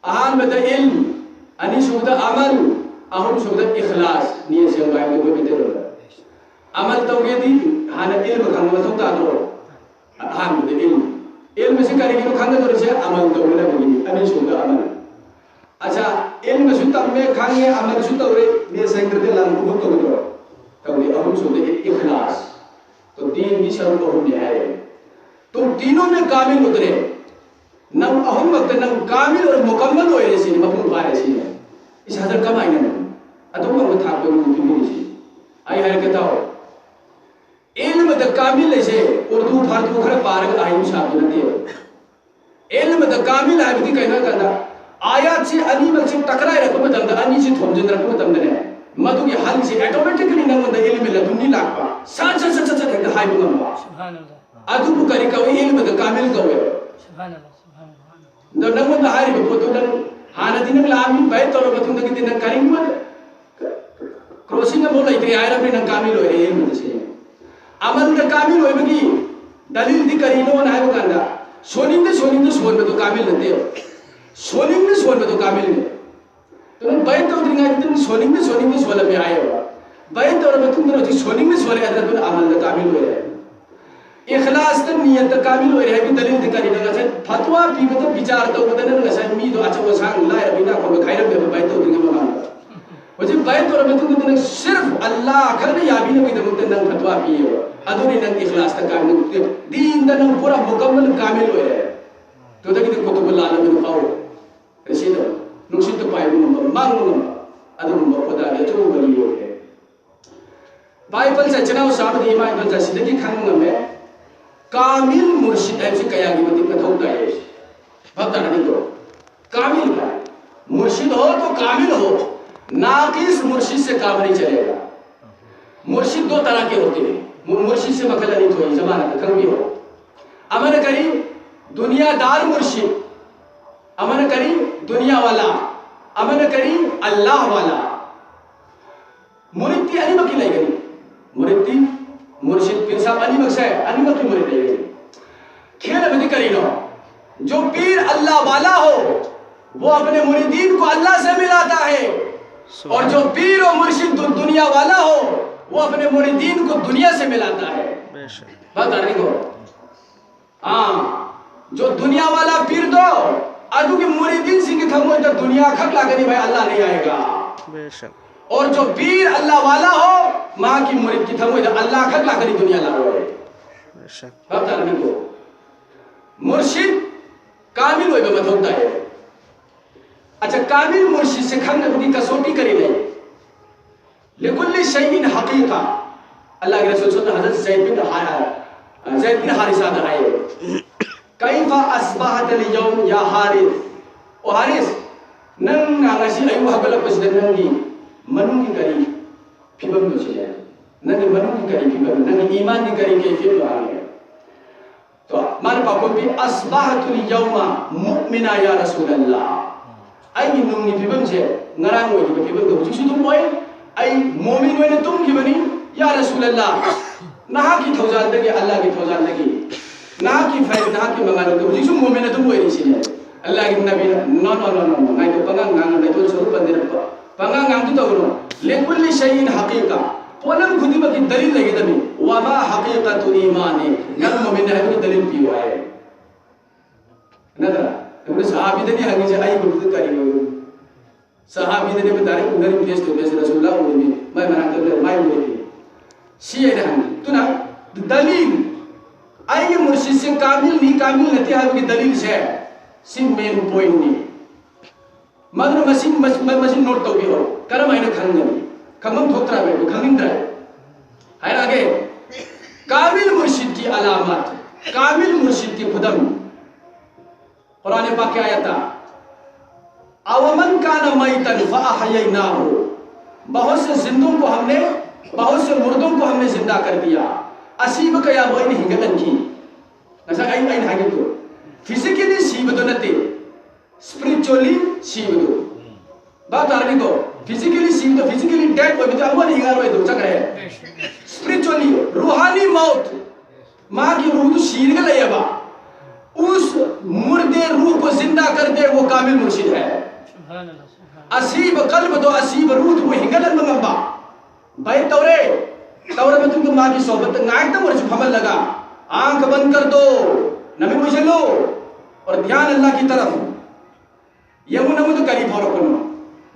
ꯑꯍꯥꯟꯕꯗ ꯏꯜꯝ, ꯑꯅꯤꯁꯨꯕꯗ ꯑꯃꯜ, ꯑꯍꯨꯝꯁꯨꯕꯗ ꯏꯈꯂꯥꯁ꯫ ꯅꯤꯌꯠ ꯁꯦꯡꯕ ꯍꯥꯏꯕꯗꯨ ꯑꯩꯈꯣꯏ ꯃꯩꯇꯩꯂꯣꯟꯗ꯫ ꯑꯃꯜ ꯇꯧꯒꯦꯗꯤ ꯍꯥꯟꯅ ꯏꯜꯝ ꯈꯪꯕ ꯃꯊꯧ ꯇꯥꯗ꯭ꯔꯣ? ꯑꯍꯥꯟꯕꯗ ꯏꯜꯝ꯫ ꯏꯜꯝꯁꯤ ꯀꯔꯤꯒꯤꯅꯣ ꯈꯪꯒꯗꯧꯔꯤꯁꯦ? ꯑꯃꯜ ꯇꯧꯅꯕꯒꯤꯅꯤ꯫ ꯑꯅꯤꯁꯨꯕꯗ ꯑꯃꯜ꯫ ꯑꯆꯥ, ꯏꯜꯝꯁꯨ ꯇꯝꯃꯦ, ꯈꯪꯉꯦ, ꯑꯃꯜꯁꯨ ꯇꯧꯔꯦ, ꯅꯤꯌꯠ ꯁꯦꯡꯗ꯭ꯔꯗꯤ ꯂꯥꯟ ꯀꯨꯝꯃꯛ ꯇꯧꯒꯗ꯭ꯔꯣ? ꯇꯧꯗꯦ꯫ ꯑꯍꯨꯝꯁꯨꯕꯗ ꯏ-, ꯏꯈꯂꯥꯁ꯫ ꯇꯣ ꯗꯤꯟꯒꯤ ꯁꯔꯨꯛ ꯑꯍꯨꯝꯅꯤ ꯍꯥꯏꯔꯦ꯫ ꯇꯨꯝ ꯇꯤꯅꯣ ꯃꯦ ꯀꯥꯃꯤꯜ ꯎꯇꯔꯦ꯫ ꯅꯪ ꯑꯍꯨꯝꯃꯛꯇ ꯅꯪ ꯀꯥꯃꯤꯜ ꯑꯣꯏꯔꯦ, ꯃꯨꯀꯝꯃꯜ ꯑꯣꯏꯔꯦ ꯁꯤꯅꯤ, ꯃꯄꯨꯡ ꯐꯥꯔꯦ ꯁꯤꯅꯤ꯫ ꯏꯁꯥꯗ ꯀꯃꯥꯏꯅꯅꯣ ꯑꯗꯨꯒꯨꯝꯕ ꯊꯥꯛꯇ ꯅꯪ ꯄꯤꯕꯤꯔꯤꯁꯤ? ꯑꯩ ꯍꯥꯏꯔꯛꯀꯦ ꯇꯥꯎ꯫ ꯏꯜꯃꯗ ꯀꯥꯃꯤꯜ ꯍꯥꯏꯁꯦ ꯎꯔꯗꯨ ꯐꯥꯔꯗꯨ ꯈꯔ ꯄꯥꯔꯒ ꯑꯍꯩꯕ ꯁꯥꯕꯗꯨ ꯅꯠꯇꯦꯕ꯫ ꯏꯜꯃꯗ ꯀꯥꯃꯤꯜ ꯍꯥꯏꯕꯗꯤ ꯀꯩꯅꯣ ꯍꯥꯏ ꯀꯥꯟꯗ, ꯑꯥꯌꯥꯠꯁꯤ ꯑꯅꯤꯃꯛꯁꯤ ꯇꯀꯔꯥꯏꯔꯛꯄ ꯃꯇꯝꯗ, ꯑꯅꯤꯁꯤ ꯊꯣꯝꯖꯤꯟꯅꯔꯛꯄ ꯃꯇꯝꯗꯅꯦ, ꯃꯗꯨꯒꯤ ꯍꯜꯁꯤ ꯑꯣꯇꯣꯃꯦꯇꯤꯀꯂꯤ ꯅꯪꯉꯣꯟꯗ ꯏꯜꯃꯤ ꯂꯗꯨꯟꯅꯤ ꯂꯥꯛꯄ, ꯁꯠ ꯁꯠ ꯁꯠ ꯁꯠ ꯁꯠ ꯍꯦꯛꯇ ꯍꯥꯏꯕ ꯉꯝꯕ꯫ سبحان الله. ꯑꯗꯨꯕꯨ ꯀꯔꯤ ꯀꯧꯏ? ꯏꯜꯃꯗ ꯀꯥꯃꯤꯜ ꯀꯧꯋꯦꯕ꯫ سبحان الله. سبحان الله. ꯑꯗꯣ ꯅꯪꯉꯣꯟꯗ ꯍꯥꯏꯔꯤꯕ ꯄꯣꯠꯇꯨ ꯅꯪ ꯍꯥꯟꯅꯗꯤ ꯅꯪ ꯂꯥꯛꯑꯝꯃꯤ, ꯕꯥꯏꯠ ꯇꯧꯔꯕ ꯃꯇꯨꯡꯗꯒꯤꯗꯤ ꯅꯪ ꯀꯔꯤꯒꯨꯝꯕ ꯀ꯭ꯔꯣꯁꯤꯡ ꯑꯃꯐꯥꯎ ꯂꯩꯇ꯭ꯔꯦ ꯍꯥꯏꯔꯕꯅꯤ, ꯅꯪ ꯀꯥꯃꯤꯜ ꯑꯣꯏꯔꯦ ꯏꯜꯃꯗ ꯁꯤ꯫ ꯑꯃꯜꯗ ꯀꯥꯃꯤꯜ ꯑꯣꯏꯕꯒꯤ ꯗꯂꯤꯜꯗꯤ ꯀꯔꯤꯅꯣꯅ ꯍꯥꯏꯕ ꯀꯥꯟꯗ, ꯁꯣꯟꯅꯤꯡꯗ ꯁꯣꯟꯅꯤꯡꯗ ꯁꯣꯟꯕꯗꯨ ꯀꯥꯃꯤꯜ ꯅꯠꯇꯦꯕ꯫ ꯁꯣꯟꯅꯤꯡꯗ ꯁꯣꯟꯕꯗꯨ ꯀꯥꯃꯤꯜꯅꯦ꯫ ꯑꯗꯨꯝ ꯕꯥꯏꯠ ꯇꯧꯗ꯭ꯔꯤꯉꯩꯗ ꯑꯗꯨꯝ ꯁꯣꯟꯅꯤꯡꯗ ꯁꯣꯟꯅꯤꯡꯗ ꯁꯣꯜꯂꯝꯃꯦ ꯍꯥꯏꯌꯦꯕ꯫ ꯕꯥꯏꯠ ꯇꯧꯔꯕ ꯃꯇꯨꯡꯗ ꯍꯧꯖꯤꯛ ꯁꯣꯟꯅꯤꯡꯗ ꯁꯣꯜꯂꯦ ꯍꯥꯏꯗꯅ ꯑꯗꯨꯅ ꯑꯃꯜꯗ ꯀꯥꯃꯤꯜ ꯑꯣꯏꯔꯦ꯫ ꯏꯈ꯭ꯂꯥꯁꯇ, ꯅꯤꯌꯠꯇ ꯀꯥꯃꯤꯜ ꯑꯣꯏꯔꯦ ꯍꯥꯏꯕꯒꯤ ꯗꯂꯤꯜꯗꯤ ꯀꯔꯤꯅꯣ? ꯉꯁꯥꯏ ꯐꯠꯋꯥ ꯄꯤꯕꯗ, ꯕꯤꯆꯥꯔ ꯇꯧꯕꯗ ꯅꯪ ꯉꯁꯥꯏ ꯃꯤꯗꯣ ꯑꯆꯧ ꯑꯁꯥꯡ, ꯂꯥꯏꯔꯕ ꯏꯅꯥꯛ ꯈꯨꯟꯕ ꯈꯥꯏꯔꯝꯃꯦꯕ ꯕꯥꯏꯠ ꯇꯧꯗ꯭ꯔꯤꯉꯩ ꯃꯃꯥꯡꯗ꯫ ꯍꯧꯖꯤꯛ ꯕꯥꯏꯠ ꯇꯧꯔꯕ ꯃꯇꯨꯡꯗ ꯅꯪ ꯁꯤꯔꯐ ꯑꯜꯂꯥꯍ ꯈꯛꯅ ꯌꯥꯕꯤꯅꯕꯒꯤꯗꯃꯛꯇ ꯅꯪ ꯐꯠꯋꯥ ꯄꯤꯌꯦꯕ꯫ ꯑꯗꯨꯅꯤ ꯅꯪ ꯏꯈ꯭ꯂꯥꯁꯇ ꯀꯥꯃꯤꯜ, ꯗꯤꯟꯗ ꯅꯪ ꯄꯨꯔꯥ ꯃꯨꯀꯝꯃꯜ ꯀꯥꯃꯤꯜ ꯑꯣꯏꯔꯦ꯫ ꯑꯗꯨꯗꯒꯤꯗꯤ ꯀꯨꯇꯨꯕꯨꯜ ꯑꯥꯂꯝꯒꯤ ꯄꯥꯎ, ꯉꯁꯤꯗ ꯅꯨꯡꯁꯤꯠꯇ ꯄꯥꯏꯕ ꯉꯝꯕ, ꯃꯥꯡꯕ ꯉꯝꯕ, ꯑꯗꯨꯒꯨꯝꯕ ꯈꯨꯗꯥꯒꯤ ꯑꯆꯧꯕ ꯋꯥꯔꯤ ꯑꯣꯏꯔꯦ꯫ ꯕꯥꯏꯕꯜꯁꯦ ꯏꯆꯤꯟ ꯏꯅꯥꯎ ꯆꯥꯕꯗꯤ ꯏꯃꯥ ꯏꯕꯦꯜꯁꯦ ꯁꯤꯗꯒꯤ ꯈꯪꯕ ꯉꯝꯃꯦ꯫ ꯀꯥꯃꯤꯜ ꯃꯨꯔꯁꯤꯗ ꯍꯥꯏꯕꯁꯤ ꯀꯌꯥꯒꯤ ꯃꯇꯤꯛ ꯃꯊꯧ ꯇꯥꯏ ꯍꯥꯏꯕꯁꯤ ꯚꯥꯞ ꯇꯥꯔꯅꯤꯀꯣ꯫ ꯀꯥꯃꯤꯜ ꯍꯥꯏ, ꯃꯨꯔꯁꯤꯗ ꯍꯣ ꯇꯣ ꯀꯥꯃꯤꯜ ꯍꯣ, ꯅꯥꯀꯤꯁ ꯃꯨꯔꯁꯤꯗ ꯁꯦ ꯀꯥꯝ ꯅꯍꯤ ꯆꯂꯦꯒꯥ꯫ ꯃꯨꯔꯁꯤꯗ ꯗꯣ ꯇꯔꯥ ꯀꯦ ꯍꯣꯇꯦ ꯍꯦ꯫ ꯃꯨ-, ꯃꯨꯔꯁꯤꯗꯁꯦ ꯃꯈꯜ ꯑꯅꯤ ꯊꯣꯛꯏ ꯖꯃꯥꯅꯥꯗ, ꯈꯪꯕꯤꯌꯣ꯫ ꯑꯃꯅ ꯀꯔꯤ? ꯗꯨꯅꯤꯌꯥꯗꯥꯔ ꯃꯨꯔꯁꯤꯗ꯫ ꯑꯃꯅ ꯀꯔꯤ? ꯗꯨꯅꯤꯌꯥ ꯋꯥꯂꯥ꯫ ꯑꯃꯅ ꯀꯔꯤ? ꯑꯜꯂꯥꯍ ꯋꯥꯂꯥ꯫ ꯃꯨꯔꯤꯗꯇꯤ ꯑꯅꯤꯃꯛꯀꯤ ꯂꯩꯒꯅꯤ꯫ ꯃꯨꯔꯤꯗꯇꯤ, ꯃꯨꯔꯁꯤꯗ, ꯄꯤꯔ ꯁꯥꯍꯕ ꯑꯅꯤꯃꯛꯁꯦ, ꯑꯅꯤꯃꯛꯀꯤ ꯃꯨꯔꯤꯗ ꯂꯩꯒꯅꯤ꯫ ꯈꯦꯠꯅꯕꯗꯤ ꯀꯔꯤꯅꯣ? जो पीर अल्लाह वाला हो, वो अपने मुरीदीन को अल्लाह से मिलाता है, और जो पीर और मुर्शिद दु-, दुनिया वाला हो, वो अपने मुरीदीन को दुनिया से मिलाता है। बेशक। बात आ रही हो? हाँ, जो दुनिया वाला पीर दो, ꯑꯗꯨꯒꯤ ꯃꯨꯔꯤꯗꯤꯟꯁꯤꯡꯒꯤ ꯊꯃꯣꯏꯗ ꯗꯨꯅꯤꯌꯥ ꯈꯛ ꯂꯥꯛꯀꯅꯤ ꯚꯥꯏ, ꯑꯜꯂꯥꯍ ꯅꯍꯤ ꯑꯥꯌꯦꯒꯥ꯫ बेशक। और जो पीर अल्लाह वाला हो, ꯃꯍꯥꯛꯀꯤ ꯃꯨꯔꯤꯗꯀꯤ ꯊꯃꯣꯏꯗ ꯑꯜꯂꯥꯍ ꯈꯛ ꯂꯥꯛꯀꯅꯤ, ꯗꯨꯅꯤꯌꯥ ꯂꯥꯛꯑꯣꯏ꯫ बेशक। ꯚꯥꯞ ꯇꯥꯔꯅꯤꯀꯣ? ꯃꯨꯔꯁꯤꯗ ꯀꯥꯃꯤꯜ ꯑꯣꯏꯕ ꯃꯊꯧ ꯇꯥꯏ꯫ ꯑꯠꯆꯥ, ꯀꯥꯃꯤꯜ ꯃꯨꯔꯁꯤꯗꯁꯦ ꯈꯪꯅꯕꯒꯤ ꯀꯁꯣꯇꯤ ꯀꯔꯤ ꯂꯩ? لكل شيء حقيقة. ꯑꯜꯂꯥꯍꯒꯤ ꯔꯁꯨꯜ ꯁꯨꯟꯅ ꯍꯖꯔꯠ ꯖꯩꯗ ꯕꯤꯟ ꯍꯥ-, ꯖꯩꯗ ꯕꯤꯟ ꯍꯥꯔꯤꯁꯥꯗ ꯍꯥꯏꯌꯦ, كيف أصبحت اليوم يا حارث؟ ꯑꯣ ꯍꯥꯔꯤꯁ, ꯅꯪꯅ ꯉꯁꯤ ꯑꯌꯨꯛ ꯍꯧꯒꯠꯂꯛꯄꯁꯤꯗ ꯅꯪꯒꯤ ꯃꯅꯨꯡꯒꯤ ꯀꯔꯤ ꯐꯤꯕꯝꯅꯣ ꯁꯤꯅꯦ? ꯅꯪꯒꯤ ꯃꯅꯨꯡꯒꯤ ꯀꯔꯤ ꯐꯤꯕꯝꯅꯣ? ꯅꯪꯒꯤ ꯏꯃꯥꯟꯒꯤ ꯀꯔꯤ ꯀꯩꯐꯤꯌꯠꯅꯣ ꯍꯥꯡꯉꯦ꯫ ꯇꯣ, ꯃꯥꯅ ꯄꯥꯎꯈꯨꯝ ꯄꯤ, "أصبحت اليوم مؤمنا يا رسول الله." ꯑꯩꯒꯤ ꯅꯨꯡꯒꯤ ꯐꯤꯕꯝꯁꯦ ꯉꯔꯥꯡ ꯑꯣꯏꯈꯤꯕ ꯐꯤꯕꯝꯗꯣ ꯍꯧꯖꯤꯛꯁꯨ ꯑꯗꯨꯝ ꯑꯣꯏ꯫ ꯑꯩ ꯃꯣꯃꯤꯟ ꯑꯣꯏꯅ ꯇꯨꯝꯈꯤꯕꯅꯤ, ꯌꯥ ꯔꯁꯨꯂꯜꯂꯥꯍ꯫ ꯅꯍꯥꯛꯀꯤ ꯊꯧꯖꯥꯜꯗꯒꯤ, ꯑꯜꯂꯥꯍꯒꯤ ꯊꯧꯖꯥꯜꯗꯒꯤ, ꯅꯍꯥꯛꯀꯤ ꯐꯩ, ꯅꯍꯥꯛꯀꯤ ꯃꯉꯥꯜꯗꯒꯤ ꯍꯧꯖꯤꯛꯁꯨ ꯃꯣꯃꯤꯟ ꯑꯗꯨꯝ ꯑꯣꯏꯔꯤꯁꯤꯅꯦ꯫ ꯑꯜꯂꯥꯍꯒꯤ ꯅꯕꯤꯅ, "No, no, no, no, no, ꯉꯥꯏꯈꯣ, ꯄꯉꯥꯡ ꯉꯥꯡꯒꯅꯨ, ꯂꯩꯇꯣꯟ ꯁꯔꯨꯛ ꯄꯟꯗꯅꯕ꯫ ꯄꯉꯥꯡ ꯉꯥꯡꯗꯨ ꯇꯧꯒꯅꯨ꯫ لكل شيء حقيقة." ꯄꯣꯠꯂꯝ ꯈꯨꯗꯤꯡꯃꯛꯀꯤ ꯗꯂꯤꯜ ꯂꯩꯒꯗꯕꯅꯤ꯫ "ꯋꯃꯥ ꯍꯀꯤꯀꯇꯨ ꯏꯃꯥꯅꯤ", ꯅꯪ ꯃꯨꯃꯤꯟ ꯍꯥꯏꯕꯒꯤ ꯗꯂꯤꯜ ꯄꯤꯌꯨ ꯍꯥꯏ꯫ ꯅꯠꯇ꯭ꯔꯥ? ꯑꯗꯨꯅ ꯁꯍꯥꯕꯤꯗꯗꯤ ꯍꯪꯉꯤꯁꯦ, "ꯑꯩ ꯃꯨꯃꯤꯟ ꯀꯔꯤ ꯑꯣꯏ?" ꯁꯍꯥꯕꯤꯗꯅꯦꯕ ꯗꯥꯏꯔꯦꯛ ꯎꯅꯔꯤꯕ, ꯐꯦꯁ ꯇꯨ ꯐꯦꯁ, ꯔꯁꯨꯜꯂꯥ ꯎꯔꯤꯅꯤ, ꯃꯥꯏ ꯃꯅꯥꯛꯇ ꯂꯩ, ꯃꯥꯏ ꯎꯔꯤꯅꯤ꯫ ꯁꯤ ꯑꯩꯅ ꯍꯪꯉꯤ꯫ ꯑꯗꯨꯅ ꯗꯂꯤꯜ, ꯑꯩꯒꯤ ꯃꯨꯔꯁꯤꯗꯁꯦ ꯀꯥꯃꯤꯜꯅꯤ, ꯀꯥꯃꯤꯜ ꯅꯠꯇꯦ ꯍꯥꯏꯕꯒꯤ ꯗꯂꯤꯜꯁꯦ, ꯁꯤ ꯃꯦꯟ ꯄꯣꯏꯟꯅꯤ꯫ ꯃꯗꯨꯅ ꯃꯁꯤ, ꯃꯁꯤ, ꯃꯁꯤ ꯅꯣꯠ ꯇꯧꯕꯤꯔꯣ꯫ ꯀꯔꯝ ꯍꯥꯏꯅ ꯈꯪꯒꯅꯤ? ꯈꯪꯐꯝ ꯊꯣꯛꯇ꯭ꯔꯥ ꯍꯥꯏꯕ? ꯈꯪꯅꯤꯡꯗ꯭ꯔꯥ? ꯍꯥꯏꯔꯛꯑꯒꯦ꯫ ꯀꯥꯃꯤꯜ ꯃꯨꯔꯁꯤꯗꯀꯤ ꯑꯂꯥꯃꯥꯠ, ꯀꯥꯃꯤꯜ ꯃꯨꯔꯁꯤꯗꯀꯤ ꯈꯨꯗꯝ꯫ ꯀꯨꯔꯥꯟ ꯄꯥꯛꯀꯤ ꯑꯥꯌꯠꯇ, "अवमन कान मैतन फ़अहयैनाहु", बहुत से जिंदों को हमने, बहुत से मुर्दों को हमने जिंदा कर दिया। ꯑꯁꯤꯕ ꯀꯌꯥꯕꯨ ꯑꯩꯅ ꯍꯤꯡꯒꯠꯍꯟꯈꯤ꯫ ꯉꯁꯥꯏ ꯑꯩ, ꯑꯩꯅ ꯍꯥꯏꯈꯤꯕꯗꯣ, ꯐꯤꯖꯤꯀꯦꯂꯤ ꯁꯤꯕꯗꯣ ꯅꯠꯇꯦ, ꯁ꯭ꯄꯤꯔꯤꯆꯨꯋꯦꯂꯤ ꯁꯤꯕꯗꯣ꯫ ꯚꯥꯞ ꯇꯥꯔꯅꯤꯀꯣ? ꯐꯤꯖꯤꯀꯦꯂꯤ ꯁꯤꯕꯗꯣ, ꯐꯤꯖꯤꯀꯦꯂꯤ ꯗꯦꯠ ꯑꯣꯏꯕꯗꯣ ꯑꯃꯨꯛ ꯍꯟꯅ ꯍꯤꯡꯉꯔꯣꯏꯗꯣ, ꯆꯠꯈ꯭ꯔꯦ꯫ ꯁ꯭ꯄꯤꯔꯤꯆꯨꯋꯦꯂꯤ, ꯔꯨꯍꯥꯅꯤ ꯃꯧꯠ, ꯃꯥꯒꯤ ꯔꯨꯍꯗꯨ ꯁꯤꯔꯒ ꯂꯩꯌꯦꯕ꯫ "उस मुर्दे रूह को जिंदा कर दे, वो कामिल मुर्शिद है।" ꯑꯁꯤꯕ ꯀꯜꯕꯗꯣ, ꯑꯁꯤꯕ ꯔꯨꯍꯗꯨꯕꯨ ꯍꯤꯡꯒꯠꯍꯟꯕ ꯉꯝꯕ꯫ ꯕꯥꯏꯠ ꯇꯧꯔꯦ꯫ ꯇꯧꯔꯕ ꯃꯇꯨꯡꯗ ꯃꯥꯒꯤ ꯁꯣꯍꯕꯠꯇ ꯉꯥꯏꯍꯥꯛꯇꯪ ꯑꯣꯏꯔꯁꯨ ꯐꯝꯍꯜꯂꯒ, "आंख बंद कर दो", ꯅꯃꯤꯠ ꯎꯏꯁꯤꯜꯂꯨ, "और ध्यान अल्लाह की तरफ", ꯌꯦꯡꯉꯨ ꯅꯉꯣꯟꯗ ꯀꯔꯤ ꯐꯥꯎꯔꯛꯄꯅꯣ꯫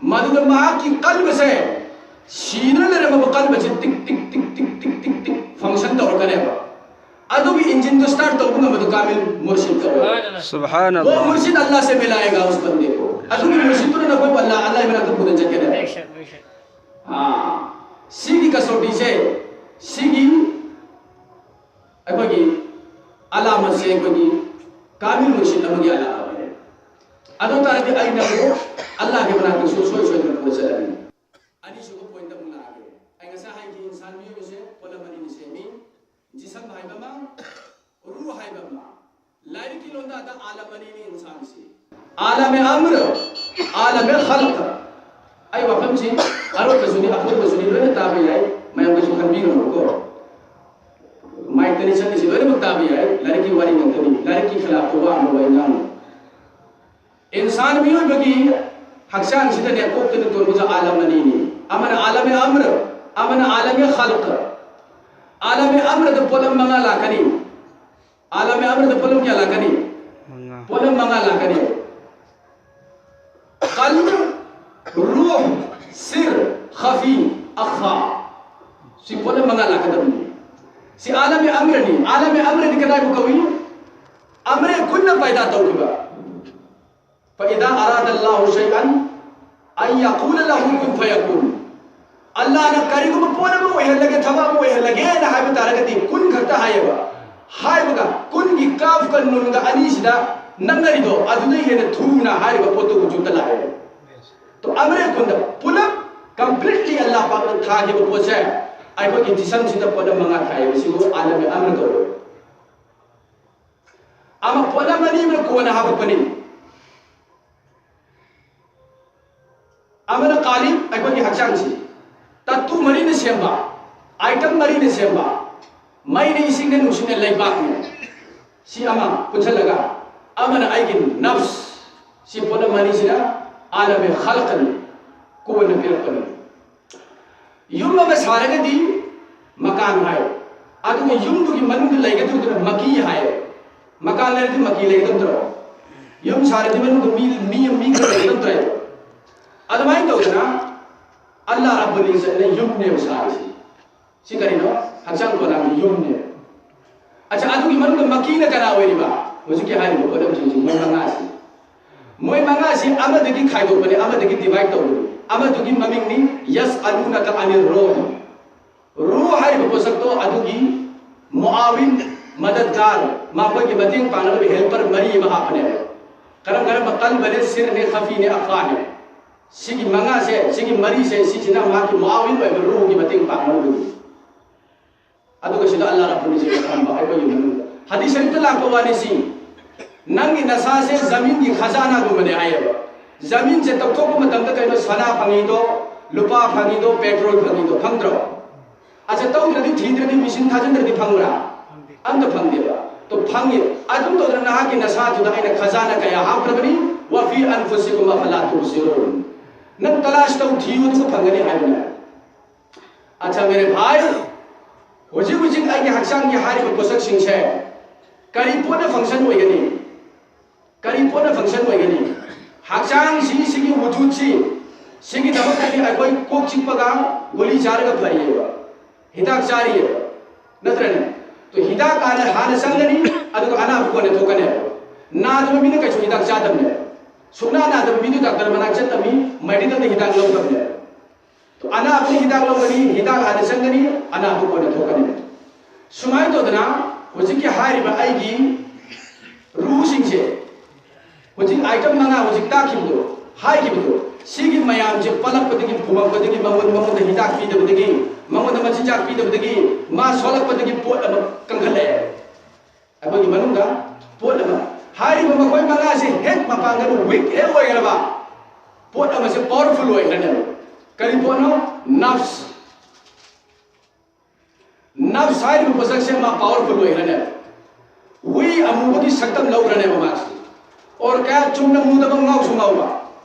ꯃꯗꯨꯗ ꯃꯍꯥꯛꯀꯤ ꯀꯜꯕꯁꯦ, ꯁꯤꯗꯨꯅ ꯂꯩꯔꯝꯃꯕ ꯀꯜꯕꯁꯦ ꯇꯤꯛ ꯇꯤꯛ ꯇꯤꯛ ꯇꯤꯛ ꯇꯤꯛ ꯇꯤꯛ ꯇꯤꯛ ꯐꯪꯁꯟ ꯇꯧꯔꯛꯀꯅꯦꯕ꯫ ꯑꯗꯨꯒꯤ ꯏꯟꯖꯤꯟꯗꯣ ꯁ꯭ꯇꯥꯔꯠ ꯇꯧꯕ ꯉꯝꯕꯗꯣ ꯀꯥꯃꯤꯜ ꯃꯨꯔꯁꯤꯗ ꯀꯧꯋꯦ꯫ वो ꯁꯨꯕꯍꯥꯅꯜꯂꯥꯍ꯫ मुर्शिद अल्लाह से मिलाएगा उस बंदे को. ꯑꯗꯨꯒꯤ ꯃꯨꯔꯁꯤꯗꯨꯅ ꯅꯈꯣꯏꯕꯨ ꯑꯜꯂꯥꯍ, ꯑꯜꯂꯥꯍꯒꯤ ꯃꯅꯥꯛꯇ ꯄꯨꯗꯨꯅ ꯆꯠꯀꯅꯦꯕ꯫ बेशक, बेशक. ꯑꯥ, ꯁꯤꯒꯤ ꯀꯁꯣꯇꯤꯁꯦ, ꯁꯤꯒꯤ ꯑꯩꯈꯣꯏꯒꯤ ꯑꯂꯥꯃꯠꯁꯦ ꯑꯩꯈꯣꯏꯒꯤ ꯀꯥꯃꯤꯜ ꯃꯨꯔꯁꯤꯗ ꯑꯃꯒꯤ ꯑꯂꯥꯃꯠꯅꯦ꯫ ꯑꯗꯨ ꯇꯥꯔꯗꯤ ꯑꯩꯅ ꯑꯃꯨꯛ ꯑꯜꯂꯥꯍꯒꯤ ꯃꯅꯥꯛꯇꯁꯨ ꯁꯣꯏ ꯁꯣꯏꯗꯅ ꯄꯨꯔ ꯆꯠꯂꯅꯤ꯫ ꯑꯅꯤꯁꯨꯕ ꯄꯣꯏꯟꯠꯇ ꯑꯃꯨꯛ ꯂꯥꯛꯑꯒꯦ꯫ ꯑꯩ ꯉꯁꯥꯏ ꯍꯥꯏꯈꯤ, ꯏꯟꯁꯥꯟ ꯃꯤꯑꯣꯏꯕꯁꯦ ꯄꯣꯠꯂꯝ ꯑꯅꯤꯅ ꯁꯦꯝꯃꯤ꯫ ꯖꯤꯁꯝ ꯍꯥꯏꯕ ꯑꯃ, ꯔꯨꯍ ꯍꯥꯏꯕ ꯑꯃ꯫ ꯂꯥꯏꯔꯤꯛꯀꯤ ꯂꯣꯟꯗꯥꯗ ꯑꯥꯂꯝ ꯑꯅꯤꯅꯤ ꯏꯟꯁꯥꯟꯁꯤ꯫ ꯑꯥꯂꯝ ꯑꯃ꯭ꯔ, ꯑꯥꯂꯝ ꯈꯜꯛ꯫ ꯑꯩ ꯋꯥꯐꯝꯁꯤ ꯑꯔꯣꯏꯕꯁꯨꯅꯤ, ꯑꯐꯣꯏꯕꯁꯨꯅꯤ, ꯂꯣꯏꯅ ꯇꯥꯕ ꯌꯥꯏ, ꯃꯌꯥꯝꯅꯁꯨ ꯈꯟꯕꯤꯒꯅꯨꯀꯣ꯫ ꯃꯥꯏꯛꯇꯅꯤ ꯆꯠꯂꯤꯁꯤ, ꯂꯣꯏꯅꯃꯛ ꯇꯥꯕ ꯌꯥꯏ, ꯂꯥꯏꯔꯤꯛꯀꯤ ꯋꯥꯔꯤ ꯉꯥꯛꯇꯅꯤ, ꯂꯥꯏꯔꯤꯛꯀꯤ ꯈꯤꯂꯥꯐꯇ ꯋꯥ ꯑꯃ ꯑꯩ ꯉꯥꯡꯉꯣꯏ꯫ ꯏꯟꯁꯥꯟ ꯃꯤꯑꯣꯏꯕꯒꯤ ꯍꯛꯆꯥꯡꯁꯤꯗꯅꯦ, ꯀꯣꯛꯇꯅ ꯇꯣꯟꯕꯁꯦ ꯑꯥꯂꯝ ꯑꯅꯤꯅꯤ꯫ ꯑꯃꯅ ꯑꯥꯂꯝ ꯑꯃ꯭ꯔ, ꯑꯃꯅ ꯑꯥꯂꯝ ꯈꯜꯛ꯫ ꯑꯥꯂꯝ ꯑꯃꯔꯗ ꯄꯣꯠꯂꯝ ꯃꯉꯥ ꯂꯥꯛꯀꯅꯤ꯫ ꯑꯥꯂꯝ ꯑꯃꯔꯗ ꯄꯣꯠꯂꯝ ꯀꯌꯥ ꯂꯥꯛꯀꯅꯤ? ꯃꯉꯥ꯫ ꯄꯣꯠꯂꯝ ꯃꯉꯥ ꯂꯥꯛꯀꯅꯤ꯫ ꯀꯜꯕ, ꯔꯨꯍ, ꯁꯤꯔ, ꯈꯐꯤ, ꯑꯈꯐꯥ꯫ ꯁꯤ ꯄꯣꯠꯂꯝ ꯃꯉꯥ ꯂꯥꯛꯀꯗꯕꯅꯤ꯫ ꯁꯤ ꯑꯥꯂꯝ ꯑꯃꯔꯅꯤ꯫ ꯑꯥꯂꯝ ꯑꯃꯔꯗꯤ ꯀꯗꯥꯏꯕꯨ ꯀꯧꯏ? ꯑꯃꯔ ꯀꯨꯟꯅ ꯄꯥꯏꯗꯥ ꯇꯧꯈꯤꯕ꯫ فإذا أراد الله شيئا أن يقول له كن فيكون꯫ ꯑꯜꯂꯥꯍꯅ ꯀꯔꯤꯒꯨꯝꯕ ꯄꯣꯠ ꯑꯃ ꯑꯣꯏꯍꯜꯂꯒꯦ, ꯊꯕꯛ ꯑꯃ ꯑꯣꯏꯍꯜꯂꯒꯦꯅ ꯍꯥꯏꯕ ꯇꯥꯔꯒꯗꯤ ꯀꯨꯟ ꯈꯛꯇ ꯍꯥꯏꯌꯦꯕ꯫ ꯍꯥꯏꯕꯒ ꯀꯨꯟꯒꯤ ꯀꯥꯐ ꯀ ꯅꯨꯟꯒ ꯑꯅꯤꯁꯤꯗ ꯅꯛꯅꯔꯤꯗꯣ, ꯑꯗꯨꯗꯩ ꯍꯦꯟꯅ ꯊꯨꯅ ꯍꯥꯏꯔꯤꯕ ꯄꯣꯠꯇꯨ ꯍꯧꯖꯤꯛꯇ ꯂꯥꯛꯑꯦ꯫ ꯇꯣ ꯑꯃꯔ ꯀꯨꯟꯗ ꯄꯨꯂꯞ completely ꯑꯜꯂꯥꯍ ꯄꯥꯛꯅ ꯊꯥꯈꯤꯕ ꯄꯣꯠꯁꯦ ꯑꯩꯈꯣꯏꯒꯤ ꯖꯤꯁꯝꯁꯤꯗ ꯄꯣꯠ ꯃꯉꯥ ꯊꯥꯏꯌꯦꯕ꯫ ꯁꯤꯕꯨ ꯑꯥꯂꯝ ꯑꯃꯔ ꯀꯧꯋꯦ꯫ ꯑꯃ ꯄꯣꯠꯂꯝ ꯑꯅꯤ ꯑꯃꯅ ꯀꯣꯟꯅ ꯍꯥꯄꯛꯄꯅꯤ꯫ ꯑꯃꯅ ꯀꯥꯂꯤꯕ, ꯑꯩꯈꯣꯏꯒꯤ ꯍꯛꯆꯥꯡꯁꯤ ꯇꯠꯇꯨ ꯃꯔꯤꯅ ꯁꯦꯝꯕ, ꯑꯥꯏꯇꯝ ꯃꯔꯤꯅ ꯁꯦꯝꯕ, ꯃꯩꯅ, ꯏꯁꯤꯡꯅ, ꯅꯨꯡꯁꯤꯠꯅ, ꯂꯩꯕꯥꯛꯅ꯫ ꯁꯤ ꯑꯃ ꯄꯨꯟꯁꯤꯜꯂꯒ ꯑꯃꯅ ꯑꯩꯒꯤ ꯅꯐꯁ, ꯁꯤ ꯄꯣꯠꯂꯝ ꯑꯅꯤꯁꯤꯅ ꯑꯥꯂꯝ ꯈꯜꯛꯅꯤ, ꯀꯣꯟꯅ ꯄꯤꯔꯛꯄꯅꯤ꯫ ꯌꯨꯝ ꯑꯃ ꯁꯥꯔꯒꯗꯤ ꯃꯀꯥꯟ ꯍꯥꯏ, ꯑꯗꯨꯒ ꯌꯨꯝꯗꯨꯒꯤ ꯃꯅꯨꯡꯗ ꯂꯩꯒꯗꯧꯗꯨꯅ ꯃꯀꯤ ꯍꯥꯏ꯫ ꯃꯀꯥꯟ ꯂꯩꯔꯗꯤ ꯃꯀꯤ ꯂꯩꯒꯗꯧꯗ꯭ꯔꯣ? ꯌꯨꯝ ꯁꯥꯔꯗꯤ ꯃꯅꯨꯡꯗ ꯃꯤ, ꯃꯤ, ꯃꯤ ꯈꯔ ꯂꯩꯒꯗꯧꯗ꯭ꯔꯦ? ꯑꯗꯨꯃꯥꯏꯅ ꯇꯧꯗꯅ ꯑꯜꯂꯥꯍ ꯔꯕꯨꯜ ꯏꯖꯠꯅ ꯌꯨꯝꯅꯦꯕ ꯁꯥꯔꯤꯁꯤ꯫ ꯁꯤ ꯀꯔꯤꯅꯣ? ꯍꯛꯆꯥꯡ ꯄꯣꯂꯥꯡꯒꯤ ꯌꯨꯝꯅꯦ꯫ ꯑꯠꯆꯥ, ꯑꯗꯨꯒꯤ ꯃꯅꯨꯡꯗ ꯃꯀꯤꯅ ꯀꯅꯥ ꯑꯣꯏꯔꯤꯕ? ꯍꯧꯖꯤꯛꯀꯤ ꯍꯥꯏꯔꯤꯕ ꯄꯣꯠꯂꯝꯁꯤꯡꯁꯤ, ꯃꯣꯏ ꯃꯉꯥꯁꯤ꯫ ꯃꯣꯏ ꯃꯉꯥꯁꯤ ꯑꯃꯗꯒꯤ ꯈꯥꯏꯗꯣꯛꯄꯅꯦ, ꯑꯃꯗꯒꯤ divide ꯇꯧꯕꯅꯦ꯫ ꯑꯃꯗꯨꯒꯤ ꯃꯃꯤꯡꯅꯤ ꯌꯁ ꯑꯂꯨꯅꯀ ꯑꯅꯤꯔ ꯔꯣꯍ꯫ ꯔꯣꯍ ꯍꯥꯏꯔꯤꯕ ꯄꯣꯠꯁꯛꯇꯣ ꯑꯗꯨꯒꯤ ꯃꯨꯑꯥꯋꯤꯟ, ꯃꯗꯗꯒꯥꯔ, ꯃꯈꯣꯏꯒꯤ ꯃꯇꯦꯡ ꯄꯥꯡꯅꯕ helper ꯃꯔꯤ ꯑꯃ ꯍꯥꯞꯄꯅꯦꯕ꯫ ꯀꯔꯝ ꯀꯔꯝꯕ? ꯀꯜꯕꯅꯦ, ꯁꯤꯔꯅꯦ, ꯈꯐꯤꯅꯦ, ꯑꯈꯐꯥꯅꯦ꯫ ꯁꯤꯒꯤ ꯃꯉꯥꯁꯦ, ꯁꯤꯒꯤ ꯃꯔꯤꯁꯦ, ꯁꯤꯁꯤꯅ ꯃꯍꯥꯛꯀꯤ ꯃꯨꯑꯥꯋꯤꯟ ꯑꯣꯏꯕ ꯔꯨꯍꯒꯤ ꯃꯇꯦꯡ ꯄꯥꯡꯅꯕꯗꯨꯅꯤ꯫ ꯑꯗꯨꯒ ꯁꯤꯗ ꯑꯜꯂꯥꯍ ꯔꯕꯨꯜ ꯏꯖꯠꯅ ꯊꯝꯕ ꯑꯩꯈꯣꯏꯒꯤ ꯃꯅꯨꯡꯗ꯫ ꯍꯗꯤꯁ ꯁꯔꯤꯐꯇ ꯂꯥꯛꯄ ꯋꯥꯅꯤ ꯁꯤ꯫ ꯅꯪꯒꯤ ꯅꯁꯥꯁꯦ ꯖꯃꯤꯟꯒꯤ ꯈꯖꯥꯅꯥꯒꯨꯝꯕꯅꯦ ꯍꯥꯏꯌꯦꯕ꯫ ꯖꯃꯤꯟꯁꯦ ꯇꯧꯊꯣꯛꯄ ꯃꯇꯝꯗ ꯀꯩꯅꯣ ꯁꯅꯥ ꯐꯪꯉꯤꯗꯣ, ꯂꯨꯄꯥ ꯐꯪꯉꯤꯗꯣ, petrol ꯐꯪꯉꯤꯗꯣ, ꯐꯪꯗ꯭ꯔꯣ? ꯑꯆꯥ, ꯇꯧꯗ꯭ꯔꯗꯤ, ꯊꯤꯗ꯭ꯔꯗꯤ, ꯃꯦꯆꯤꯟ ꯊꯥꯖꯤꯟꯗ꯭ꯔꯗꯤ ꯐꯪꯕ꯭ꯔꯥ? ꯑꯝꯇ ꯐꯪꯗꯦꯕ꯫ ꯇꯣ, ꯐꯪꯉꯤ꯫ ꯑꯗꯨꯝ ꯇꯧꯗꯅ ꯅꯍꯥꯛꯀꯤ ꯅꯁꯥꯗꯨꯗ ꯑꯩꯅ ꯈꯖꯥꯅꯥ ꯀꯌꯥ ꯍꯥꯞꯈ꯭ꯔꯕꯅꯤ꯫ "ꯋꯥꯐꯤ ꯑꯟꯐꯨꯁꯤꯀꯨꯝ ꯑꯐꯂꯥ ꯇꯨꯕꯁꯤꯔꯨꯟ"꯫ ꯅꯪ ꯇꯂꯥꯁ ꯇꯧ, ꯊꯤꯌꯨ, ꯑꯗꯨꯒ ꯐꯪꯒꯅꯤ ꯍꯥꯏꯕꯅꯦ꯫ ꯑꯠꯆꯥ ꯃꯦꯔꯦ ꯚꯥꯏ, ꯍꯧꯖꯤꯛ ꯍꯧꯖꯤꯛ ꯑꯩꯒꯤ ꯍꯛꯆꯥꯡꯒꯤ ꯍꯥꯏꯔꯤꯕ ꯄꯣꯠꯁꯛꯁꯤꯡꯁꯦ ꯀꯔꯤ ꯄꯣꯠꯅ ꯐꯪꯁꯟ ꯑꯣꯏꯒꯅꯤ? ꯀꯔꯤ ꯄꯣꯠꯅ ꯐꯪꯁꯟ ꯑꯣꯏꯒꯅꯤ? ꯍꯛꯆꯥꯡꯁꯤ, ꯁꯤꯒꯤ ꯋꯨꯖꯨꯗꯁꯤ, ꯁꯤꯒꯤꯗꯃꯛꯇꯗꯤ ꯑꯩꯈꯣꯏ ꯀꯣꯛ ꯆꯤꯛꯄꯒ ꯒꯨꯂꯤ ꯆꯥꯔꯒ ꯐꯔꯤꯑꯕ, ꯍꯤꯗꯥꯛ ꯆꯥꯔꯤꯑꯕ, ꯅꯠꯇ꯭ꯔꯅꯦ? ꯇꯣ, ꯍꯤꯗꯥꯛ ꯍꯥꯟꯅ ꯍꯥꯟꯅ ꯆꯪꯒꯅꯤ, ꯑꯗꯨꯒ ꯑꯅꯥꯕ ꯀꯣꯟꯅ ꯊꯣꯛꯀꯅꯦꯕ꯫ ꯅꯥꯗꯕ ꯃꯤꯅ ꯀꯩꯁꯨ ꯍꯤꯗꯥꯛ ꯆꯥꯗꯕꯅꯦꯕ꯫ ꯁꯨꯡꯅꯥ ꯅꯥꯗꯕ ꯃꯤꯗꯨ ꯗꯥꯛꯇꯔ ꯃꯅꯥꯛ ꯆꯠꯇꯕꯅꯤ, ꯃꯦꯗꯤꯀꯦꯜꯗ ꯍꯤꯗꯥꯛ ꯂꯧꯗꯕꯅꯦꯕ꯫ ꯑꯅꯥꯕꯅ ꯍꯤꯗꯥꯛ ꯂꯧꯒꯅꯤ, ꯍꯤꯗꯥꯛ ꯍꯥꯟꯅ ꯆꯪꯒꯅꯤ, ꯑꯅꯥꯕ ꯀꯣꯟꯅ ꯊꯣꯛꯀꯅꯤ꯫ ꯁꯨꯃꯥꯏꯅ ꯇꯧꯗꯅ ꯍꯧꯖꯤꯛꯀꯤ ꯍꯥꯏꯔꯤꯕ ꯑꯩꯒꯤ ꯔꯨꯁꯤꯡꯁꯦ, ꯍꯧꯖꯤꯛ ꯑꯥꯏꯇꯝ ꯃꯉꯥ ꯍꯧꯖꯤꯛ ꯇꯥꯛꯈꯤꯕꯗꯣ, ꯍꯥꯏꯈꯤꯕꯗꯣ, ꯁꯤꯒꯤ ꯃꯌꯥꯝꯁꯦ ꯄꯜꯂꯛꯄꯗꯒꯤ, ꯐꯨꯝꯃꯛꯄꯗꯒꯤ, ꯃꯉꯣꯟ-, ꯃꯉꯣꯟꯗ ꯍꯤꯗꯥꯛ ꯄꯤꯗꯕꯗꯒꯤ, ꯃꯉꯣꯟꯗ ꯃꯆꯤꯟꯖꯥꯛ ꯄꯤꯗꯕꯗꯒꯤ ꯃꯥ ꯁꯣꯜꯂꯛꯄꯗꯒꯤ ꯄꯣꯠ ꯑꯃ ꯀꯟꯈꯠꯂꯛꯑꯦ꯫ ꯑꯩꯈꯣꯏꯒꯤ ꯃꯅꯨꯡꯗ ꯄꯣꯠ ꯑꯃ, ꯍꯥꯏꯔꯤꯕ ꯃꯈꯣꯏ ꯃꯉꯥꯁꯦ ꯍꯦꯛ ꯃꯄꯥꯡꯒꯜ ꯋꯤꯛ ꯍꯦꯛ ꯑꯣꯏꯈ꯭ꯔꯕ, ꯄꯣꯠ ꯑꯃꯁꯦ ꯄꯥꯋꯔꯐꯨꯜ ꯑꯣꯏꯈ꯭ꯔꯅꯦꯕ꯫ ꯀꯔꯤ ꯄꯣꯠꯅꯣ? ꯅꯐꯁ꯫ ꯅꯐꯁ ꯍꯥꯏꯔꯤꯕ ꯄꯣꯠꯁꯛꯁꯦ ꯃꯥ ꯄꯥꯋꯔꯐꯨꯜ ꯑꯣꯏꯈ꯭ꯔꯅꯦꯕ꯫ ꯍꯨꯏ ꯑꯃꯨꯕꯒꯤ ꯁꯛꯇꯝ ꯂꯧꯈ꯭ꯔꯅꯦꯕ ꯃꯥꯁꯦ꯫ ꯑꯣꯔ ꯀꯌꯥ ꯆꯨꯝꯅ ꯃꯨꯗꯕ, ꯉꯥꯎꯁꯨ ꯉꯥꯎꯕ,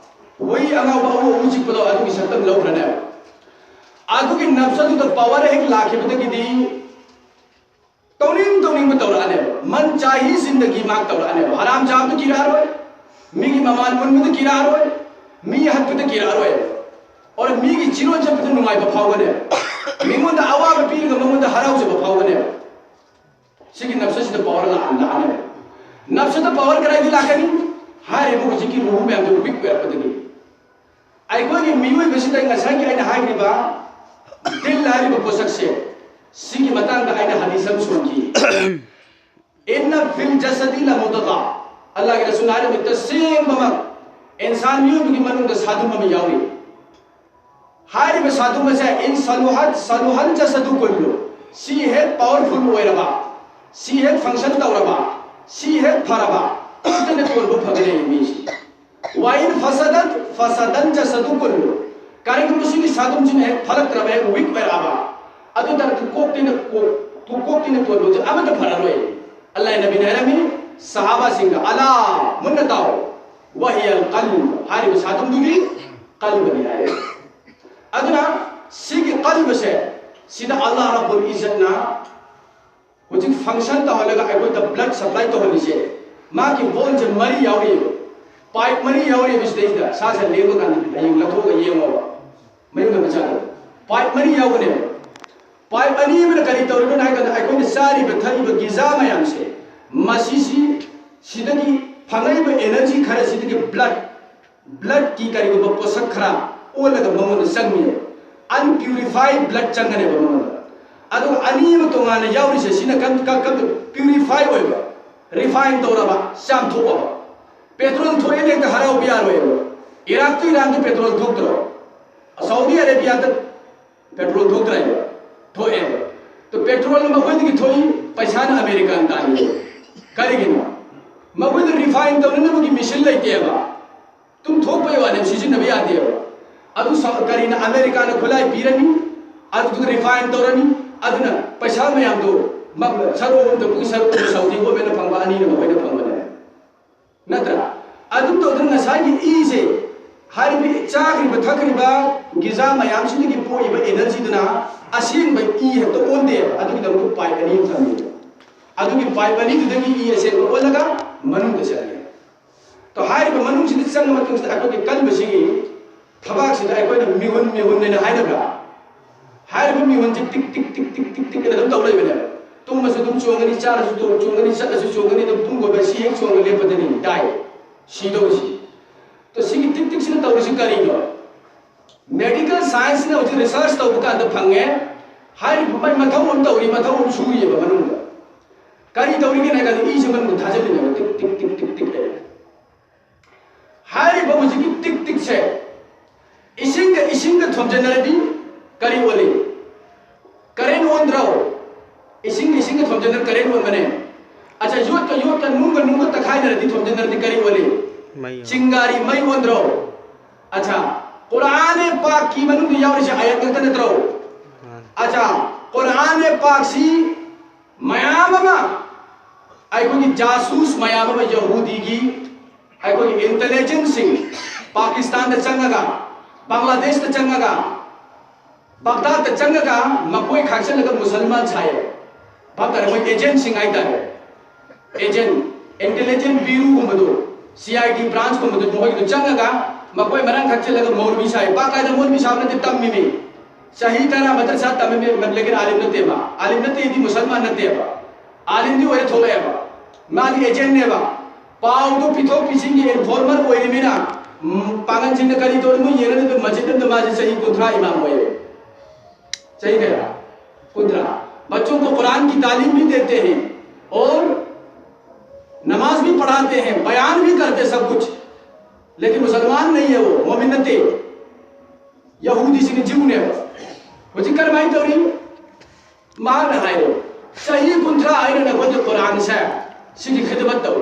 ꯍꯨꯏ ꯑꯉꯥꯎꯕ ꯑꯎ ꯑꯎ ꯆꯤꯛꯄꯗꯣ, ꯑꯗꯨꯒꯤ ꯁꯛꯇꯝ ꯂꯧꯈ꯭ꯔꯅꯦꯕ꯫ ꯑꯗꯨꯒꯤ ꯅꯐꯁ ꯑꯗꯨꯗ ꯄꯥꯋꯔ ꯍꯦꯛ ꯂꯥꯛꯈꯤꯕꯗꯒꯤꯗꯤ ꯇꯧꯅꯤꯡ ꯇꯧꯅꯤꯡꯕ ꯇꯧꯔꯛꯑꯅꯦꯕ꯫ ꯃꯟ ꯆꯥꯍꯤ ꯖꯤꯟꯗꯒꯤ ꯃꯥ ꯇꯧꯔꯛꯑꯅꯦꯕ꯫ ꯍꯔꯥꯝ ꯆꯥꯕꯗ ꯀꯤꯔꯛꯑꯔꯣꯏ, ꯃꯤꯒꯤ ꯃꯃꯥꯟ ꯃꯨꯟꯕꯗ ꯀꯤꯔꯛꯑꯔꯣꯏ, ꯃꯤ ꯍꯠꯄꯗ ꯀꯤꯔꯛꯑꯔꯣꯏ, ꯑꯣꯔ ꯃꯤꯒꯤ ꯆꯤꯔꯣꯟ ꯆꯠꯄꯗ ꯅꯨꯡꯉꯥꯏꯕ ꯐꯥꯎꯒꯅꯦꯕ꯫ ꯃꯤꯉꯣꯟꯗ ꯑꯋꯥꯕ ꯄꯤꯔꯒ ꯃꯉꯣꯟꯗ ꯍꯔꯥꯎꯖꯕ ꯐꯥꯎꯒꯅꯦꯕ꯫ ꯁꯤꯒꯤ ꯅꯞꯁꯁꯤꯗ ꯄꯥꯋꯔ ꯂꯥꯛꯑ ꯂꯥꯛꯑꯅꯦꯕ꯫ ꯅꯞꯁꯗ ꯄꯥꯋꯔ ꯀꯗꯥꯏꯗꯒꯤ ꯂꯥꯛꯀꯅꯤ? ꯍꯥꯏꯔꯤꯕ ꯍꯧꯖꯤꯛꯀꯤ ꯔꯨꯍꯨ ꯃꯌꯥꯝꯗꯣ ꯋꯤꯛ ꯑꯣꯏꯔꯛꯄꯗꯒꯤ꯫ ꯑꯩꯈꯣꯏꯒꯤ ꯃꯤꯑꯣꯏꯕꯁꯤꯗ ꯉꯁꯥꯏꯒꯤ ꯑꯩꯅ ꯍꯥꯏꯈ꯭ꯔꯤꯕ ꯗꯤꯜ ꯍꯥꯏꯔꯤꯕ ꯄꯣꯠꯁꯛꯁꯦ, ꯁꯤꯒꯤ ꯃꯇꯥꯡꯗ ꯑꯩꯅ ꯍꯗꯤꯁ ꯑꯃ ꯁꯣꯟꯈꯤ꯫ ꯏꯟꯅ ꯐꯤꯜ ꯖꯁꯗꯤ ꯂꯃꯨꯗꯒꯥ꯫ ꯑꯜꯂꯥꯍꯒꯤ ꯔꯁꯨꯜꯅ ꯍꯥꯏꯔꯝꯃꯤ, ꯇꯁꯦꯡꯕꯃꯛ ꯏꯟꯁꯥꯟ ꯃꯤꯑꯣꯏꯕꯒꯤ ꯃꯅꯨꯡꯗ ꯁꯥꯗꯨꯝ ꯑꯃ ꯌꯥꯎꯔꯤ꯫ ꯍꯥꯏꯔꯤꯕ ꯁꯥꯗꯨꯝ ꯑꯁꯦ ꯏꯟ ꯁꯂꯨꯍꯠ ꯁꯂꯨꯍꯜ ꯖꯁꯗꯨ ꯀꯨꯜꯂꯨ꯫ ꯁꯤ ꯍꯦꯛ ꯄꯥꯋꯔꯐꯨꯜ ꯑꯣꯏꯔꯕ, ꯁꯤ ꯍꯦꯛ ꯐꯪꯁꯟ ꯇꯧꯔꯕ, ꯁꯤ ꯍꯦꯛ ꯐꯔꯕ, ꯈꯛꯇꯅ ꯇꯣꯟꯕ ꯐꯒꯅꯤ ꯃꯤꯁꯤ꯫ ꯋꯥꯏꯟ ꯐꯁꯗꯠ ꯐꯁꯗꯜ ꯖꯁꯗꯨ ꯀꯨꯜꯂꯨ꯫ ꯀꯔꯤꯒꯨꯝꯕ ꯁꯤꯒꯤ ꯁꯥꯗꯨꯝꯁꯤꯅ ꯍꯦꯛ ꯐꯔꯛꯇ꯭ꯔꯕ, ꯍꯦꯛ ꯋꯤꯛ ꯑꯣꯏꯔꯛꯑꯕ, ꯑꯗꯨ ꯇꯥꯔꯗꯤ ꯀꯣꯛꯇꯩꯅ ꯀꯣꯛ-, ꯀꯣꯛꯇꯩꯅ ꯇꯣꯟꯕꯁꯦ ꯑꯃꯠꯇ ꯐꯔꯔꯣꯏ꯫ ꯑꯜꯂꯥꯍ ꯅꯕꯤꯅ ꯍꯥꯏꯔꯝꯃꯤ ꯁꯍꯥꯕꯥꯁꯤꯡꯗ, "ꯑꯂꯥ, ꯃꯨꯟꯅ ꯇꯥꯎ, ꯋꯥꯍꯤꯌꯜ ꯀꯜꯕ, ꯍꯥꯏꯔꯤꯕ ꯁꯥꯗꯨꯝꯗꯨꯗꯤ ꯀꯜꯕꯅꯤ" ꯍꯥꯏꯔꯦ꯫ ꯑꯗꯨꯅ ꯁꯤꯒꯤ ꯍꯥꯏꯔꯤꯕꯁꯦ, ꯁꯤꯗ ꯑꯜꯂꯥꯍ ꯔꯕꯨꯜ ꯏꯖꯠꯅ ꯍꯧꯖꯤꯛ ꯐꯪꯁꯟ ꯇꯧꯍꯜꯂꯒ ꯑꯩꯈꯣꯏꯗ ꯕ꯭ꯂꯗ ꯁꯄ꯭ꯂꯥꯏ ꯇꯧꯍꯜꯂꯤꯁꯦ, ꯃꯥꯒꯤ ꯕꯣꯟꯁꯦ ꯃꯔꯤ ꯌꯥꯎꯔꯤꯑꯕ, ꯄꯥꯏꯞ ꯃꯔꯤ ꯌꯥꯎꯔꯤꯑꯕ ꯁꯤꯗꯩꯁꯤꯗ꯫ ꯁꯥꯁꯦ ꯂꯦꯡꯕ ꯀꯥꯟꯗ ꯍꯌꯦꯡ ꯂꯧꯊꯣꯛꯑꯒ ꯌꯦꯡꯉꯣꯕ, ꯃꯌꯨꯝꯗ ꯃꯆꯥꯗꯣ꯫ ꯄꯥꯏꯞ ꯃꯔꯤ ꯌꯥꯎꯒꯅꯦꯕ꯫ ꯄꯥꯏꯞ ꯑꯅꯤ ꯑꯃꯅ ꯀꯔꯤ ꯇꯧꯔꯤꯕꯅꯣ ꯍꯥꯏ ꯀꯥꯟꯗ, ꯑꯩꯈꯣꯏꯅ ꯆꯥꯔꯤꯕ ꯊꯛꯏꯕ ꯒꯤꯖꯥ ꯃꯌꯥꯝꯁꯦ, ꯃꯁꯤꯁꯤ, ꯁꯤꯗꯒꯤ ꯐꯪꯉꯛꯏꯕ ꯑꯦꯅꯔꯖꯤ ꯈꯔꯁꯤꯗꯒꯤ ꯕ꯭ꯂꯗ ꯕ꯭ꯂꯗꯀꯤ ꯀꯔꯤꯒꯨꯝꯕ ꯄꯣꯠꯁꯛ ꯈꯔ ꯑꯣꯜꯂꯒ ꯃꯉꯣꯟꯗ ꯆꯪꯉꯦꯕ꯫ ꯑꯟꯄ꯭ꯌꯨꯔꯤꯐꯥꯏ ꯕ꯭ꯂꯗ ꯆꯪꯒꯅꯦꯕ ꯃꯉꯣꯟꯗ꯫ ꯑꯗꯨꯒ ꯑꯅꯤ ꯑꯃ ꯇꯣꯉꯥꯟꯅ ꯌꯥꯎꯔꯤꯁꯦ, ꯁꯤꯅ ꯀꯝ ꯀꯝ ꯀꯝ ꯄ꯭ꯌꯨꯔꯤꯐꯥꯏ ꯑꯣꯏꯕ, ꯔꯤꯐꯥꯏꯟ ꯇꯧꯔꯕ, ꯆꯥꯝꯊꯣꯛꯑꯕ꯫ ꯄꯦꯇ꯭ꯔꯣꯜ ꯊꯣꯛꯑꯦꯅ ꯍꯦꯛꯇ ꯍꯔꯥꯎꯕ ꯌꯥꯔꯣꯏꯕ꯫ ꯏꯔꯥꯛꯇ ꯏꯔꯥꯟꯗ ꯄꯦꯇ꯭ꯔꯣꯜ ꯊꯣꯛꯇ꯭ꯔꯣ? ꯁꯥꯎꯗꯤ ꯑꯔꯦꯕꯤꯌꯥꯗ ꯄꯦꯇ꯭ꯔꯣꯜ ꯊꯣꯛꯇ꯭ꯔꯦꯕ, ꯊꯣꯛꯑꯦꯕ꯫ ꯇꯣ ꯄꯦꯇ꯭ꯔꯣꯜ ꯃꯈꯣꯏꯗꯒꯤ ꯊꯣꯛꯏ, ꯄꯩꯁꯥꯅ ꯑꯃꯦꯔꯤꯀꯥꯅ ꯇꯥꯜꯂꯤ꯫ ꯀꯔꯤꯒꯤꯅꯣ? ꯃꯈꯣꯏꯗ ꯔꯤꯐꯥꯏꯟ ꯇꯧꯅꯅꯕꯒꯤ ꯃꯦꯆꯤꯟ ꯂꯩꯇꯦꯕ꯫ ꯇꯨꯝꯊꯣꯛꯄꯩ ꯋꯥꯅꯦ, ꯁꯤꯖꯤꯟꯅꯕ ꯌꯥꯗꯦꯕ꯫ ꯑꯗꯨ ꯁꯥꯎ-, ꯀꯔꯤꯅ ꯑꯃꯦꯔꯤꯀꯥꯅ ꯈꯨꯠꯂꯥꯏ ꯄꯤꯔꯅꯤ, ꯑꯗꯨꯗꯨꯒ ꯔꯤꯐꯥꯏꯟ ꯇꯧꯔꯅꯤ, ꯑꯗꯨꯅ ꯄꯩꯁꯥ ꯃꯌꯥꯝꯗꯣ ꯃ-, ꯁꯔꯨꯛ ꯑꯍꯨꯝ ꯊꯣꯛꯄꯒꯤ ꯁꯔꯨꯛ ꯑꯃ ꯁꯥꯎꯗꯤ ꯒꯣꯔꯃꯦꯟꯅ ꯐꯪꯕ, ꯑꯅꯤꯅ ꯃꯈꯣꯏꯅ ꯐꯪꯕꯅꯦ, ꯅꯠꯇ꯭ꯔꯥ? ꯑꯗꯨꯝ ꯇꯧꯗꯅ ꯉꯁꯥꯏꯒꯤ ꯏꯁꯦ, ꯍꯥꯏꯔꯤꯕ ꯆꯥꯈ꯭ꯔꯤꯕ ꯊꯛꯈ꯭ꯔꯤꯕ ꯒꯤꯖꯥ ꯃꯌꯥꯝꯁꯤꯗꯒꯤ ꯄꯣꯛꯏꯕ ꯑꯦꯅꯔꯖꯤꯗꯨꯅ ꯑꯁꯦꯡꯕ ꯏ ꯍꯦꯛꯇ ꯑꯣꯟꯗꯦꯕ꯫ ꯑꯗꯨꯒꯤꯗꯃꯛꯇ ꯄꯥꯏꯞ ꯑꯅꯤ ꯑꯃ ꯊꯝꯃꯦꯕ꯫ ꯑꯗꯨꯒꯤ ꯄꯥꯏꯞ ꯑꯅꯤꯗꯨꯗꯒꯤ ꯏ ꯑꯁꯦꯡꯕ ꯑꯣꯜꯂꯒ ꯃꯅꯨꯡꯗ ꯆꯪꯉꯦ꯫ ꯇꯣ, ꯍꯥꯏꯔꯤꯕ ꯃꯅꯨꯡꯁꯤꯗ ꯆꯪꯉ ꯃꯇꯨꯡꯁꯤꯗ ꯑꯩꯈꯣꯏꯒꯤ ꯀꯟꯕꯁꯤꯒꯤ ꯊꯕꯥꯛꯁꯤꯗ ꯑꯩꯈꯣꯏꯅ ꯃꯤꯍꯨꯟ, ꯃꯤꯍꯨꯟ ꯍꯥꯏꯅ ꯍꯥꯏꯅꯕ꯭ꯔꯥ? ꯍꯥꯏꯔꯤꯕ ꯃꯤꯍꯨꯟꯁꯤ ꯇꯤꯛ, ꯇꯤꯛ, ꯇꯤꯛ, ꯇꯤꯛ, ꯇꯤꯛ, ꯇꯤꯛ ꯑꯅ ꯑꯗꯨꯝ ꯇꯧ ꯂꯩꯕꯅꯦꯕ꯫ ꯇꯨꯝꯃꯁꯨ ꯑꯗꯨꯝ ꯆꯣꯡꯒꯅꯤ, ꯆꯥꯔꯁꯨ ꯑꯗꯨꯝ ꯆꯣꯡꯒꯅꯤ, ꯆꯠꯂꯁꯨ ꯆꯣꯡꯒꯅꯤ, ꯑꯗꯨꯝ ꯇꯨꯝꯒꯣꯕ ꯁꯤ ꯍꯦꯛ ꯆꯣꯡꯉ ꯂꯦꯞꯄꯗꯅꯤ ꯗꯥꯏ ꯁꯤꯗꯧꯔꯤꯁꯤ꯫ ꯇꯣ, ꯁꯤꯒꯤ ꯇꯤꯛ ꯇꯤꯛꯁꯤꯅ ꯇꯧꯔꯤꯁꯤ ꯀꯔꯤꯅꯣ? ꯃꯦꯗꯤꯀꯦꯜ ꯁꯥꯏꯟꯁꯅ ꯍꯧꯖꯤꯛ ꯔꯤꯁꯔꯁ ꯇꯧꯕ ꯀꯥꯟꯗ ꯐꯪꯉꯦ, ꯍꯥꯏꯔꯤꯕ ꯃꯥꯏ ꯃꯊꯧ ꯑꯃ ꯇꯧꯔꯤ, ꯃꯊꯧ ꯑꯃ ꯁꯨꯔꯤꯑꯕ ꯃꯅꯨꯡꯗ꯫ ꯀꯔꯤ ꯇꯧꯔꯤꯒꯦ ꯍꯥꯏ ꯀꯥꯟꯗ ꯏꯁꯦ ꯃꯅꯨꯡꯗ ꯊꯥꯖꯤꯜꯂꯤꯅꯦꯕ, ꯇꯤꯛ, ꯇꯤꯛ, ꯇꯤꯛ, ꯇꯤꯛ, ꯇꯤꯛ ꯍꯥꯏꯅ꯫ ꯍꯥꯏꯔꯤꯕ ꯍꯧꯖꯤꯛꯀꯤ ꯇꯤꯛ ꯇꯤꯛꯁꯦ ꯏꯁꯤꯡꯒ ꯏꯁꯤꯡꯒ ꯊꯣꯝꯖꯤꯟꯅꯔꯗꯤ ꯀꯔꯤ ꯑꯣꯜꯂꯤ? ꯀꯔꯦꯟ ꯑꯣꯟꯗ꯭ꯔꯣ? ꯏꯁꯤꯡꯒ ꯏꯁꯤꯡꯒ ꯊꯣꯝꯖꯤꯟꯅꯔ ꯀꯔꯦꯟ ꯑꯣꯟꯕꯅꯦ꯫ ꯑꯠꯆꯥ, ꯌꯣꯠꯀ ꯌꯣꯠꯀ, ꯅꯨꯡꯒ ꯅꯨꯡꯒ ꯇꯛꯈꯥꯏꯅꯔꯗꯤ ꯊꯣꯝꯖꯤꯟꯅꯔꯗꯤ ꯀꯔꯤ ꯑꯣꯜꯂꯤ? ꯃꯩ ꯑꯣꯜꯂꯤ꯫ ꯆꯤꯡꯒꯥꯔꯤ ꯃꯩ ꯑꯣꯟꯗ꯭ꯔꯣ? ꯑꯠꯆꯥ, ꯀꯨꯔꯥꯟ ꯄꯥꯛꯀꯤ ꯃꯅꯨꯡꯗ ꯌꯥꯎꯔꯤꯁꯦ ꯑꯥꯌꯠ ꯈꯛꯇ ꯅꯠꯇ꯭ꯔꯣ? ꯃꯥꯅꯤ꯫ ꯑꯠꯆꯥ, ꯀꯨꯔꯥꯟ ꯄꯥꯛꯁꯤ ꯃꯌꯥꯝ ꯑꯃ ꯑꯩꯈꯣꯏꯒꯤ ꯖꯥꯁꯨꯁ ꯃꯌꯥꯝ ꯑꯃ, ꯌꯍꯨꯗꯤꯒꯤ ꯑꯩꯈꯣꯏꯒꯤ ꯏꯟꯇꯦꯂꯤꯖꯦꯟꯁꯁꯤꯡ ꯄꯥꯀꯤꯁꯇꯥꯟꯗ ꯆꯪꯉꯒ, ꯕꯪꯒ꯭ꯂꯥꯗꯦꯁꯇ ꯆꯪꯉꯒ, ꯕꯥꯒꯗꯥꯗꯇ ꯆꯪꯉꯒ ꯃꯈꯣꯏ ꯈꯥꯛꯆꯜꯂꯒ ꯃꯨꯁꯜꯃꯥꯟ ꯁꯥꯏꯌꯦ꯫ ꯚꯥꯞ ꯇꯥꯔꯦ? ꯃꯣꯏ ꯑꯦꯖꯦꯟꯁꯤꯡ ꯍꯥꯏꯇꯥꯔꯦ꯫ Agent, intelligent ꯕ꯭ꯌꯨꯔꯣꯒꯨꯝꯕꯗꯣ, C I D ꯕ꯭ꯔꯥꯟꯁꯀꯨꯝꯕꯗꯣ, ꯃꯈꯣꯏꯒꯤꯗꯣ ꯆꯪꯉꯒ ꯃꯈꯣꯏ ꯃꯔꯥꯡ ꯈꯥꯛꯆꯜꯂꯒ ꯃꯧꯂꯕꯤ ꯁꯥꯏ꯫ ꯕꯥꯀꯥꯏꯗ ꯃꯧꯂꯕꯤ ꯁꯥꯕ ꯅꯠꯇꯦ, ꯇꯝꯃꯤꯅꯤ꯫ ꯆꯍꯤ ꯇꯔꯥ ꯃꯗꯔꯁꯥ ꯇꯝꯃꯤꯅꯤ, ꯂꯦꯀꯤꯟ ꯑꯥꯂꯤꯝ ꯅꯠꯇꯦꯕ꯫ ꯑꯥꯂꯤꯝ ꯅꯠꯇꯦꯗꯤ ꯃꯨꯁꯜꯃꯥꯟ ꯅꯠꯇꯦꯕ꯫ ꯑꯥꯂꯤꯝꯗꯤ ꯑꯣꯏꯔ ꯊꯣꯛꯂꯛꯑꯦꯕ꯫ ꯃꯥꯗꯤ ꯑꯦꯖꯦꯟꯅꯦꯕ꯫ ꯄꯥꯎꯗꯣ ꯄꯤꯊꯣꯛ ꯄꯤꯁꯤꯟꯒꯤ ꯏꯟꯐꯣꯔꯃꯔ ꯑꯣꯏꯔꯤꯃꯤꯅ, ꯎꯝ, ꯄꯥꯡꯒꯟꯁꯤꯡꯅ ꯀꯔꯤ ꯇꯧꯔꯤꯃꯣ ꯌꯦꯡꯉꯅꯤ꯫ ꯑꯗꯨ ꯃꯁꯖꯤꯗ ꯑꯃꯗ ꯃꯥꯁꯦ ꯆꯍꯤ ꯀꯨꯟꯊ꯭ꯔꯥ ꯏꯃꯥꯝ ꯑꯣꯏꯌꯦ꯫ सही कह रहा। कुदरा बच्चों को कुरान की तालीम भी देते हैं और नमाज भी पढ़ाते हैं, बयान भी करते, सब कुछ, लेकिन मुसलमान नहीं है वो, मोमिन नहीं है। यहूदी से जीवने वो जिक्र भाई तो नहीं। मान है वो सही कुंठा आए ना खुद कुरान से सिखी खिदमत तो।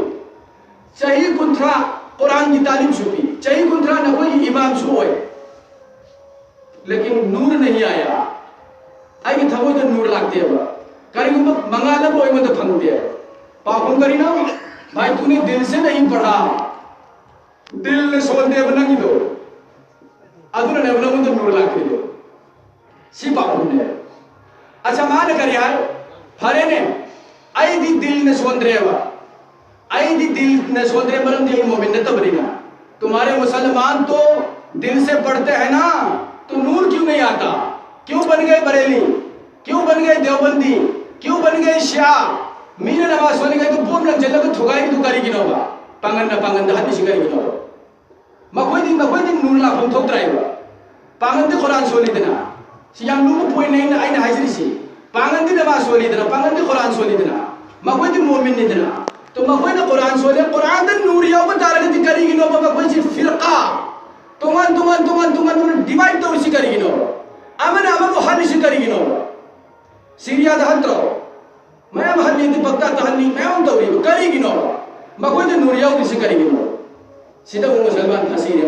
ꯆꯍꯤ ꯀꯨꯟꯊ꯭ꯔꯥ ꯀꯨꯔꯥꯟꯒꯤ ꯇꯥꯂꯤꯝꯁꯨ ꯄꯤ, ꯆꯍꯤ ꯀꯨꯟꯊ꯭ꯔꯥ ꯅꯈꯣꯏꯒꯤ ꯏꯃꯥꯝꯁꯨ ꯑꯣꯏ꯫ लेकिन नूर नहीं आया। ꯑꯩꯒꯤ ꯊꯃꯣꯏꯗ ꯅꯨꯔ ꯂꯥꯛꯇꯦꯕ꯫ ꯀꯔꯤꯒꯨꯝꯕ ꯃꯉꯥꯜ ꯑꯃ ꯑꯩꯉꯣꯟꯗ ꯐꯪꯗꯦꯕ꯫ ꯄꯥꯎꯈꯨꯝ ꯀꯔꯤꯅꯣ? भाई, तूने दिल से नहीं पढ़ा, दिल ने सोल देव नहीं दो। ꯑꯗꯨꯅꯅꯦꯕ ꯅꯪꯉꯣꯟꯗ ꯅꯨꯔ ꯂꯥꯛꯇ꯭ꯔꯤꯗꯣ꯫ ꯁꯤ ꯄꯥꯎꯈꯨꯝꯅꯦ꯫ ꯑꯠꯆꯥ, ꯃꯥꯅ ꯀꯔꯤ ꯍꯥꯏ? ꯐꯔꯦꯅꯦ, ꯑꯩꯗꯤ ꯗꯤꯜꯅ ꯁꯣꯟꯗ꯭ꯔꯦꯕ꯫ ꯑꯩꯗꯤ ꯗꯤꯜꯅ ꯁꯣꯟꯗ꯭ꯔꯦ, ꯃꯔꯝꯗꯤ ꯑꯩ ꯃꯣꯃꯤꯟ ꯅꯠꯇꯕꯅꯤꯅ꯫ तुम्हारे मुसलमान तो दिल से पढ़ते हैं ना, तो नूर क्यों नहीं आता? क्यों बन गए बरेली? क्यों बन गए देवबंदी? क्यों बन गए शिया? ꯃꯤꯅ ꯅꯃꯥꯖ ꯁꯣꯜꯂꯤꯉꯩꯗ ꯕꯣꯝ ꯂꯪꯁꯤꯜꯂꯒ ꯊꯨꯒꯥꯏꯔꯤꯗꯨ ꯀꯔꯤꯒꯤꯅꯣꯕ? ꯄꯥꯡꯒꯟꯅ ꯄꯥꯡꯒꯟꯗ ꯍꯥꯠꯂꯤꯁꯤ ꯀꯔꯤꯒꯤꯅꯣꯕ? ꯃꯈꯣꯏꯗꯤ, ꯃꯈꯣꯏꯗꯤ ꯅꯨꯔ ꯂꯥꯛꯐꯝ ꯊꯣꯛꯇ꯭ꯔꯥ ꯍꯥꯏꯕ? ꯄꯥꯡꯒꯟꯗꯤ ꯈꯨꯔꯥꯟ ꯁꯣꯜꯂꯤꯗꯅ꯫ ꯁꯤ ꯌꯥꯝ ꯂꯨꯕ ꯄꯣꯏꯟꯅꯦ ꯑꯩꯅ, ꯑꯩꯅ ꯍꯥꯏꯖꯔꯤꯁꯤ꯫ ꯄꯥꯡꯒꯟꯗꯤ ꯅꯃꯥꯖ ꯁꯣꯜꯂꯤꯗꯅ, ꯄꯥꯡꯒꯟꯗꯤ ꯈꯨꯔꯥꯟ ꯁꯣꯜꯂꯤꯗꯅ꯫ ꯃꯈꯣꯏꯗꯤ ꯃꯣꯃꯤꯟꯅꯤꯗꯅ꯫ ꯇꯣ ꯃꯈꯣꯏꯅ ꯈꯨꯔꯥꯟ ꯁꯣꯜꯂꯦ, ꯈꯨꯔꯥꯟꯗ ꯅꯨꯔ ꯌꯥꯎꯕ ꯇꯥꯔꯒꯗꯤ ꯀꯔꯤꯒꯤꯅꯣꯕ ꯃꯈꯣꯏꯁꯤ ꯐꯤꯔꯀꯥ ꯇꯣꯉꯥꯟ ꯇꯣꯉꯥꯟ, ꯇꯣꯉꯥꯟ ꯇꯣꯉꯥꯟ ꯇꯣꯉꯥꯟ ꯗꯤꯚꯥꯏꯗ ꯇꯧꯔꯤꯁꯤ ꯀꯔꯤꯒꯤꯅꯣꯕ? ꯑꯃꯅ ꯑꯃꯕꯨ ꯍꯥꯠꯂꯤꯁꯤ ꯀꯔꯤꯒꯤꯅꯣꯕ? ꯁꯤꯔꯤꯌꯥꯗ ꯍꯟꯇ꯭ꯔꯣ? ꯃꯌꯥꯝ ꯍꯜꯂꯤ, ꯑꯗꯨ ꯕꯒꯗꯥꯗ ꯍꯜꯂꯤ, ꯃꯌꯥꯝ ꯇꯧꯔꯤꯕ ꯀꯔꯤꯒꯤꯅꯣ? ꯃꯈꯣꯏꯗ ꯅꯨꯔ ꯌꯥꯎꯗ꯭ꯔꯤꯁꯤ ꯀꯔꯤꯒꯤꯅꯣ? ꯁꯤꯗ ꯑꯃꯨꯛ ꯃꯨꯁꯜꯃꯥꯟ ꯐꯥꯁꯤꯔꯦ꯫